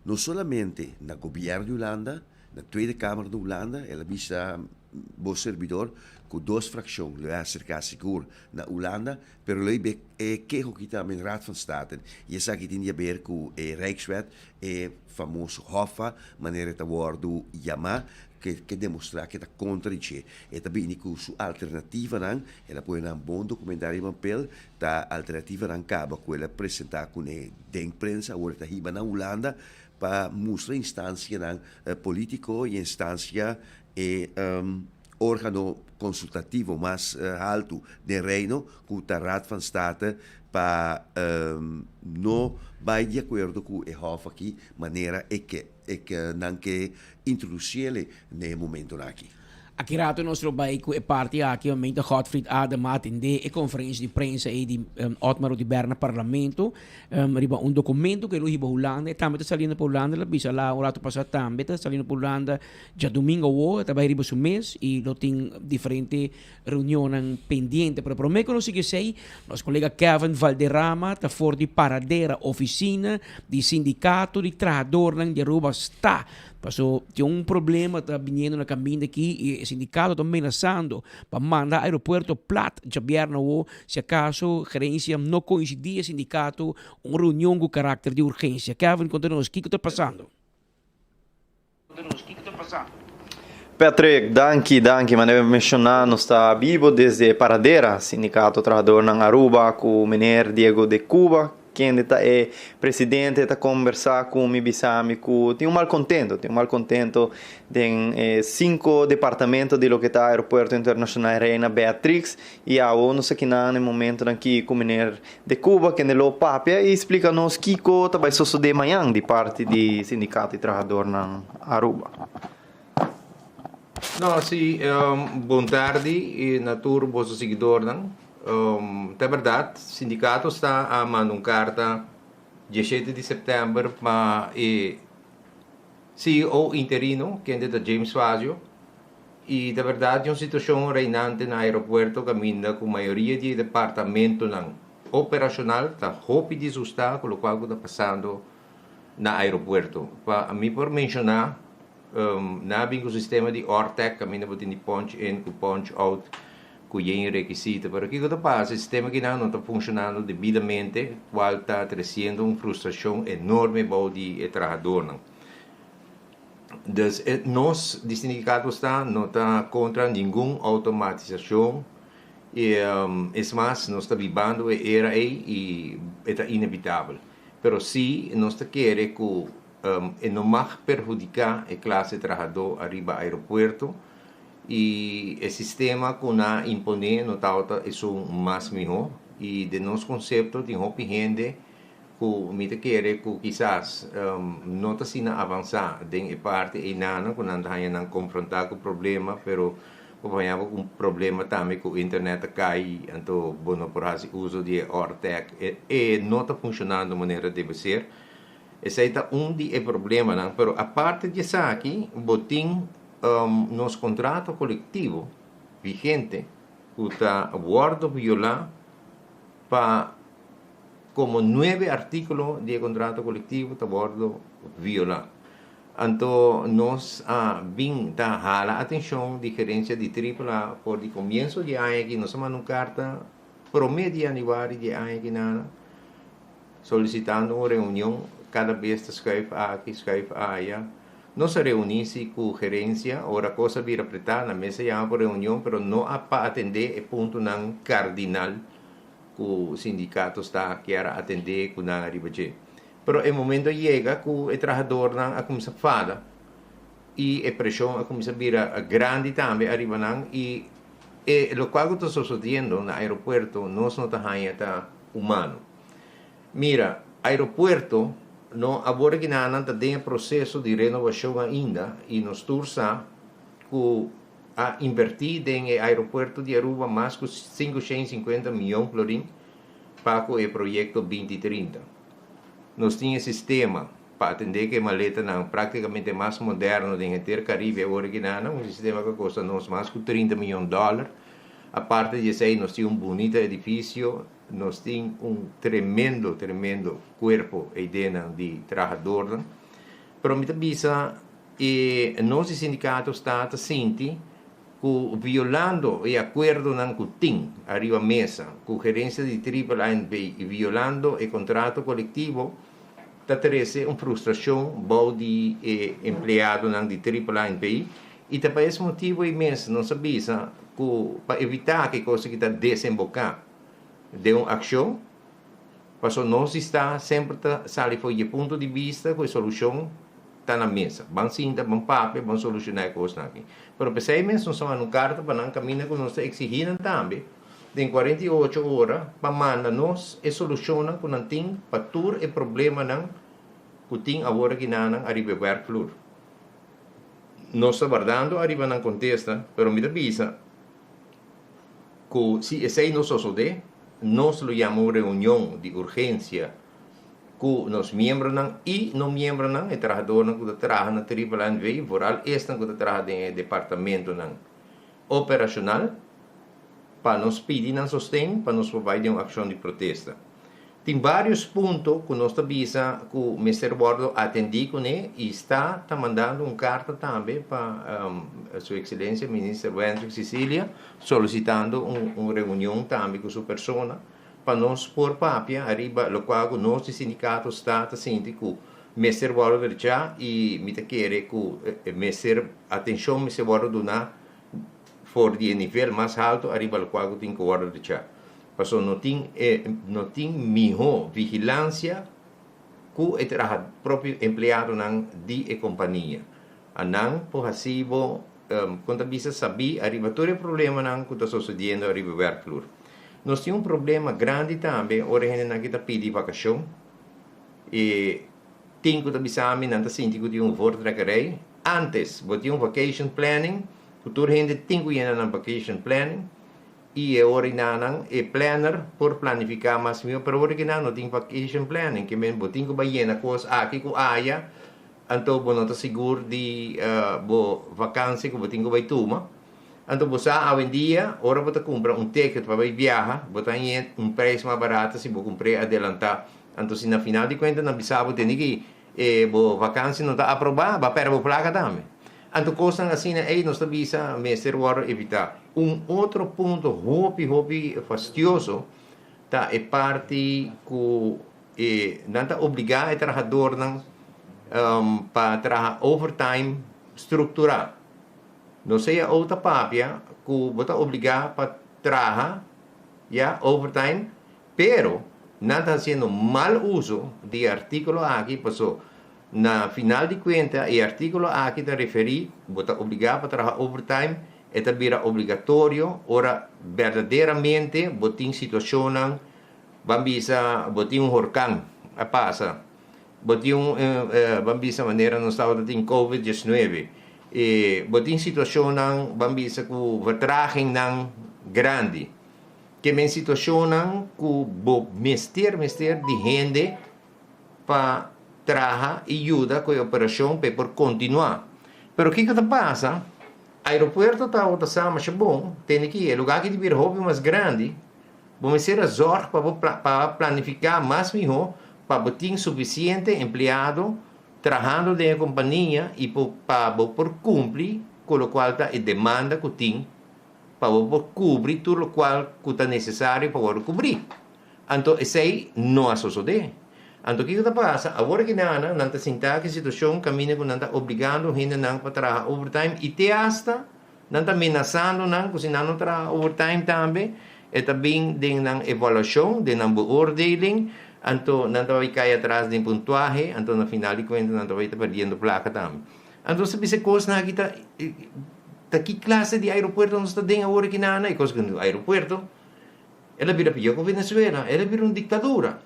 I: no solamente na gobièrnu di Hulanda, na Tweede Kamer di Hulanda, el a bisa bo serbidor ku dos frakshon lo e aserká sigur na Hulanda, pero lo e be e keho aki tambe na Raad van State. I esaki tin di haber ku e Rijkswet, e famoso Hoffa, manera e ta wòrdu yamá, ke ke demostrá ke ta kontra di dje. E ta bini ku su alternativanan, el a pone nan bon dokumentá riba papel, ta alternativanan kaba ku el a presentá kuné den prensa, awor e ta hiba na Hulanda pa mustra instansianan polítiko i instansia e órgano konsultativo mas haltu den Reino ku ta Raad van State pa no bai di akuerdo ku e hòf aki manera e ke e ke nan ke introdusiele na e momentonan aki.
A: Aki rato nos lo bai ku e parti aki momento Godfried Adema atende e konferensia di prensa ei di Otmar Oduber na Parlamento riba un dokumento ku e lo hiba Hulanda. E tambe ta saliendo pa Hulanda, el a bisa la un rato pasa tambe ta saliendo pa Hulanda djadumingo awo, e ta bai riba su mes i lo tin diferente reunionnan pendiente. Pero prome ku nos sigui esei, nos kolega Kevin Valderrama ta for di Paradera, ofisina di sindikato di trahadornan di Aruba sta. Paso tin un problema ta biniendo na kaminda aki i e sindikato ta menasando pa manda aeropuerto plat djabièrnè awo si akaso gerensia no koinsidí e sindikato un reunion ku karakter di urgensia. Kevin konta nos kiko ta pasando.
B: Patrick, danki, danki. Manera mi menshoná nos ta bibo desde Paradera, Sindikato Trahadornan Aruba ku meneer Diego de Cuba, Kende ta e presidente ta kombersá ku mi bisa mi ku tin un malkontento, tin un malkontento den e sinku departamento di loke ta Aeropuerto Internashonal Reina Beatrix i awo nos aki nan e momentonan aki ku meneer De Cuba kende lo papia i splika nos kiko ta bai sosodé mañan di parti di Sindikato di Trahadornan Aruba.
K: No, si, bon tardi na tur boso siguidornan. Ta berdad, sindicato sta a manda un carta dieshete di september pa e ceo interino, kende ta James Fazio, y ta berdad di un situacion reinante na aeropuerto caminda cu mayoria di e departamentonan operacional ta hopi disgusta cu locual cu ta pasando na aeropuerto. Pa mi por menciona Nan a bin ku sistema di Ortec kaminda bo tin di punch in ku punch out ku yen rekisito. Pero kiko ta pasa? E sistema kinan no ta funshonando debidamente kual ta tresiendo un frustrashon enorme bou di e trahadornan. Dus nos di sindikato sta no ta kontra ningun outomatisashon i es mas nos ta bibando e era ei i e ta inevitabel. Pero si nos ta kere ku E no mag perhudiká e klase trahadó ariba aeropuerto i e sistema ku nan a imponé no tabata esun mas mihó i den nos konsepto tin hopi hende ku mi ta kere ku kisas no ta asina avansá den e parti einanan ku nan ta haña nan konfrontá ku problema pero bo por haña bo ku un problema tambe ku internet ta kai anto bo no por hasi uso di e Ortec e no ta funshonando manera debe ser. Esei ta un di e problemanan, pero aparte di esaki bo tin nos kontrato kolektivo vigente ku ta wòrdu violá pa komo nuebe artíkulo di e kontrato kolektivo ta wòrdu violá. Anto nos a bin ta hala atenshon di gerensia di Triple A for di komienso di e aña aki, nos a manda un karta promé di yanüari di e aña aki nana, Solicitando un reunion cada bes ta schuif aki, schuif aya. Nos a reuni si cu gerencia, ora cos a bira preta, nan mes a yama pa reunion, pero no a pa atende e puntonan cardinal cu sindicato sta kier a atende cu nan ariba dje. Pero e momento a yega cu e trahadornan a cuminsa fada y e presion a cuminsa bira grandi tambe ariba nan y e locual cu ta sosodiendo na aeropuerto nos no ta haya ta humano. Mira, aeropuerto no awor aki nan ta den e proceso di renovacion ainda y nos tur sa cu a inverti den e aeropuerto di Aruba mas cu 550 miyon florin pa cu e proyecto binti trinta. Nos tin e sistema pa atende cu e maletanan practicamente mas moderno den henter Caribe awor aki nan, un sistema cu a costa nos mas cu 30 miyon dollar. Aparte di esei nos tin un bunita edifisio, nos tin un tremendo, tremendo kuerpo eidenan di trahadornan. Pero mi ta bisa e nos di sindikato sta ta sinti ku violando e akuerdonan ku tin ariba mesa ku gerensia di Triple A NV i violando e kontrato kolektivo ta trese un frustrashon bou di e empleadonan di Triple A NV i ta pa es motibu ei mes nos a bisa ku pa evitá ku e kos aki ta desemboká den un akshon pasobra nos di sta semper ta sali for di e punto di bista ku e solushon ta na mesa. Ban sinta, ban papia, ban solushoná e kosnan aki. Pero p'esei mes nos a manda un karta pa nan kaminda ku nos ta eksigí nan tambe den 48 ora pa manda nos e solushonnan ku nan tin pa tur e problemanan ku tin awor aki na nan ariba e wèrkvloer. Nos ta wardando ariba nan kontesta, pero mi ta bisa ku si esei no sosodé, nos lo yama un reunion di urgensia ku nos miembronan i no miembronan, e trahadornan ku ta traha na Triple A NV, vooral esnan ku ta traha den e departamentonan operashonal, pa nos pidi nan sosten pa nos por bai den un akshon di protesta. Tin vários punto ku nos ta bisa ku mester wòrdu atendí kuné i sta ta mandando un karta tambe pa Su Ekselensia Minister Wendrick Cicilia solisitando un reunion tambe ku su persona pa nos por papia ariba lokual ku nos di sindikato sta ta sinti ku mester wòrdu drechá i mi ta kere ku mester atenshon mester wòrdu duná for di e nivel mas haltu ariba lokual ku tin ku wòrdu drechá. Pasobra no tin e no tin mihó vigilansia ku e traha propio empleadonan di e kompania. A nan por hasi bo kon ta bisa sabí ariba tur e problemanan ku ta sosediendo ariba e wèrkvloer. Nos tin un problema grandi tambe ora e hendenan ki ta pidi vakashon e tin ku ta bisa mi nan ta sinti ku tin un voortrekkerij. Antes bo tin un vacation planning ku tur hende tin ku yena nan vacation planning. I e ora inanan e planner por planifiká mas mihó, pero ora kinan no tin vacation planning, ke men bo tin ku bai yena kos aki ku aya, anto bo no ta sigur di bo vakansi ku bo tin ku bai tuma. Anto bo sa awendia ora bo ta kumpra un ticket pa bai biaha, bo ta haña un prijs mas barato si bo kumpr'é adelantá. Anto si na final di kuenta nan bisa bo tene ki e bo vakansi no ta aprobá, bo a pèrdè bo plaka tambe. Anto kosnan asina ei nos ta bisa mester wòrdu evitá. Un otro punto hopi hopi fastioso ta e parti ku e nan ta obligá e trahadornan pa traha overtime strukturá. No sea ou ta papia ku bo ta obligá pa traha ya overtime pero nan ta hasiendo mal uso di e artíkulo aki paso Na final di kuenta e artíkulo aki ta referí bo ta obligá pa traha overtime, e ta bira obligatorio ora berdaderamente bo tin situashonnan, ban bisa bo tin un horkan a pasa, bo tin un ban bisa manera nos tabata tin covid 19, e bo tin situashonnan ban bisa ku vertragingnan grandi, ke men situashonnan ku bo mester mester di hende. pa traha i yuda ku e operashon pa e por kontinuá. Pero kiko ta pasa? Aeropuerto tabata sa masha bon, tende ki e lugá aki ta bira hopi mas grandi, bo mester a zòrg pa bo pa planifiká mas mihó pa bo tin sufisiente empleado trahando den e kompania i pa bo por kumpli ku lokual ta e demanda ku tin pa bo por kubri tur lokual ku ta nesesario pa wòrdu kubrí. Anto esei no a sosodé. Anto kiko ta pasa? Awor ki nan nan ta sintá ku e situashon kaminda ku nan ta obligando hendenan pa traha overtime i te asta nan ta menasando nan ku si nan no traha overtime tambe e ta bin den nan evaluashon, den nan beoordeling, anto nan ta bai kai atras den puntuahe, anto na final di kuenta nan ta bai ta perdiendo plaka tambe. Anto nos ta bisa e kosnan aki ta ta ki klase di aeropuerto nos ta den awor aki nan? E kos ku aeropuerto. El a bira pió ku Venezuela, el a bira un diktadura.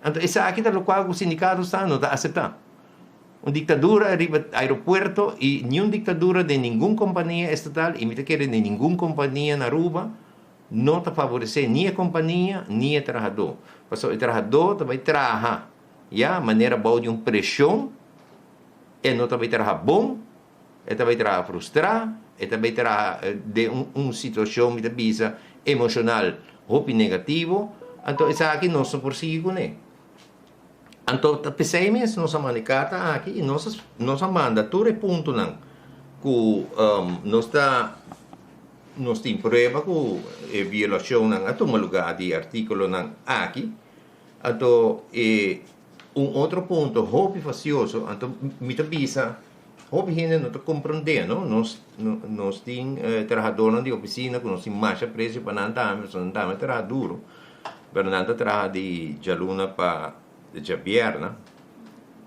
K: Anto esaki ta lokual ku sindikato sa no ta aseptá. Un diktadura riba aeropuerto i niun diktadura den ningun kompania estatal i mi ta kere den ningun kompania na Aruba no ta favoresé ni e kompania ni e trahadó. Pasobra e trahadó ta bai traha ya manera bou di un preshon, e no ta bai traha bon, E ta bai traha frustrá, e ta bai traha den un un situashon mi ta bisa. emoshonal hopi negativo, anto esaki nos no por sigui kuné. Anto ta p'esei mes nos a manda e karta aki i nos nos a manda tur e puntonan ku nos ta nos tin prueba ku e violashonnan a tuma lugá di e artíkulonan aki. Anto e un otro punto hopi fasioso, anto mi ta bisa hopi hende no ta komprondé no, nos nos tin trahadónan di ofisina ku nos tin masha apresio pa nan tambe pasobra nan tambe traha duru. Pero nan ta traha di djaluna pa djabièrnè.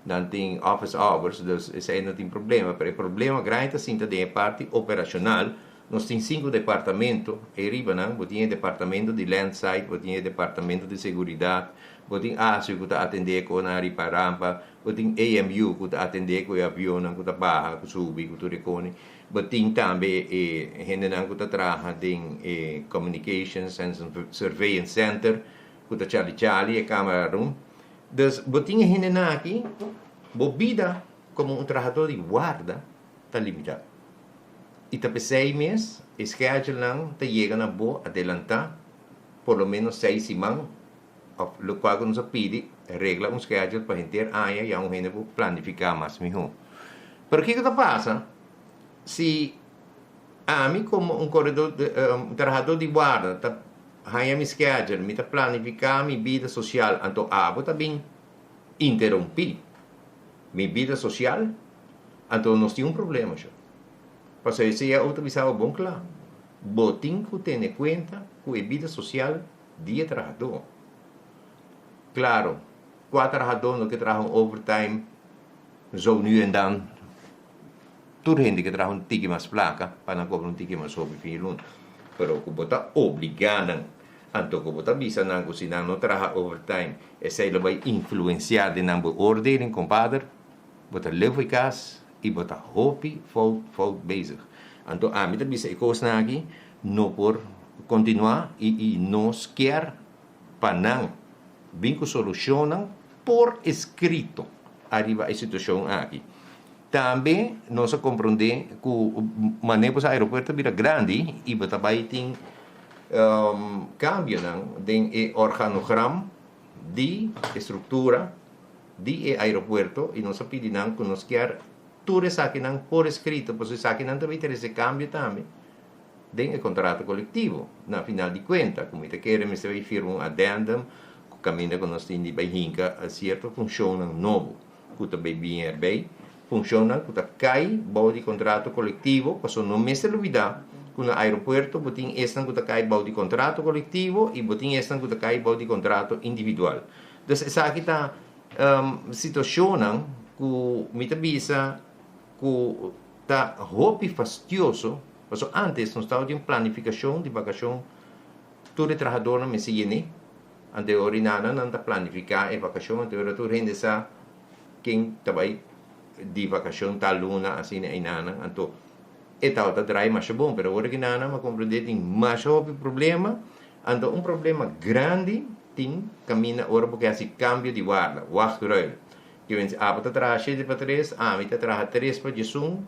K: Nan tin office hours, dus esei no tin problema. Pero e problema grandi ta sinta den e parti operashonal. Nos tin sinku departamento ei riba nan. Bo tin e departamento di landside, bo tin e departamento di seguridat, bo tin ASU ku ta atendé ku nan riba rampa, bo tin AMU ku ta atendé ku e avionnan ku ta baha, ku subi, ku tur e koni. Bo tin tambe e hendenan ku ta traha den e Communications and Surveillance Center ku ta chali chali e camera room. Dus bo tin e hendenan aki, bo bida komo un trahadó di warda ta limitá. I ta p'esei mes e schedulenan ta yega na bo adelantá por lo menos seis siman òf lokual ku nos a pidi regla un schedule pa henter aña ya un hende por planifiká mas mihó. Pero kiko ta pasa si ami komo un koredó un trahadó di warda ta haña mi schedule, mi ta planifiká mi bida sosial anto abo ta bin interumpí mi bida sosial anto nos tin un problema sho. Pasobra esei a otro bisa bo bon kla, bo tin ku tene kuenta ku e bida sosial di e trahadó. Klaro, kua trahadó no ke traha un overtime zo nu en dan? Tur hende ke traha un tiki mas plaka pa nan kobra un tiki mas hopi fin di luna. Pero ku bo ta obligá nan, anto ku bo ta bisa nan ku si nan no traha overtime esei lo bai influensiá den nan beoordeling, kompader, bo ta leu for e kas i bo ta hopi fout fout bezig. Anto ami ta bisa e kosnan aki no por kontinuá i i nos kier pa nan bin ku solushonnan por eskrito ariba e situashon aki. Tambe nos a komprondé ku manera ku aeropuerto a bira grandi i bo ta bai tin kambionan den e organogram di e struktura di e aeropuerto i nos a pidi nan ku nos kier tur esakinan por eskrito pasobra esakinan ta bai trese kambio tambe den e kontrato kolektivo. Na final di kuenta ku mi ta kere mester bai firma un addendum ku kaminda ku nos tin di bai hinka sierto funshonnan nobo ku ta bai bin erbei, funshonnan ku ta kai bou di kontrato kolektivo pasobra no mester lubida ku na aeropuerto bo tin esnan ku ta kai bou di kontrato kolektivo i bo tin esnan ku ta kai bou di kontrato individual. Dus esaki ta situashonnan ku mi ta bisa ku ta hopi fastioso pasobra antes nos tabatin un planifikashon di vakashon tur e trahadornan mester yene ante ora nan nan ta planifiká e vakashon ante ora tur hende sa ken ta bai di vakashon tal luna asina einanan anto e tabata drai masha bon pero ora ki nan a komprendé tin masha hopi problema anto un problema grandi tin kaminda ora bo ke hasi kambio di warda, wachtruim. Ke men abo ta traha shete pa tres, ami ta traha tres pa diesun,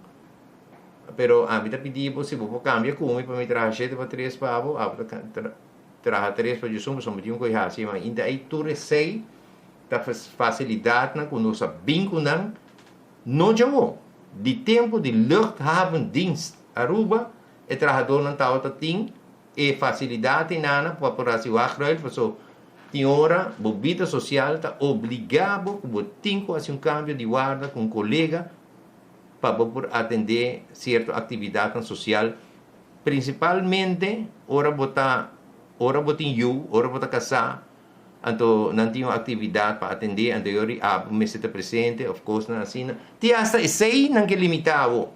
K: pero ami ta pidi bo si bo por kambia ku mi pa mi traha shete pa tres pa abo, abo ta traha tres pa diesun pasobra mi tin un koe hasi. Ma inta ei tur esei ta fasilidatnan ku nos a bin ku nan no djawo. Di tempu di Luchthavendienst Aruba e trahadornan tabata tin E facilidad einana pa por haci wachtruil paso tin ora bo bida social ta obliga bo cu bo tin cu haci un cambio di warda cu un colega pa bo por atende cierto actividadnan social principalmente ora bo ta ora bo tin yu ora bo ta casa anto nan tin un actividad pa atende anto e ora di abo mester ta presente of cosnan asina tin hasta esey nan ke limita bo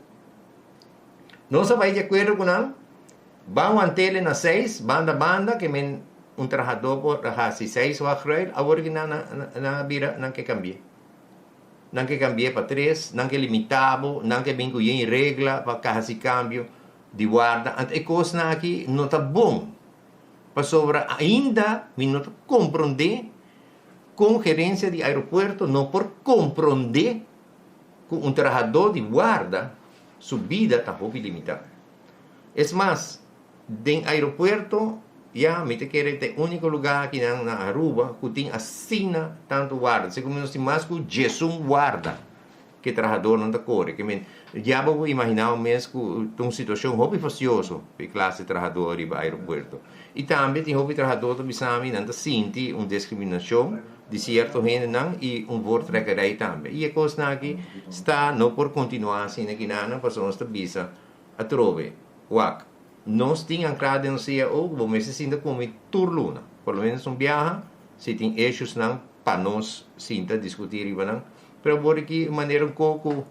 K: nos a bay di acuerdo cu nan. Ban wantele na seis, banda banda, ke men un trahadó por a hasi seis wachtruil, awor ki nan nan a bira nan ke kambi'é. Nan ke kambi'é pa tres, nan ke limitá bo, nan ke bin ku yen regla pa hasi kambio di warda. Anto e kosnan aki no ta bon, pasobra ainda mi no ta komprondé kon gerensia di aeropuerto no por komprondé ku un trahadó di warda su bida ta hopi limitá. Es mas, den aeropuerto Ya, mi ta kere ta e úniko lugá akinan na Aruba ku tin asina tantu warda. Segun mi nos tin mas ku diesun warda ku e trahadornan ta kore. Ke men, ya bo por imaginá bo mes ku ta un situashon hopi fastioso pa e klase trahadó riba aeropuerto. I tambe tin hopi trahadó ta bisa mi nan ta sinti un diskriminashon di sierto hendenan i un voortrekkerij tambe. I e kosnan aki sta no por kontinuá asina kinanan pasobra nos ta bisa atrobe, wak. Nos tin ankrá den nos CAO ku bo mester sinta ku mi tur luna, por lo menos un biaha, si tin issuesnan pa nos sinta diskutí riba nan. Pero awor aki manera un ko ku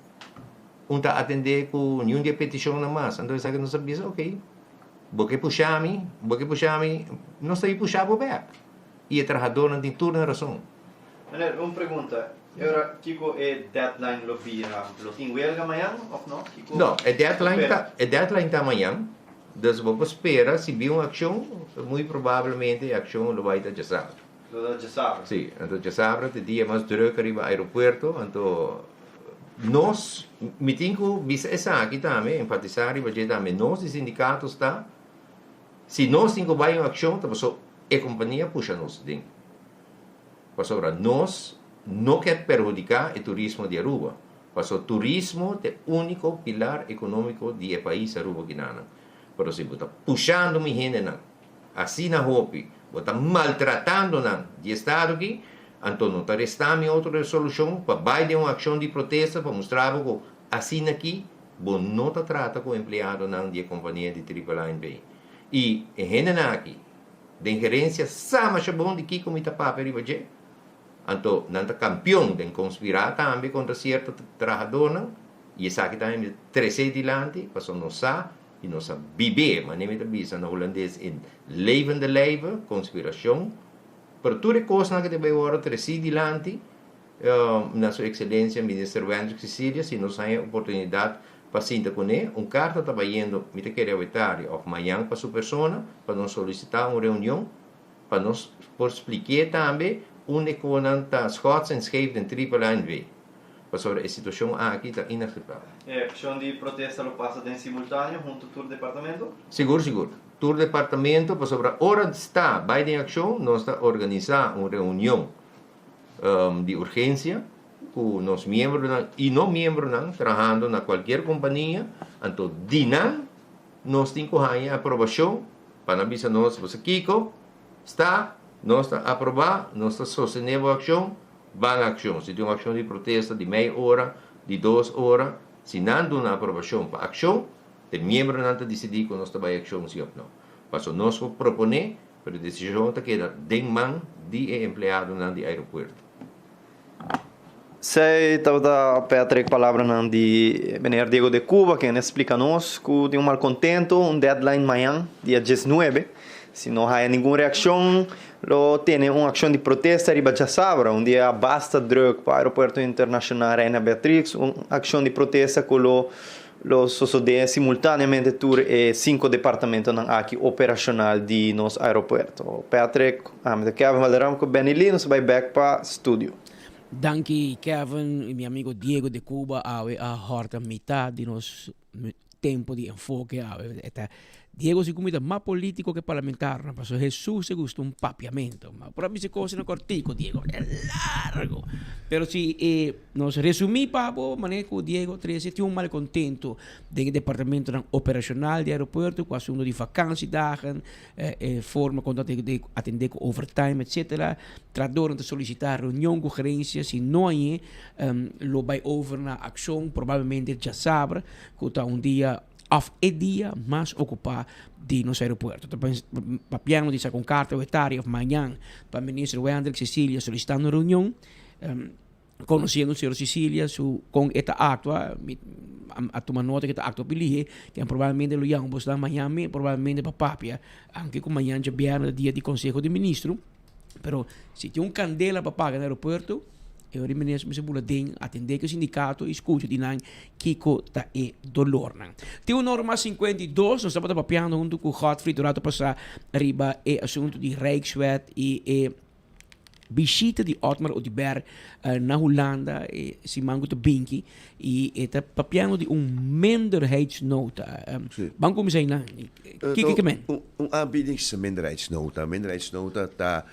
K: un ta atendé ku niun di e petishonnan mas. Anto esaki nos a bisa, ok, bo ke pusha mi, bo ke pusha mi, nos ta bai pusha bo bèk. I e trahadónan tin tur nan rason.
B: Meneer, un pregunta. E ora kiko e deadline lo bira? Lo tin welga mañan of no? Kiko
K: No, e deadline ta e deadline ta mañan. Dus bo por spera si bin un accion, muy probablemente e accion lo bay ta djasabra.
B: Lo ta djasabra?
K: Si, anto djasabra ta e dia mas druk ariba aeropuerto, anto nos, mi tin cu bisa esaki tambe, enfatisa riba dje tambe, nos di sindicato sta, si nos tin cu bay un accion ta paso e compania pusha nos den. Pasobra nos no ke perhudiká e turismo di Aruba, paso turismo ta e úniko pilar ekonómiko di e pais Aruba kinanan. Pero si bo ta pushando mi hendenan asina hopi, bo ta maltratando nan di estado aki, anto no ta resta mi otro resolushon pa bai den un akshon di protesta pa mustra bo ku asina aki bo no ta trata ku empleadonan di e kompania di Triple A NV. I e hendenan aki Den gerencia sa masha bon di kico mi ta papia riba dje. Anto nan ta campeon den conspira tambe contra cierto trahadornan y esaki tambe mi ta trece dilanti pasobra nos sa y nos a bibe, manera mi ta bisa na Hulandes in levende lijve, conspiracion. Pero tur e cosnan aki ta bay worde treci dilanti na su excelencia Minister Wendrick Cecilia si nos haña oportunidad pa sinta kuné. Un karta ta bayendo, mi ta kere awe tardi òf mañan pa su persona pa nos solisitá un reunion pa nos por splikié tambe unda ku nan ta schots en scheef den Triple A NV. Pasobra e situashon aki ta inakseptabel.
B: E akshon di protesta lo pasa den simultaneo huntu tur departamento?
K: Sigur sigur. Tur departamento pasobra ora sta bai den akshon nos ta organisá un reunion di urgensia ku nos miembronan i no miembronan trahando na kualkier kompania, anto di nan nos tin ku haña aprobashon pa nan bisa nos, Boso kiko sta, nos ta aprobá, nos ta sostené bo akshon, ban akshon. Si tin un akshon di protesta di mei ora, di dos ora, si nan duna aprobashon pa akshon, e miembronan ta disidí ku nos ta bai akshon si òf no. Pasobra nos por proponé, pero e desishon ta keda den man di e empleadonan di aeropuerto.
B: Esei tabata Patrick palabranan di meneer Diego de Cuba ken a splika nos ku tin un malkontento, un deadline mañan dia diesnuebe. Si no haya ningun reakshon lo tene un akshon di protesta riba djasabra, un dia basta druk pa Aeropuerto Internashonal Reina Beatrix, un akshon di protesta ku lo Lo sosodé simultáneamente tur e sinku departamentonan aki operashonal di nos aeropuerto. Patrick, ami ta Kevin Valderrama ku Benny Lee, nos ta bai bèk pa studio.
A: Danki Kevin y mi amigo Diego de Cuba awe a horta mitad di nos tempo di enfoke awe. E ta Diego si cu mi ta mas politico ke parlamentario pasobra Jesus e gusta un papiamento. Ma por a bisa cosnan cortico Diego, e largo. Pero si e nos resumi pa bo manera cu Diego trece tin un malcontento den e departamentonan operacional di aeropuerto cu asunto di vakantiedagen, e forma con ta atende cu overtime etcetera. Trahadornan ta solicita reunion cu gerencia si no añe lo bay over na accion probablemente djasabra cu ta un dia Of e dia mas okupá di nos aeropuerto. Ta papiando di saka un karta awe tardi of mañan pa Minister Wendrick Cecilia solisitando un reunion. Konosiendo señor Cecilia su kon e ta aktua, mi a tuma nota ku e ta aktua pilihe, ken probablemente lo yama bosnan mañan mi, probablemente pa papia, aunke ku mañan djabièrnè ta dia di konseho di ministro. Pero si tin un kandela pa paga na aeropuerto, e ora minister mester bula den, atendé ku e sindikato i skucha di nan kiko ta e dolornan. Tin un ora mas 52, nos tabata papiando huntu ku Godfried un rato pasá riba e asuntu di Rijkswet i e. bishita di Otmar Oduber na Hulanda e siman ku ta binki i e ta papiando di un minderheidsnota. Ban kuminsá einan. Kiko ke men?
I: Un aanbiedingsminderheidsnota. Minderheidsnota ta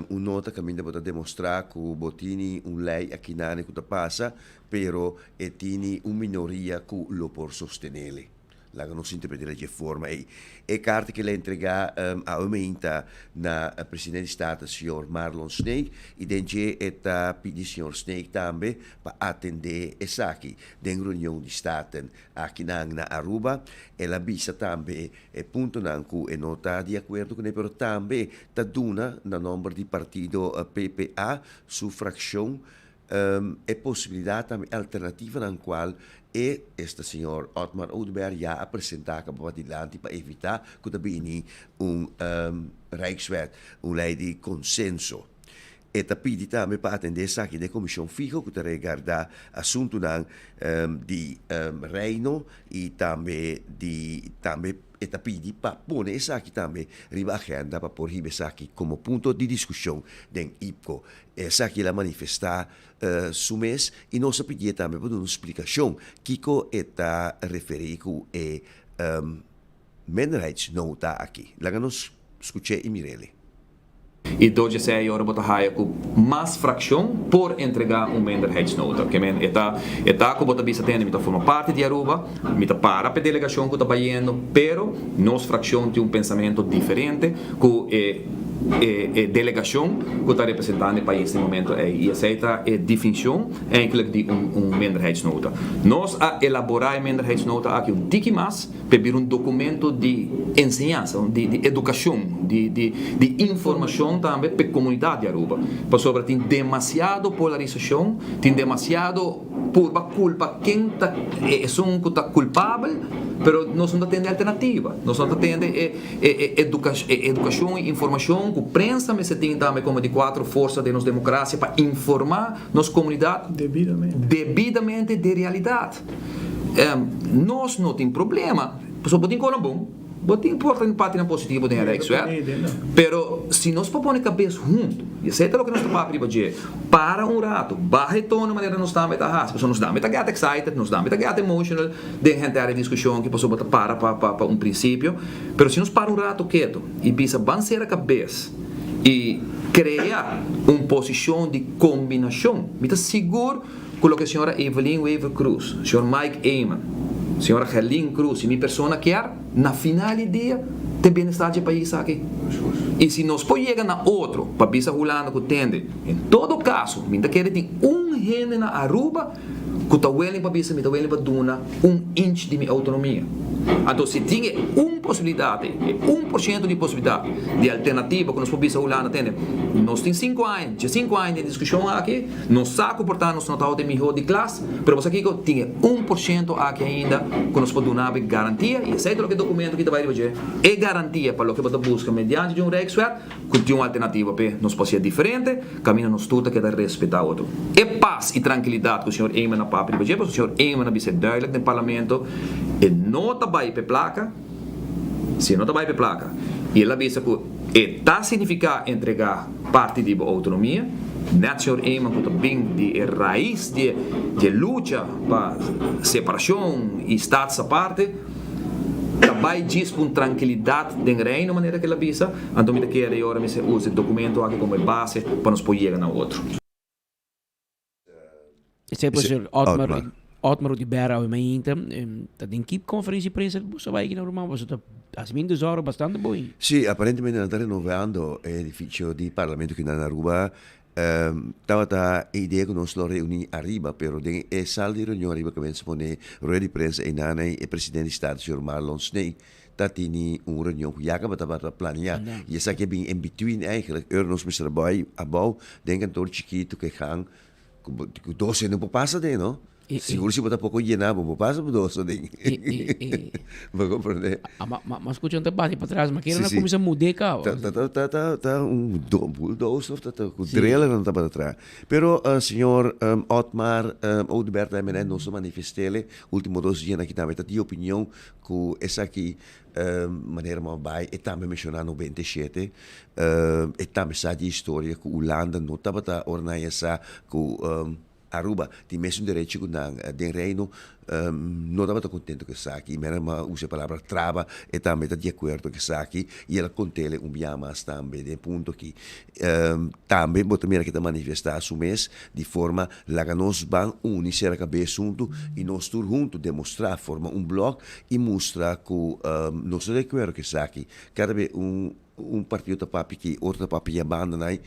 I: un nota kaminda bo ta demostrá ku bo tini un lei akinane ku ta pasa, pero e tini un minoria ku lo por sostenele. Laga nos interpret'é dje forma ei. E karta ku el a entregá awe meinta na presidente di Staten, señor Marlon Sneek, i den dje e ta pidi señor Sneek tambe pa atendé esaki den reunion di Staten akinan na Aruba. El a bisa tambe e puntonan ku e no ta di akuerdo kuné, pero tambe ta duna na nòmber di partido PPA su frakshon E posibilidat tambe alternativanan kual e, esta señor Otmar Oduber ya a presentá kaba padilanti pa evitá ku ta bini un Rijkswet, un lei di konsenso. E ta pidi tambe pa atendé esaki den komishon fiho ku ta regardá asuntunan di Reino i tambe di tambe E ta pidi pa pone esaki tambe riba agenda pa por hiba esaki komo punto di diskushon den IPCO. Esaki el a manifestá su mes i nos a pidié tambe pa duna un splikashon kiko e ta referí ku e minderheidsnota aki. Laga nos skuch'é i mir'é.
G: I dor djesei ora bo ta haya ku mas frakshon por entregá un minderheidsnota. Ke men e ta e ta ku bo ta bisa tende mi ta forma parti di Aruba, mi ta para p'e delegashon ku ta bayendo, pero nos frakshon tin un pensamentu diferente ku e e e delegashon ku ta representando e pais den momento ei. I esei ta e difinshon eigenlijk di un un minderheidsnota. Nos a elaborá e minderheidsnota aki un tiki mas. P'e bira un documento di enseñansa, di di educacion, di di di informacion tambe p'e comunidad di Aruba. Pasobra tin demasiado polarisacion, tin demasiado purba culpa ken ta e esun cu ta culpabel, pero nos no ta tende alternativa, nos no ta tende e e e e educacion y informacion cu prensa mester tin tambe como di cuatro forsa den nos democracia pa informa nos comunidad debidamente di realidad. Nos no tin problema, pasobra bo tin konan bon, bo tin por tin partinan positivo den e Rijkswet, pero si nos por pone kabes huntu, i esei ta loke nos ta papia riba dje, para un ratu, baha e tono manera nos tambe ta hasi, pasobra nos tambe ta get excited, nos tambe ta get emotional den henter e diskushon aki pasobra ta para pa un prinsipio, pero si nos para un ratu ketu i bisa ban sera kabes i krea un posishon di kombinashon, mi ta sigur. Ku loke señora Evelyn Wever Croes, señor Mike Eman, señora Gerlien Croes i mi persona kier, na final di dia ta e bienestar dje pais aki. I si nos por yega na otro pa bisa Hulanda ku tende, en todo kaso mi ta kere tin un hende na Aruba ku ta willing pa bisa mi ta willing pa duna un inch di mi autonomia. Anto si tin e un posibilidat ei, e un por shento di posibilidat di alternativa ku nos por bisa Hulanda tende, nos tin sinku aña, dje sinku aña den e diskushon aki, Nos sa ku por ta nos no tabata e mihó di klas, pero bo sa kiko? Tin e 1% aki ainda ku nos por duna bo e garantia, i esei ta loke e dokumento aki ta bai riba dje, e garantia pa loke bo ta buska mediante di un Rijkswet, ku tin un alternativa p'e, nos por hasié diferente, kaminda nos tur ta keda respetá otro. E pas i trankilidat ku señor Eman a papia riba dje, pasobra señor Eman a bisa duidelijk den parlamento, e no ta bai p'e plaka, si e no ta bai p'e plaka, i el a bisa ku e ta signifiká entregá parti di bo outonomia, nèt señor Eman ku ta bin di e rais di e lucha pa separashon i status aparte, ta bai djis pa un trankilidat den Reino manera ku el a bisa, anto mi ta kere i ora mester usa e dokumento aki komo e base pa nos por yega na otro.
A: Esei por ser Otmar, Otmar Oduber awe mainta ta den ki conferencia di prensa boso a bai aki na Roma? Boso ta hasi min desorden bastante bon.
I: Sí, aparentemente nan ta renovando e edificio di Parlamento aki na Aruba. Tabata e idea cu nos lo reuni ariba, pero den e sala di reunion ariba cu mester pone rueda di prensa eynan e presidente di Staten, señor Marlon Sneek, ta tini un reunion cu ya caba tabata planea. Y esaki a bin in between eigenlijk. Ora nos mester a bay abao den kantoor chikito cu e gang cu dos hende no por pasa den, no? Sigur si bo ta poko yená bo por pasa por dos aden. Bo komprendé?
A: Ma ma skucha un ta bati patras ma kere nan kuminsá mud'é kaba.
I: Ta ta ta ta ta un bulldozer of ta ta ku driller nan tabata traha. Pero señor Otmar Oduber ta menen nos a manifest'é ultimo dos dianan aki tambe ta di opinion ku esaki manera bo a bai e tambe menshoná 97 e tambe sa di historia ku Hulanda no tabata ora nan a sa ku Aruba tin mesun derecho ku nan den Reino no tabata kontento ku esaki. Mi a usa e palabra traba, e tambe ta di akuerdo ku esaki i el a kont'el un bia mas tambe den e punto aki. Tambe bo ta mira ke ta manifestá su mes di forma laga nos ban uni sera kabes huntu i nos tur huntu demostrá, forma un blòk i mustra ku nos ta di akuerdo ku esaki. Kada be un Un partido ta papia aki, otro ta papia ya banda nai.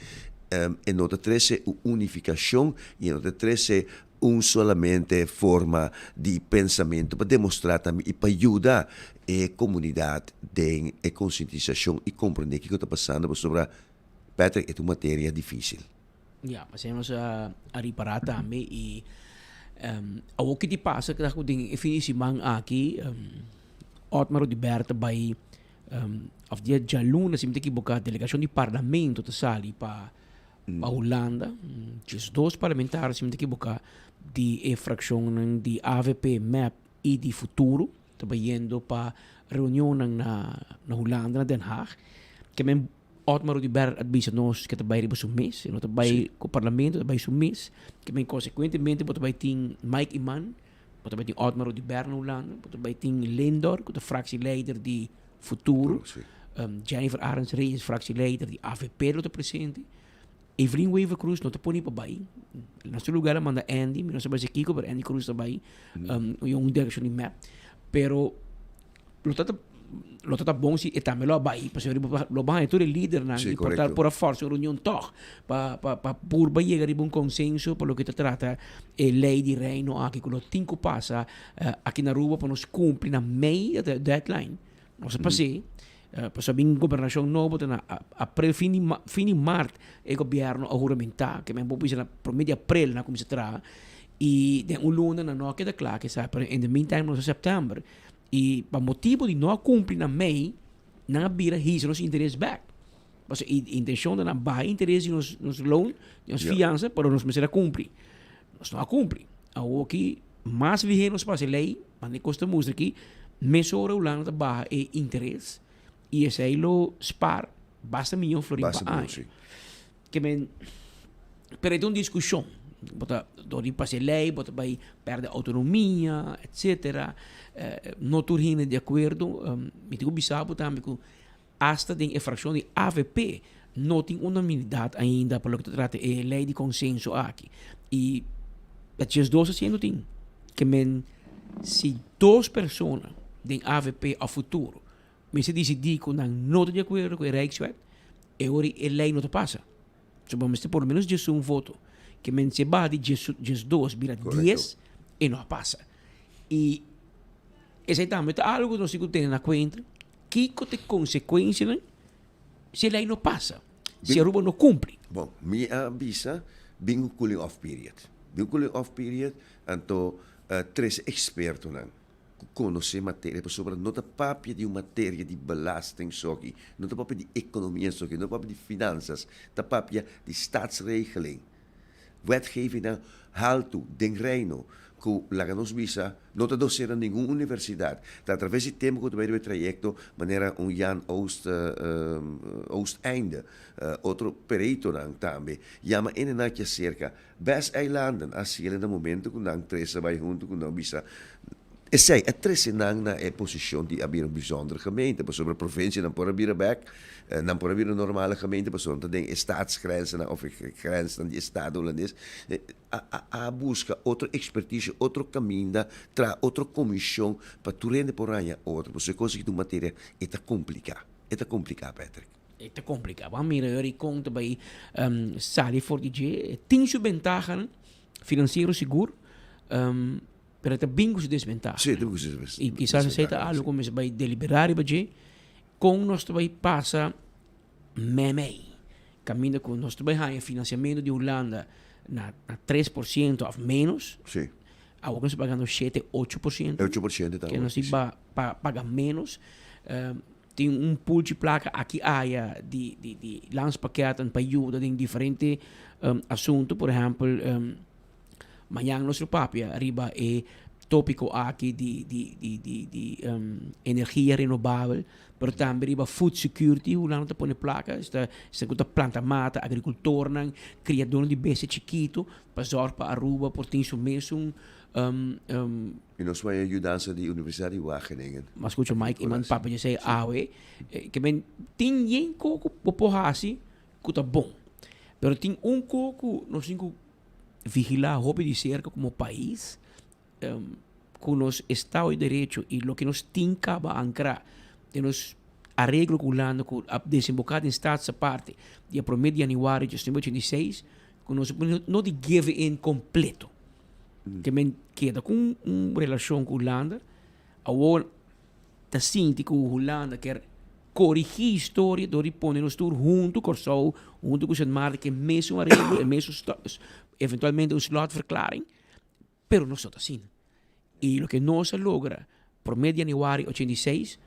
I: E no ta trece un unificacion y e no ta trece un solamente forma di pensamento pa demostra tambe y pa yuda e comunidad den e concientisacion y comprende kico ta pasando pasobra Patrick e ta un materia dificil.
A: Ya, pasobra nos a ripara tambe y awor ki di pasa cu den e fin di siman aki Otmar Oduber ta bay Of dia djaluna, si mi ta ekiboká, delegashon di parlamento ta sali pa pa Hulanda. 12 parlamentario, si mi ta ekiboká, di e frakshonnan di avp, mep i di Futuro ta bayendo pa reunionnan na na Hulanda, na Den Haag. Ke men Otmar Oduber a bisa nos ke ta bai riba su mes, e no ta bai ku parlamento, e ta bai su mes. Ke men konsekuentemente bo ta bai tin Mike Eman Bo ta bai tin Otmar Oduber na Hulanda, bo ta bai tin Lindor ku ta fractieleider di Futuro, Jennifer Arends Reyes fractieleider di avp lo ta presente, Evelyn Wever Croes no ta pone pa bai, na su lugar a manda Andy, mi no sa bai si kiko pero Andy Croes ta bai, un delegashon di mep, pero Lo ta lo ta ta bon si e tambe lo a bai, pasobra riba lo baña tur e lidernan
I: Sí,
A: i por ta
I: correcto.
A: por a forsa un reunion tòg pa pa pa purba yega riba un konsenso pa loke ta trata e lei di Reino aki ku lo tin ku pasa aki na Aruba pa nos kumpli na mei e deadline. Nos a pas'é pasobra bin gobernashon nobo ta na aprel fin di fin di mart e gobièrnu a huramentá ke men por bisa na promé di aprel nan a kuminsá traha i den un luna nan no a keda kla kisas pero in the meantime nos a sèptèmber I pa motibu di no a kumpli na mei, nan a bira hisa nos interes bèk. Pasobra e intenshon ta nan baha interes di nos nos loan, di nos fiansa, pero nos mester a kumpli. Nos no a kumpli. Awoki mas lihé nos pasa e lei, manda e kos ta mustra aki, mesora Hulanda ta baha e interes i esei lo spar basta miyon florin pa aña. Ke men, pero e ta un diskushon. Bo ta dor di pasa e lei, bo ta bai pèrdè outonomia, etsetera. No tur hende di akuerdo. Mi tin ku bisa bo tambe ku asta den e frakshon di avp no tin unanimidat ainda pa loke ta trata e lei di konsenso aki. I ta djes dos asiento tin. Ke men, si dos persona den avp òf futuro Mester disidí ku nan no ta di akuerdo ku e Rijkswet, e ora e lei no ta pasa. So bo mester por lo menos 11 voto. Ke men si e baha di 12 bira 10, e no a pasa. I esei tambe ta algu ku nos tin ku tene na kuenta, kiko ta e konsekuensianan si e lei no pasa, si Aruba no kumpli.
I: Bon, mi a bisa bin ku cooling off period. Bin ku cooling off period, anto trese ekspertonan. ku konosé materia pasobra no ta papia di un materia di belasting soki, no ta papia di ekonomia soki, no ta papia di finansas, ta papia di staatsregeling, wetgevingnan haltu den Reino ku laga nos bisa no ta dosé na ningun universidat. Ta atraves di tempu ku ta bai riba e trayekto manera un Jan Oost Oosteinde, otro peritonan tambe yama enenan aki aserka. Bes eilanden a siel na momento ku nan trese bai huntu ku nan bisa esei a trese nan na e posishon di a bira un bijzondere gemeente pasobra provinsianan por a bira bek nan por a bira un normale gemeente pasobra nan ta den e staatsgrenzennan of e grensnan di estado hulandes a a buska otro ekspertise otro kaminda traha otro komishon pa tur hende por haña otro pasobra e kos aki ta un materia e ta kompliká e ta kompliká Patrick.
A: E ta kompliká. Bo a mira yori kon ta bai sali for di dje. E tin su bentahanan, finansiero sigur, pero e ta bin ku su desbentahanan.
I: Sí, e ta bin ku su desbentahanan.
A: I kisas esei ta algu ku mester bai deliberá riba dje, kon nos ta bai pasa meimei, kaminda ku nos ta bai haña finansiamentu di Hulanda na 3% òf ménos.
I: Sí.
A: Awor nos ta pagando shete, 8%.
I: 8% ta
A: Ke nos tin pa pa paga menos. Tin un pulchi plaka aki aya di di di landspakketten pa yuda den diferente asunto. Por ehempel, mañan nos lo papia riba e topico aki di di di di di energia renobabel, pero tambe riba food security, Hulanda ta pone plaka, esta esnan ku ta planta mata, agricultornan, criadornan di bestia chikito, pa zorg pa Aruba por tin su mesun
I: I nos wou e yudansa di Universidad di Wageningen.
A: M'a scucha Mike Eman papia dje esey awe, ke men tin yen ko ku bo por hasi ku ta bon, pero tin un ko ku nos tin ku vigila hopi di serka komo pais, ku nos estado di derecho i loke nos tin kaba ankra den nos areglo ku Hulanda ku a desemboká den Staatsaparte di e promé di yanüari 1986, ku nos no di give in kompleto. Ke men keda ku un relashon ku Hulanda, awor ta sinti ku Hulanda kier korigí historia dor di pone nos tur huntu, Kòrsou huntu ku Sint Maarten, ku e mesun areglo, e mesun eventualmente un slotverklaring, pero nos no ta asina. I loke nos a logra promé di yanüari 86,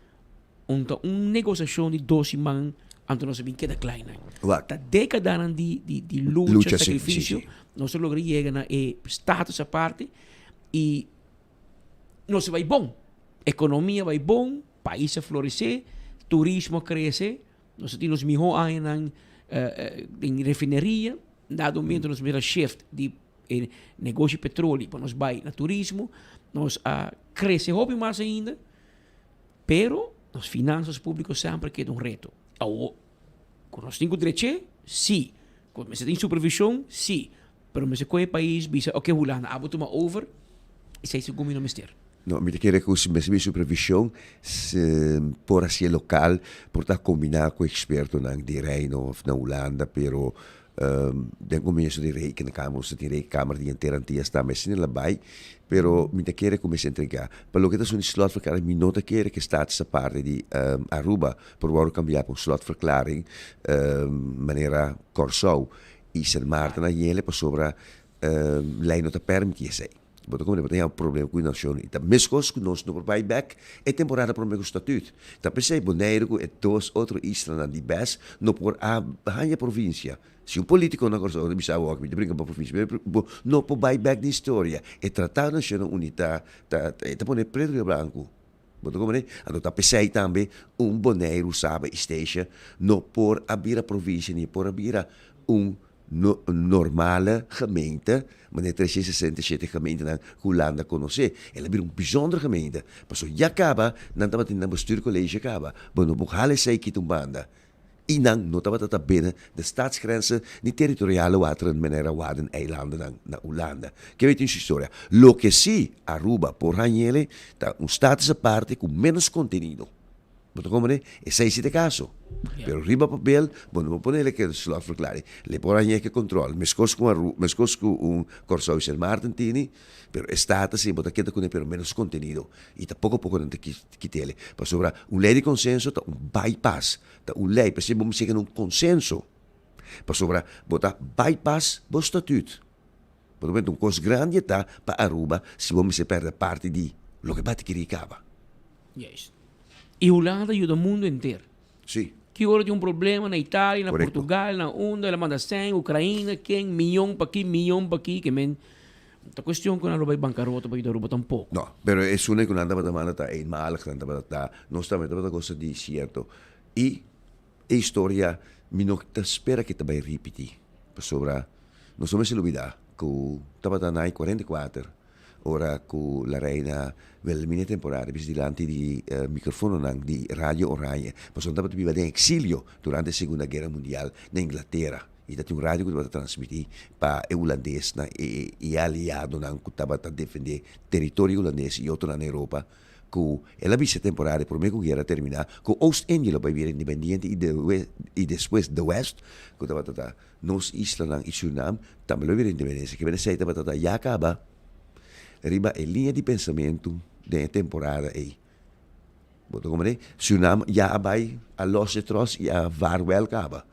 A: un ta un negosiashon di dos siman anto nos a bin keda klai nan.
I: Wak.
A: Ta dékadanan di di di lucha,
I: Lucha, si, si,
A: sakrifisio,
I: si.
A: nos a logra yega na e status aparte i nos a bai bon. Ekonomia bai bon, pais a floresé, turismo a krese, nos a tin nos mihó añanan den refineria, dado momento nos mira shift di e negoshi petroli pa nos bai na turismo, nos a krese hopi mas ainda, pero nos finansas públiko semper keda un reto. Awo, ku nos tin ku dreché? Sí. Ku mester tin supervishon? Sí. Pero mester kohe e pais bisa, oke Hulanda, abo tuma over, esei segun mi no mester.
I: No, mi ta kere ku si mester bin supervishon, por hasié lokal, por ta kombiná ku ekspertonan di Reino òf na Hulanda, pero Den comienso di rekenkamer, nos ta tin rekenkamer di henter Antillas tambe, asina el a bai, pero mi ta kere cu mester entrega. Pa loke ta sun di slotverklaring, mi no ta kere cu e status aparte di Aruba por worde cambia pa un slotverklaring manera Corsou y Sint Maarten a yele pasobra ley no ta permiti esey. Bo ta komprende? Bo ta haña un problema ku e nashon. I ta meskos ku nos no por bai bèk e temporada promé ku statüt. Ta p'esei Boneiru ku e dos otro islanan di bes no por a haña provinsia. Si un polítiko na Kòrsou ta bisa awor mi ta brinka pa provinsia, bo no por bai bèk den historia. E Tratado di Nashonnan Uní ta ta ta pone pretu riba blanku. Bo ta komprende? Anto ta p'esei tambe un Boneiru, Saba i Statia no por a bira provinsia ni por a bira un No normale gemeente, manera 367 gemeentenan ku Hulanda konosé. El a bira un bijzonder gemeente, pasobra ya kaba nan tabatin nan bestuurcollege kaba. Bo no por hala esei kita un banda. I nan no tabata ta binnen de staatsgrenzen ni territoriale wateren manera Waddeneilandennan na Hulanda. Ke wet tin su historia. Loke si Aruba por hañ'ele ta un status aparte ku ménos kontenido. Bo ta comprende? Esei si ta e caso. Pero riba papel bo no por ponele ke slotverklaring. Le por haña ke control, meskos ku Aru, meskos ku un Kòrsou i Sint Maarten tini, pero e status si bo ta keda kuné pero menos kontenido. I ta poko poko nan ta kitele. Pasobra un lei di konsenso ta un bypass, ta un lei, p'esei bo mester yega na un konsenso. Pasobra bo ta bypass bo statuut. Bo ta mira un kos grandi e ta pa Aruba si bo mester pèrdè parti di loke bati kiri kaba.
A: Juist. I Hulanda yuda mundo henter.
I: Sí.
A: Ki ora tin un problema na Italia, na
I: Correcto.
A: Portugal, na unda, el a manda sèn, Ukraina, ken, miyon pa aki, miyon pa aki, ke men ta cuestion cu nan lo bay bancarota pa yuda Aruba tampoco.
I: No, pero esun ku nan tabata manda ta eenmalig, nan tabata ta, nos tambe tabata gosa di cierto. I e historia mi no ta spera ke ta bay ripiti, pasobra nos no mester lubida ku tabata na e 44 Ora cu La Reina Wilhelmina temporada bisa dilanti di microfononan di Radio Oranje, pasobra nan tabata biba den exilio durante Segunda Guera Mundial na Inglatera y tatin un radio cu tabata transmiti pa e hulandesnan y e aliadonan cu tabata defende teritorio hulandes y otronan na Europa cu el a bisa temporada e prome cu guera termina cu Oost-Indië lo bay bira independiente y despues de West cu tabata ta Nos islanan i Surinam tambe lo bira independensia. Ke bene esei tabata ta ya kaba riba e liña di pensamentu den e temporada ei. Bo ta komprendé? Surinam ya a bai a los e tros i a vaarwel kaba.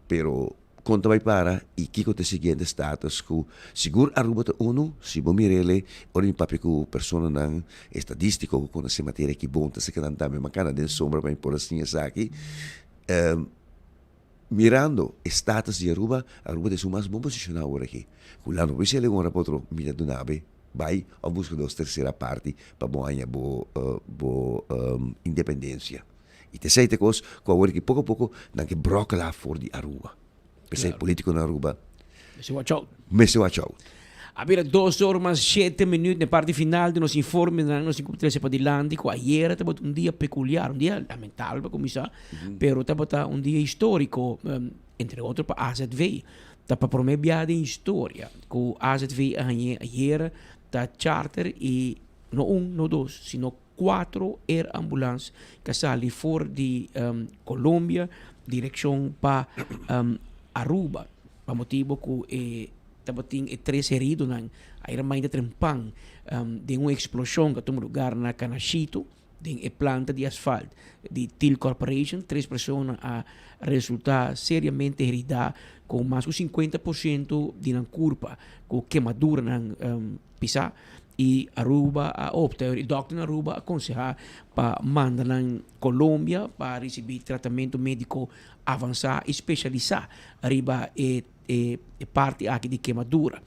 I: Pero. Kon ta bai para i kiko ta e siguiente status ku sigur Aruba ta unu, si bo mir'ele ora mi papia ku personanan estadístiko ku konosé materia aki bon ta seka nan tambe makana den sombra pa mi por a siña esaki. Mirando e status di Aruba, Aruba ta esun mas bon posishoná awor aki. Hulanda no por bisa algun ora pa otro mi ta duna be bai òf buska dos tersera parti pa bo haña bo bo independensia. I ta esei ta e kos ku awor aki poko poko nan ke bròkela for di Aruba. P'esei politiko na Aruba
A: Mester watch out.
I: Mester watch out.
A: A bira dos or mas shete minuut na e parti final di nos informenan nos tin ku trese padilanti ku ayera tabata un dia pekuliar, un dia lamentabel pa kuminsá, pero tabata un dia históriko, entre otro pa AZV. Ta pa promé biaha den historia ku AZV a hañ'é ayera ta charter i no un, no dos, sino Cuatro air ambulance ka sali for di Colombia direccion pa Aruba pa motibo cu e tabatin e tres heridonan ayer mainta trempan den un explosion cu a tuma lugar na Canashito den e planta di asfalt di Til Corporation. Tres persona a resulta seriamente herida cu mas cu cincuenta por ciento di nan curpa cu kemaduranan pisa. Y Aruba a opta, e dokter na Aruba a conseha pa manda nan Colombia pa ricibi tratamento medico avansa y specialisa riba e e parti aki di kemadura.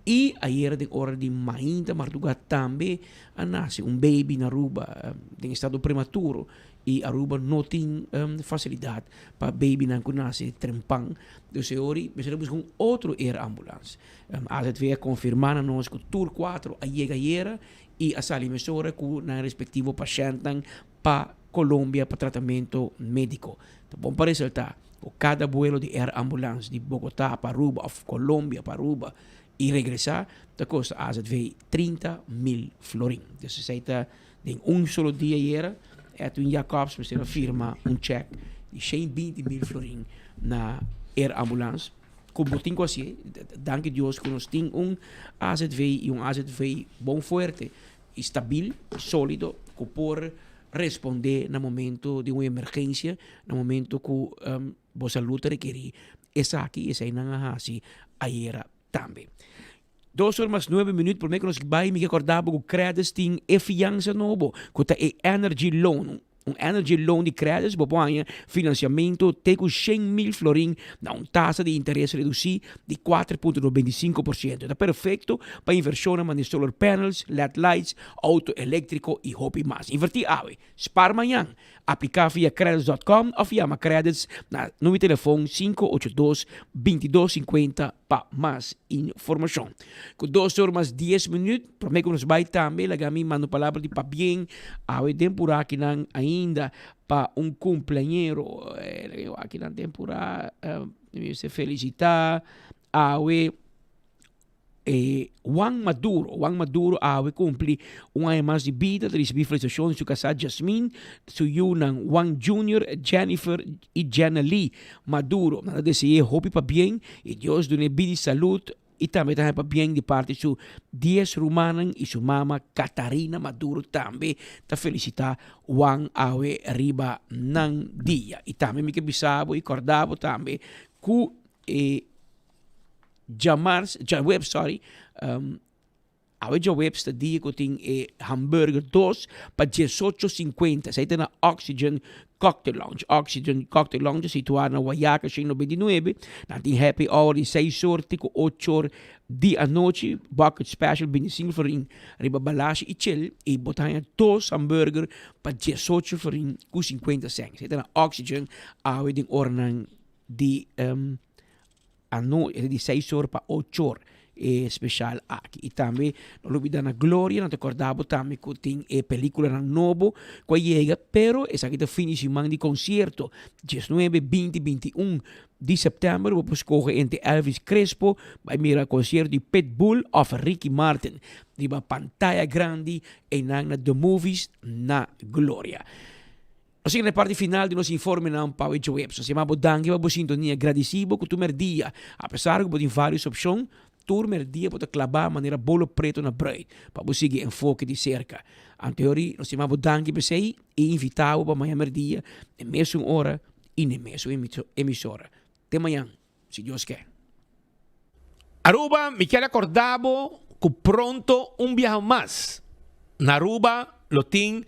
A: Y ayera den ora di mainta marduga tambe a nace un baby na Aruba den estado prematuro y Aruba no tin facilidad pa babynan cu nace trempan. Dus e ora mester a busca un otro air ambulance. AZV a konfirmá na nos ku tur kuatro a yega ayera i a sali mesora ku nan respektivo pashèntnan pa Colombia pa tratamentu médiko. Ta bon pa resaltá ku kada buelo di Air Ambulance di Bogotá pa Aruba òf Colombia pa Aruba i regresá ta kosta AZV 30 mil florin. Dus esei ta den un solo dia ayera Edwin Jacobs mester a firma un chèk di 120 mil florin na Air Ambulance. Ku bo tin ku hasié, danki Dios ku nos tin un azv i un azv bon fuerte i stabil, sólido, ku por respondé na momento di un emergensia, na momento ku bo salud ta rekerí esaki i eseinan a hasi ayera tambe. Dos or mas nuebe minuut promé ku nos bai mi ke kòrda bo ku Credis tin e fiansa nobo ku ta e Energy Loan. Un Energy Loan di Credis bo por haña finansiamentu te ku 100,000 florin na un tasa di interes redusí di 4.95%. Ta perfekto pa invershonnan manera solar panels, led lights, outo eléktriko i hopi mas. Invertí awe, spar mañan! Apliká via Credits dot com òf yama Credits na numero di telefon 582 22 50 pa mas informashon. Ku dos or mas dies minüt, promé ku nos bai tambe laga mi manda un palabra di pabien awe den purá akinan ainda pa un kumpleañero. Laga mi wak akinan den purá mi mester felisitá awe. E Juan Maduro, Juan Maduro awe cumpli un aña mas di bida, ta ricibi felicitacion di su casá Jasmine, su yiunan Juan Junior, Jennifer y Jenna-Lee Maduro. Nan ta dese'é hopi pabien y Dios dun'é bida y salud y tambe ta haña pabien di parti su dies rumannan y su mama Catarina Maduro tambe ta felicita Juan awe riba nan dia. Y tambe mi ke bisa bo y corda bo tambe cu e. Djamars, djaweps, sorry, um, awe djaweps ta dia ku tin e hamburger dos pa diesocho sinkuenta. Esei ta na Oxygen Cocktail Lounge. Oxygen Cocktail Lounge ta situá na Wayaca 199. Nan tin happy hour di seis or te ku ocho or di anochi. Bucket special bintisinko florin riba balashi i chel. I bo ta haña dos hamburger pa diesocho florin ku sinkuenta sèn. Esei ta na Oxygen awe den oranan di um, Ano e ta di seis or pa ocho or e special aki. Y tambe no lubida na Gloria, no ta corda bo tambe cu tin e peliculanan nobo cu a yega, pero esaki ta fin di siman di concierto, diesnuebe, binti, binti un di september bo por scoge entre Elvis Crespo, bay mira concierto di Pitbull of Ricky Martin riba pantaya grandi eynan na The Movies na Gloria. Nos yega na e parti final di nos informenan pa awe djoeps. Nos yama bo danki pa bo sintonia. Gradisí bo ku tur merdia, apesar ku bo tin vários opshon, tur merdia bo ta klabá manera bolo preto na brùit pa bo sigui Enfoke di serka. Anteori, nos yama bo danki p'esei i invitá bo pa maña merdia na e mesun ora i na e mesun emisora. Te mañan. si Dios ke. Aruba, mi kier acorda bo cu pronto un biaha mas na Aruba lo tin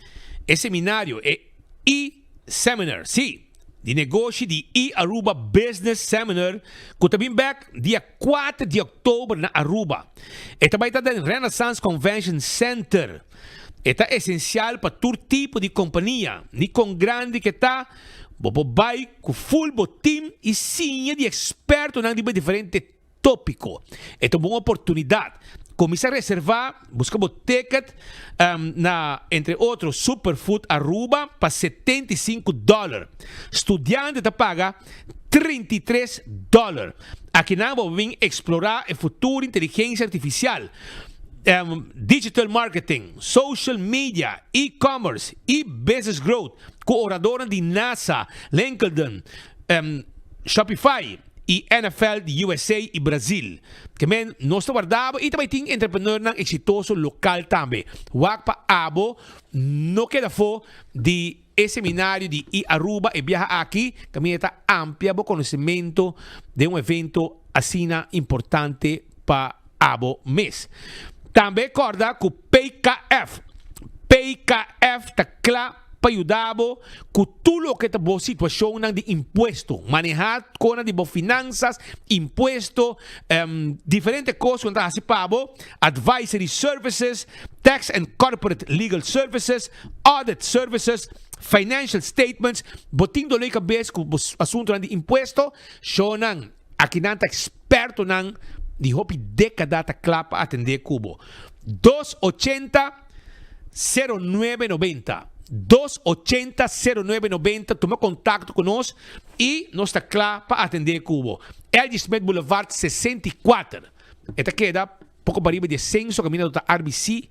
A: e seminario, e E-Seminar, si, di negoshi di E-Aruba Business Seminar cu ta bin bek dia kuater di october na Aruba. E ta bay ta den Renaissance Convention Center. E ta esencial pa tur tipo di compania, ni con grandi ke ta, Bo por bai ku ful bo tim i siña di ekspertonan riba diferente tópiko. E ta un bon oportunidat. Kuminsá reservá, buska bo ticket na entre otro Superfood Aruba pa 75 dòler. Studiante ta paga 33 dòler. Akinan bo por bin eksplorá e futuro inteligensia artifisial, digital marketing, social media, e-commerce i business growth. Ku oradornan di NASA, LinkedIn, Shopify i NFL di USA i Brazil. Ke men nos ta warda abo i ta bai tin entrepreneurnan eksitoso lokal tambe. Wak pa abo no keda afó di e seminario di i-Aruba e biaha aki kaminda ta amplia bo konosementu den un evento asina importante pa abo mes. Tambe kòrda ku PKF, PKF ta kla pa yuda bo ku tur loke ta bo situashonnan di impuesto, manehá kona di bo finansas, impuesto, diferente kos ku nan ta hasi pa bo, advisory services, tax and corporate legal services, audit services, financial statements, bo tin doló di kabes ku bo asuntunan di impuesto, shownan. Akinan ta expertonan di hopi decada ta cla pa atende cu bo. Dos ochenta, sero nuebe nobenta. Dos ochenta, sero nuebe nobenta, tuma contacto cu nos y nos ta cla pa atende cu bo. LG Smith Boulevard 64. E ta keda poco pariba di e censo caminda ta RBC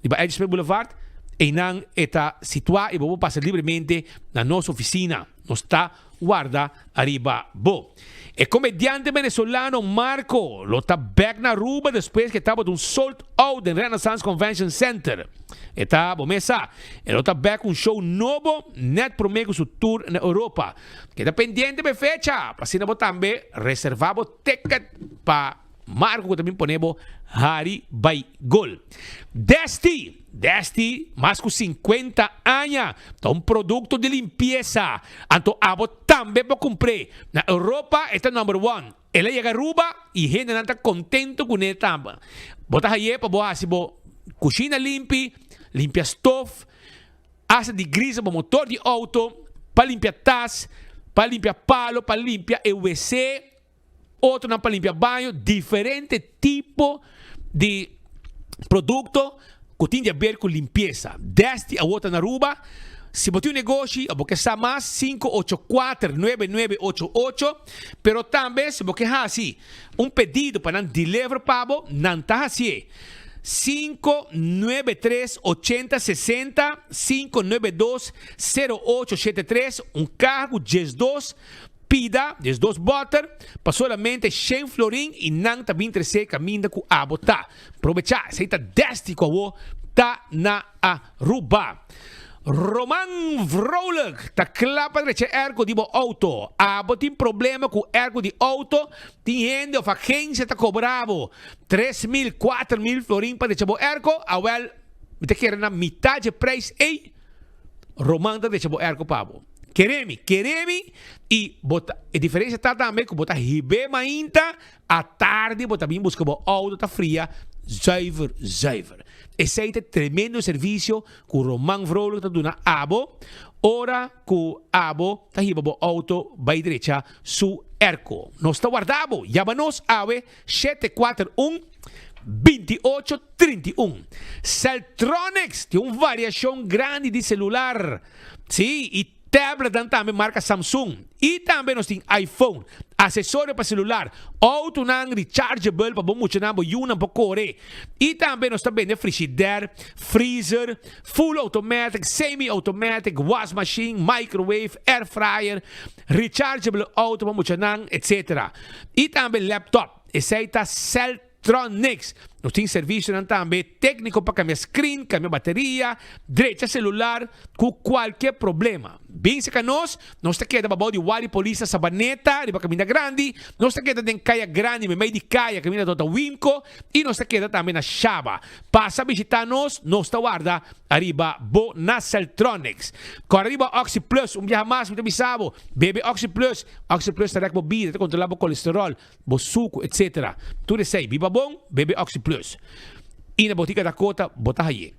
A: riba LG Smith Boulevard. Eynan e ta situa y bo por pasa libremente na nos oficina. Nos ta warda ariba bo. E komediante venezolano Marco lo ta bek na Aruba despues ku e tabata un sold out den Renaissance Convention Center. E ta, bo mes sa, e lo ta bek ku un show nobo net prome ku su tour na Europa. Keda pendiente pa e fecha, pa asina bo tambe reserva bo ticket pa Marco ku ta bin pone bo hari bai gol. Desti! Desti, mas ku 50 aña, ta un produkto di limpiesa. Anto abo tambe por kumpr'é. Na Europa e ta number one. El a yega Aruba i hendenan ta kontento kuné tambe. Bo ta hay'é pa bo hasi bo kushina limpi, limpia stof, hasta di grisa bo motor di outo, pa limpia tas, pa limpia palo, pa limpia e wc. Otronan pa limpia baño, diferente tipo di producto cu tin di haber cu limpieza. Desti awor ta na Aruba. Si bo tin un negoshi of bo ke sa mas, 584 9988. Pero tambe si bo ke haci un pedido pa nan deliver pa bo, nan ta hacié. 593 80 60, 592 0873, un caha cu 12 Pida diesdos bòter pa solamente shen florin i nan ta bin tresé kaminda ku abo ta. Probechá, esei ta desti ku awo ta na Aruba. Roman Vrolijk ta kla pa drecha erko di bo outo. Abo tin problema ku erko di outo? Tin hende òf agensia ta kobra bo 3000, 4000 florin pa drecha bo erko? Awèl, mi ta kere na mitá dje preis ei. Roman ta drecha bo erko pa bo. Kere mi, kere mi y bo ta, e diferencia ta tambe cu bo ta hib'é mainta, atardi bo ta bin busca bo auto ta fria zuiver, zuiver. Esey ta e tremendo servicio cu Roman Vrolijk ta duna abo ora cu abo ta hiba bo auto bay drecha su airco. Nos ta warda bo, yama nos awe 7 4 1 28 31. Celtronics tin un variacion grandi di celular. Sí, y tabletnan tambe marca Samsung. Y tambe nos tin iPhone, accesorio pa celular, autonan rechargeable pa bo muchanan, bo yunan por core. Y tambe nos ta bende frigidaire, freezer, full automatic, semi-automatic, was machine, microwave, air fryer, rechargeable auto pa muchanan, etc. Y tambe laptop. Esey ta Celtronics. Nos tin servicionan tambe tecnico pa cambia screen, cambia bateria, drecha celular cu cualkier problema.
X: Bin serka nos, nos ta keda babou di Wari Polis na Sabaneta, riba Kaminda Grandi, nos ta keda den Kaya Grandi, meimei di kaya, kaminda Tota Wimco, i nos ta keda tambe na Shaba. Pasa bishita nos, nos ta warda ariba bo na Celtronics. Kòrda riba Oxi Plus, un biaha mas mi ta bisa bo, bebe Oxi Plus, Oxi Plus ta rèk bo bida, ta kontrolá bo kolesteròl, bo suku, etc. Tur esei, biba bon, bebe Oxi Plus. I na Botica Dakota bo ta haye.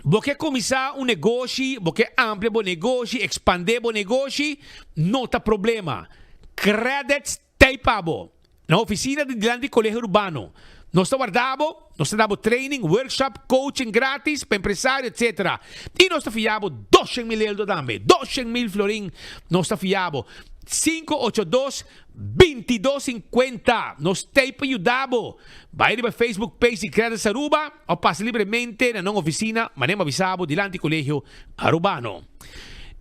X: Bo ke kuminsá un negoshi, bo ke amplia bo negoshi, ekspandé bo negoshi, no ta problema. Credits t'ei pa bo. Na ofisina di dilanti Colegio Urbano. Nos ta warda bo, nos ta da bo training, workshop, coaching gratis pa empresario etc. I nos ta fia bo 200.000 eldo tambe, 200.000 florin nos ta fia bo. 582 22 50 Nos t'ei pa yuda bo. Bai riba Facebook page di Credits Aruba of pasa libremente na nan ofisina manera mi a bisa bo dilanti Colegio Arubano.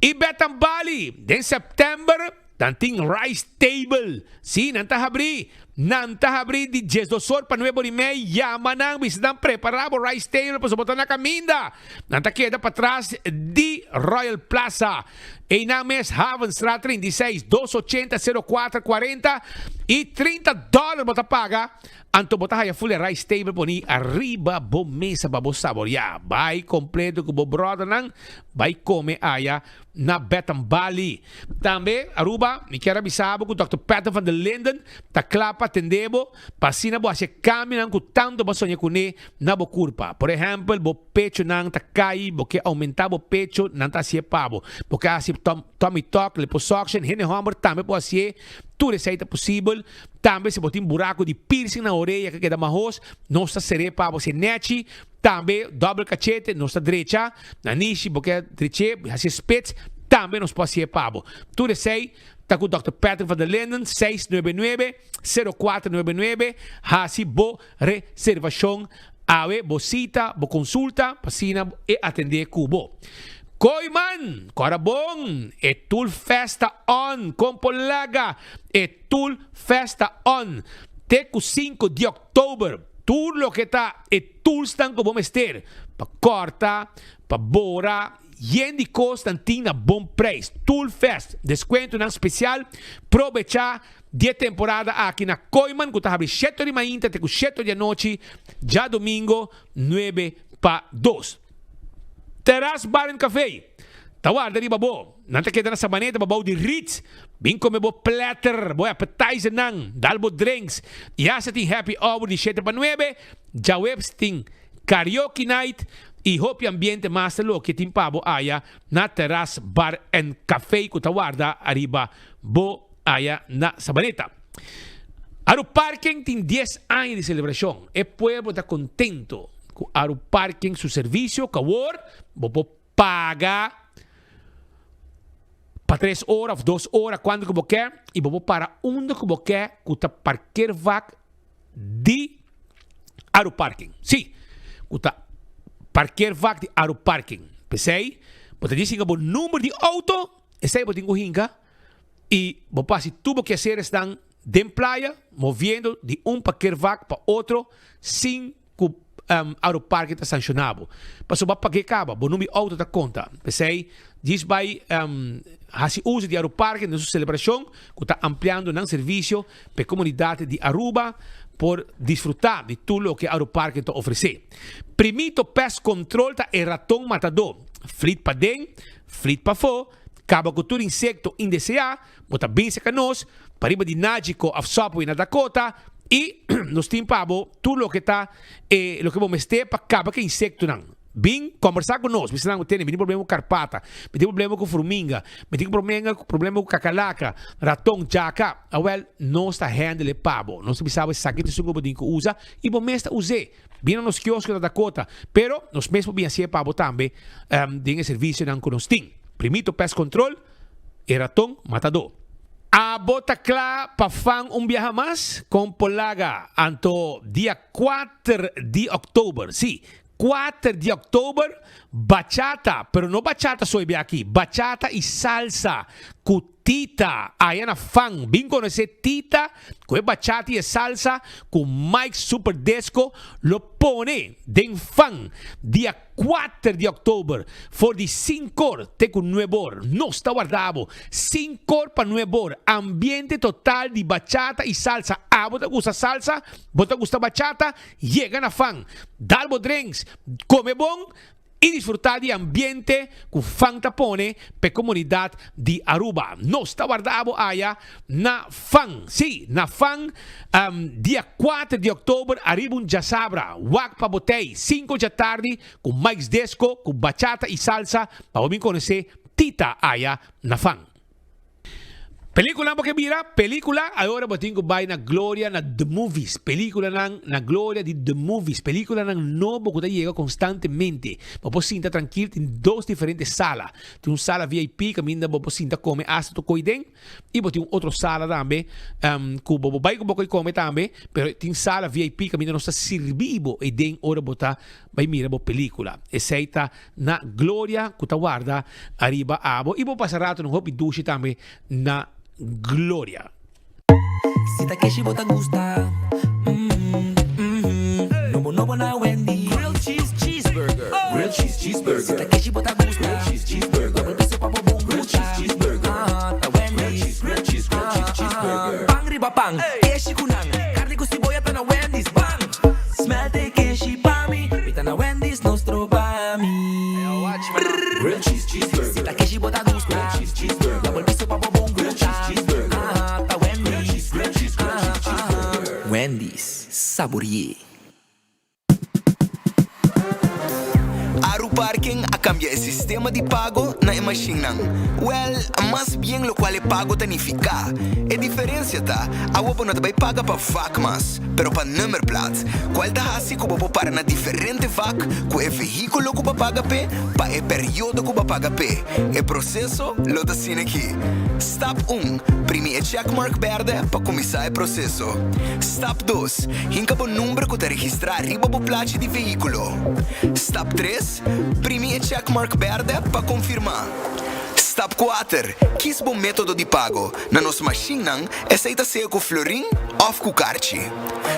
X: I Betan Bali den September Nan tin rice table. Sí, nan ta habrí. Nan ta habrí di diesdos or pa nuebe or i mei. Yama nan, bisa nan prepará bo rice table pasobra bo ta na kaminda. Nan ta keda patras di Royal Plaza. Einan mes, Havenstraat 36, 280 04 40 i 30 dòler bo ta paga. Anto bo ta haya full e rice table poni ariba bo mesa pa bo saboreá. Bai kompleto ku bo bròdernan, bai kome aya na Betham Bali. Tambe, Aruba, mi kier a bisa bo ku Dòkter Peter van der Linden ta kla pa atendé bo pa asina bo hasi e kambionan ku tantu bo a soña kuné na bo kurpa. Por ehèmpel, bo pechonan ta kai, bo ke oumentá bo pecho, nan ta hasié pa bo. Bo ke hasi tummy tuck, liposuction, hende hòmber tambe por hasié, tur esei ta posibel. Tambe si bo tin buraco di piercing na oreya ke keda mahos, nos ta ser'é pa bo si nechi. Tambe dobbel cachete nos ta drecha. Nanishi bo ke drech'é, hasié spits, tambe nos por hasié pa bo. Tur esei ta ku Dòkter Patrick van der Linden, 699, 0499. Hasi bo reservacion awe, bo cita, bo consulta, pa asina e atendé ku bo. Kooiman, kòrda bon, e Tool Fest ta on, kon por laga e Tool Fest ta on te ku sinku di òktober. Tur loke ta e toolsnan ku bo mester pa kòrta, pa bora, yen di kos nan tin na bon preis. Tool Fest, deskuentonan spesial, probechá di e temporada aki na Kooiman ku ta habri shete ora di mainta te ku shete ora di anochi djadumingo nuebe pa dos. Terras Bar and Café ta warda riba bo. Nan ta keda na Sabaneta pa bou di Ritz. Bin come bo platter, bo appetizernan, dal bo drinks. I hasta tin happy hour di shete pa nuebe. Djaweps tin karaoke night i hopi ambiente mas ta loke tin pa bo aya na Terras Bar and Café ku ta warda ariba bo aya na Sabaneta. Aru Parking tin dies aña di selebrashon. E pueblo ta kontento. Ku Aru Parking su servisio ku awor bo por paga pa tres ora of dos ora kuantu ku bo ke i bo por para unda ku bo ke ku ta parkeervak di Aru Parking. Sí, ku ta parkeervak di Aru Parking. P'esei bo ta disi bo number di outo, esei bo tin ku hinka i bo por hasi tur bo keaseresnan den playa moviendo di un parkeervak pa otro sin ku Aeroparke ta sanshoná bo. Pasobra bo a pag'é kaba, bo number di outo ta konta. P'esei, djis bai hasi uso di Aeroparke den su selebrashon ku ta ampliando nan servisio pa e komunidat di Aruba por disfrutá di tur loke Aeroparke ta ofresé. Primito Pest Control ta e raton matadó. Flit paden, flit pafó, kaba ku tur insekto indeseá. Bo ta bin serka nos pariba di Nagico of Subway na Dakota i nos tin pa bo tur loke ta e loke bo mester pa kaba ku e insektonan. Bin kombersá ku nos. Bisa nan ku tene mi tin problema ku karpata, mi tin problema ku furminga, mi tin problema ku kakalaka, raton, djaka. Awèl, nos ta handle e pa bo. Nos ta bisa bo esaki ta esun ku bo tin ku usa i bo mes ta us'é. Bin na nos kiosko na Dakota. Pero nos mes por bin hasié pa bo tambe den e servisionan ku nos tin. Primito Pest Control. E raton matadó. Abo ta kla pa fan un biaha mas? Kon por laga anto dia kuater di òktober, sí, kuater di òktober, bachata, pero no bachata so e biaha aki, bachata i salsa. ku Tita aya na Fan. Bin konosé Tita ku e bachata i e salsa ku Mike Super Disco lo pone den Fan dia kuater di òktober for di sinkor te ku nuebor. Nos ta warda bo sinkor pa nuebor. Ambiente total di bachata i salsa. Abo ta gusta salsa? Bo ta gusta bachata? Yega na Fan, dal bo drinks, kome bon i disfrutá di ambiente ku fan ta pone p'e komunidat di Aruba. Nos ta warda abo aya na fan, sí, na fan dia kuater di òktober ariba un djasabra. Wak pa bo tei sinku djatardi ku Mike's Disco ku bachata i salsa pa bo bin konosé Tita aya na fan. Película bo ke mira? Película? Ahora bo tin ku bai na Gloria na The Movies. Películanan na Gloria di The Movies. Películanan nobo ku ta yega konstantemente. Bo por sinta trankil, tin dos diferente sala. Tin un sala VIP kaminda bo por sinta kome asta tur koi den. I bo tin un otro sala tambe ku bo por bai ku bo koi kome tambe. Pero tin sala VIP kaminda nos ta sirbi bo ei den ora bo ta bai mira bo película. Esei ta Na Gloria ku ta warda ariba abo i bo pasa rato un hopi dushi tambe na Gloria.
J: Si ta keshi bo ta gusta mm mm Nobo nobo na Wendy Grilled cheese cheeseburger Grilled cheese cheeseburger Si ta keshi bo ta gusta Grilled cheese cheeseburger Double piso pa bo bon Grilled cheese cheeseburger Ah ta Wendy Grilled cheese grilled cheese grilled cheese cheeseburger Pan riba pan keshi ku nan Karni ku siboya ta na Wendy's Bang! Smelt e keshi pa mi Mi ta na Wendy's no stroba mi Grilled cheese cheeseburger Si ta keshi bo ta gusta Grilled cheese cheeseburger Double piso pa bo bon Grilled cheese cheeseburger Ah ta Wendy's Grilled cheese grilled cheese grilled cheese cheeseburger Wendy's sabore'é.
S: Aru Parking a kambia e sistema di pago na e mashinnan. Wèl, mas bien lokual e pago ta nifiká. E diferensia ta, awo bo no ta bai paga pa vak mas, pero pa nummerplaat, kual ta hasi ku bo por para na diferente vak ku e vehíkulo ku bo a paga p'e pa e periodo ku bo a paga p'e. E proseso lo ta asina aki. Stap un, Primi e checkmark bèrdè pa kuminsá e proseso. Stap dos, Hinka bo number ku ta registrá riba bo plachi di vehíkulo. Stap tres, Primi e checkmark bèrdè pa konfirmá. Stap kuater, Kis bo método di pago. Na nos mashinnan, esei ta sea ku florin òf ku karchi.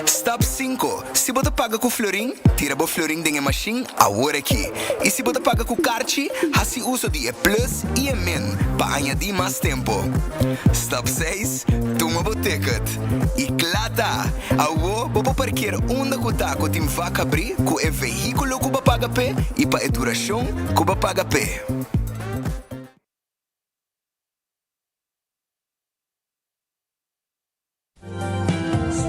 S: Stap sinku, Si bo ta paga ku florin, tira bo florin den e mashin awor aki. I si bo ta paga ku karchi, hasi uso di e plus i e min pa añadí mas tempu. Stap seis, Tuma bo ticket. I kla ta! Awo bo por parkeer unda ku ta ku tin vak habrí ku e vehíkulo ku bo a paga p'e i pa e durashon ku bo a paga p'e.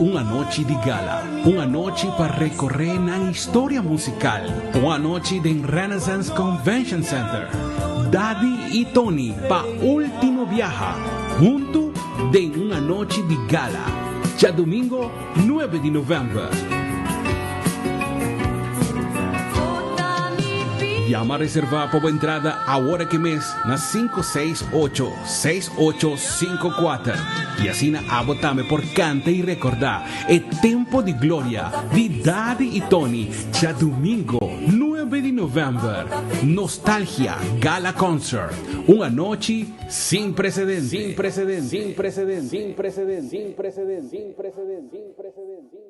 L: Un anochi di gala, un anochi pa recorre nan historia musical, un anochi den Renaissance Convention Center. Daddy y Tony pa ultimo biaha, hunto den un anochi di gala, djadomingo nuebe di november. Yama reserva pa bo entrada awor aki mes na 568 6854 y asina abo tambe por canta y recorda e tempo di gloria di Daddy y Tony djadomingo nuebe di november. Nostalgia Gala Concert, un anochi sin precedente. Sin precedente. Sin precedente. Sin precedente. Sin precedente. Sin precedente. Sin precedente.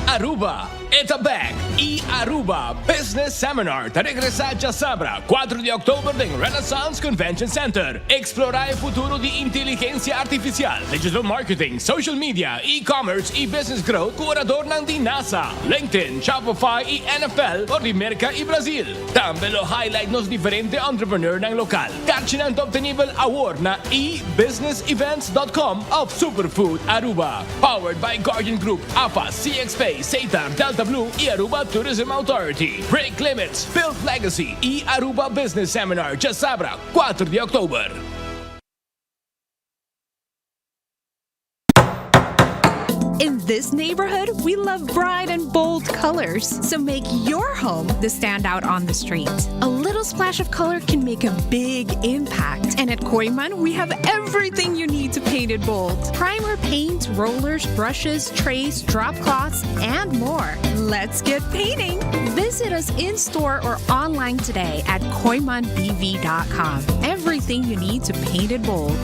M: Aruba, e ta back! E Aruba Business Seminar ta regresa djasabra, cuatro di october den Renaissance Convention Center. Explora e futuro di inteligencia artificial, digital marketing, social media, e-commerce y business growth cu oradornan di NASA, LinkedIn, Shopify y NFL for di Merca y Brazil. Tambe lo highlight nos diferente entrepreneurnan local. Karchinan ta obtenibel awor na ebusinessevents.com of Superfood Aruba. Powered by Guardian Group, AFA, CXP, Setar, Delta Blue y Aruba Tourism Authority. Break Limits, Build Legacy y Aruba Business Seminar djasabra kuater di oktober.
O: En. this neighborhood, we love bright and bold colors. So make your home the standout on the street. A little splash of color can make a big impact. And at Koiman, we have everything you need to paint it bold. Primer, paint, rollers, brushes, trays, drop cloths, and more. Let's get painting! Visit us in store or online today at koimanbv.com. Everything you need to paint it bold.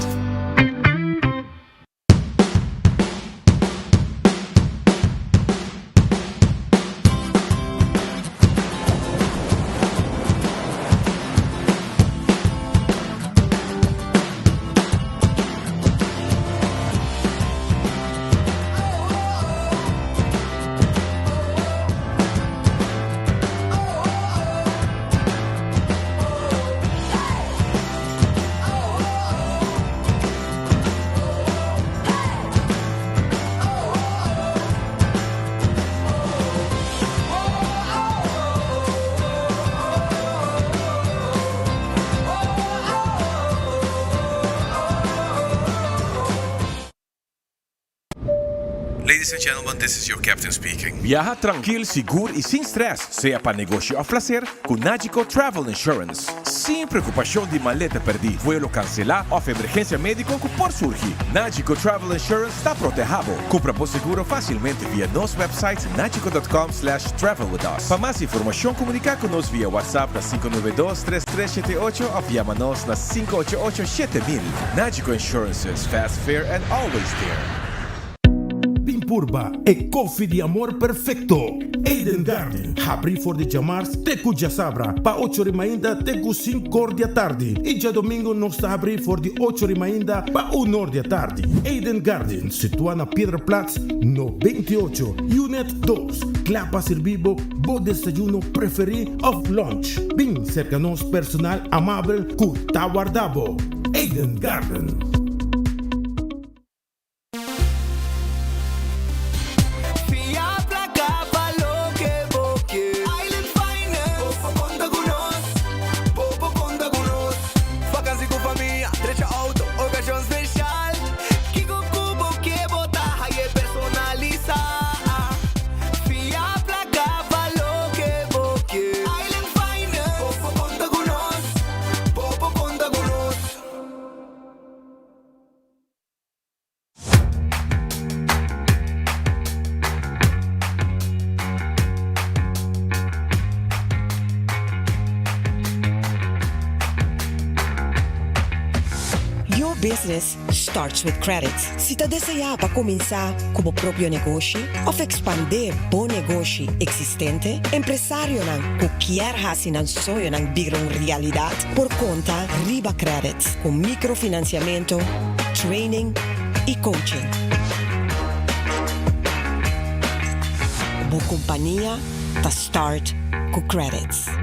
P: Ladies and gentlemen, this is your captain speaking.
Q: Biaha trankil, sigur y sin stress, sea pa negoshi of placer, cu Nagico Travel Insurance. Sin preocupacion di maleta perdi, vuelo cancela of emergencia medico cu por surgi. Nagico Travel Insurance ta proteha bo. Cumpra bo seguro facilmente via nos website nagico.com slash travel with us. Pa mas informacion comunica cu nos via WhatsApp na 592 3378 of yama nos na 588 7000. Nagico Insurances, fast, fair and always there.
R: Bin purba e koffie di amor perfecto. Eden Garden, habri for di djamars te ku djasabra pa ocho ri mainta te ku sinkor di atardi i djadomingo nos ta habri for di ocho ri mainta pa unor di atardi. Eden Garden, situa na Piedraplaats no 28, Unit dos, kla pa sirbi bo bo desayuno preferi of lunch. Bin serka nos personal amabel ku ta warda bo. Eden Garden.
J: Fia placa pa loke bo ke. Island Finance. Bo por conta cu nos. Bo por conta cu nos. Vakantie cu famia, drecha auto, ocasion special. Kico cu bo ke bo ta haye personalisa. Fia placa pa loke bo ke. Island Finance. Bo por conta cu nos. Bo por conta cu nos.
V: Your business starts with credit. Si ta deseá pa kuminsá ku bo propio negoshi òf ekspandé bo negoshi eksistente, empresarionan ku kier hasi nan soñonan bira un realidat por konta riba Credit ku mikrofinansiamentu, training y coaching. Bo compania ta start cu Credits.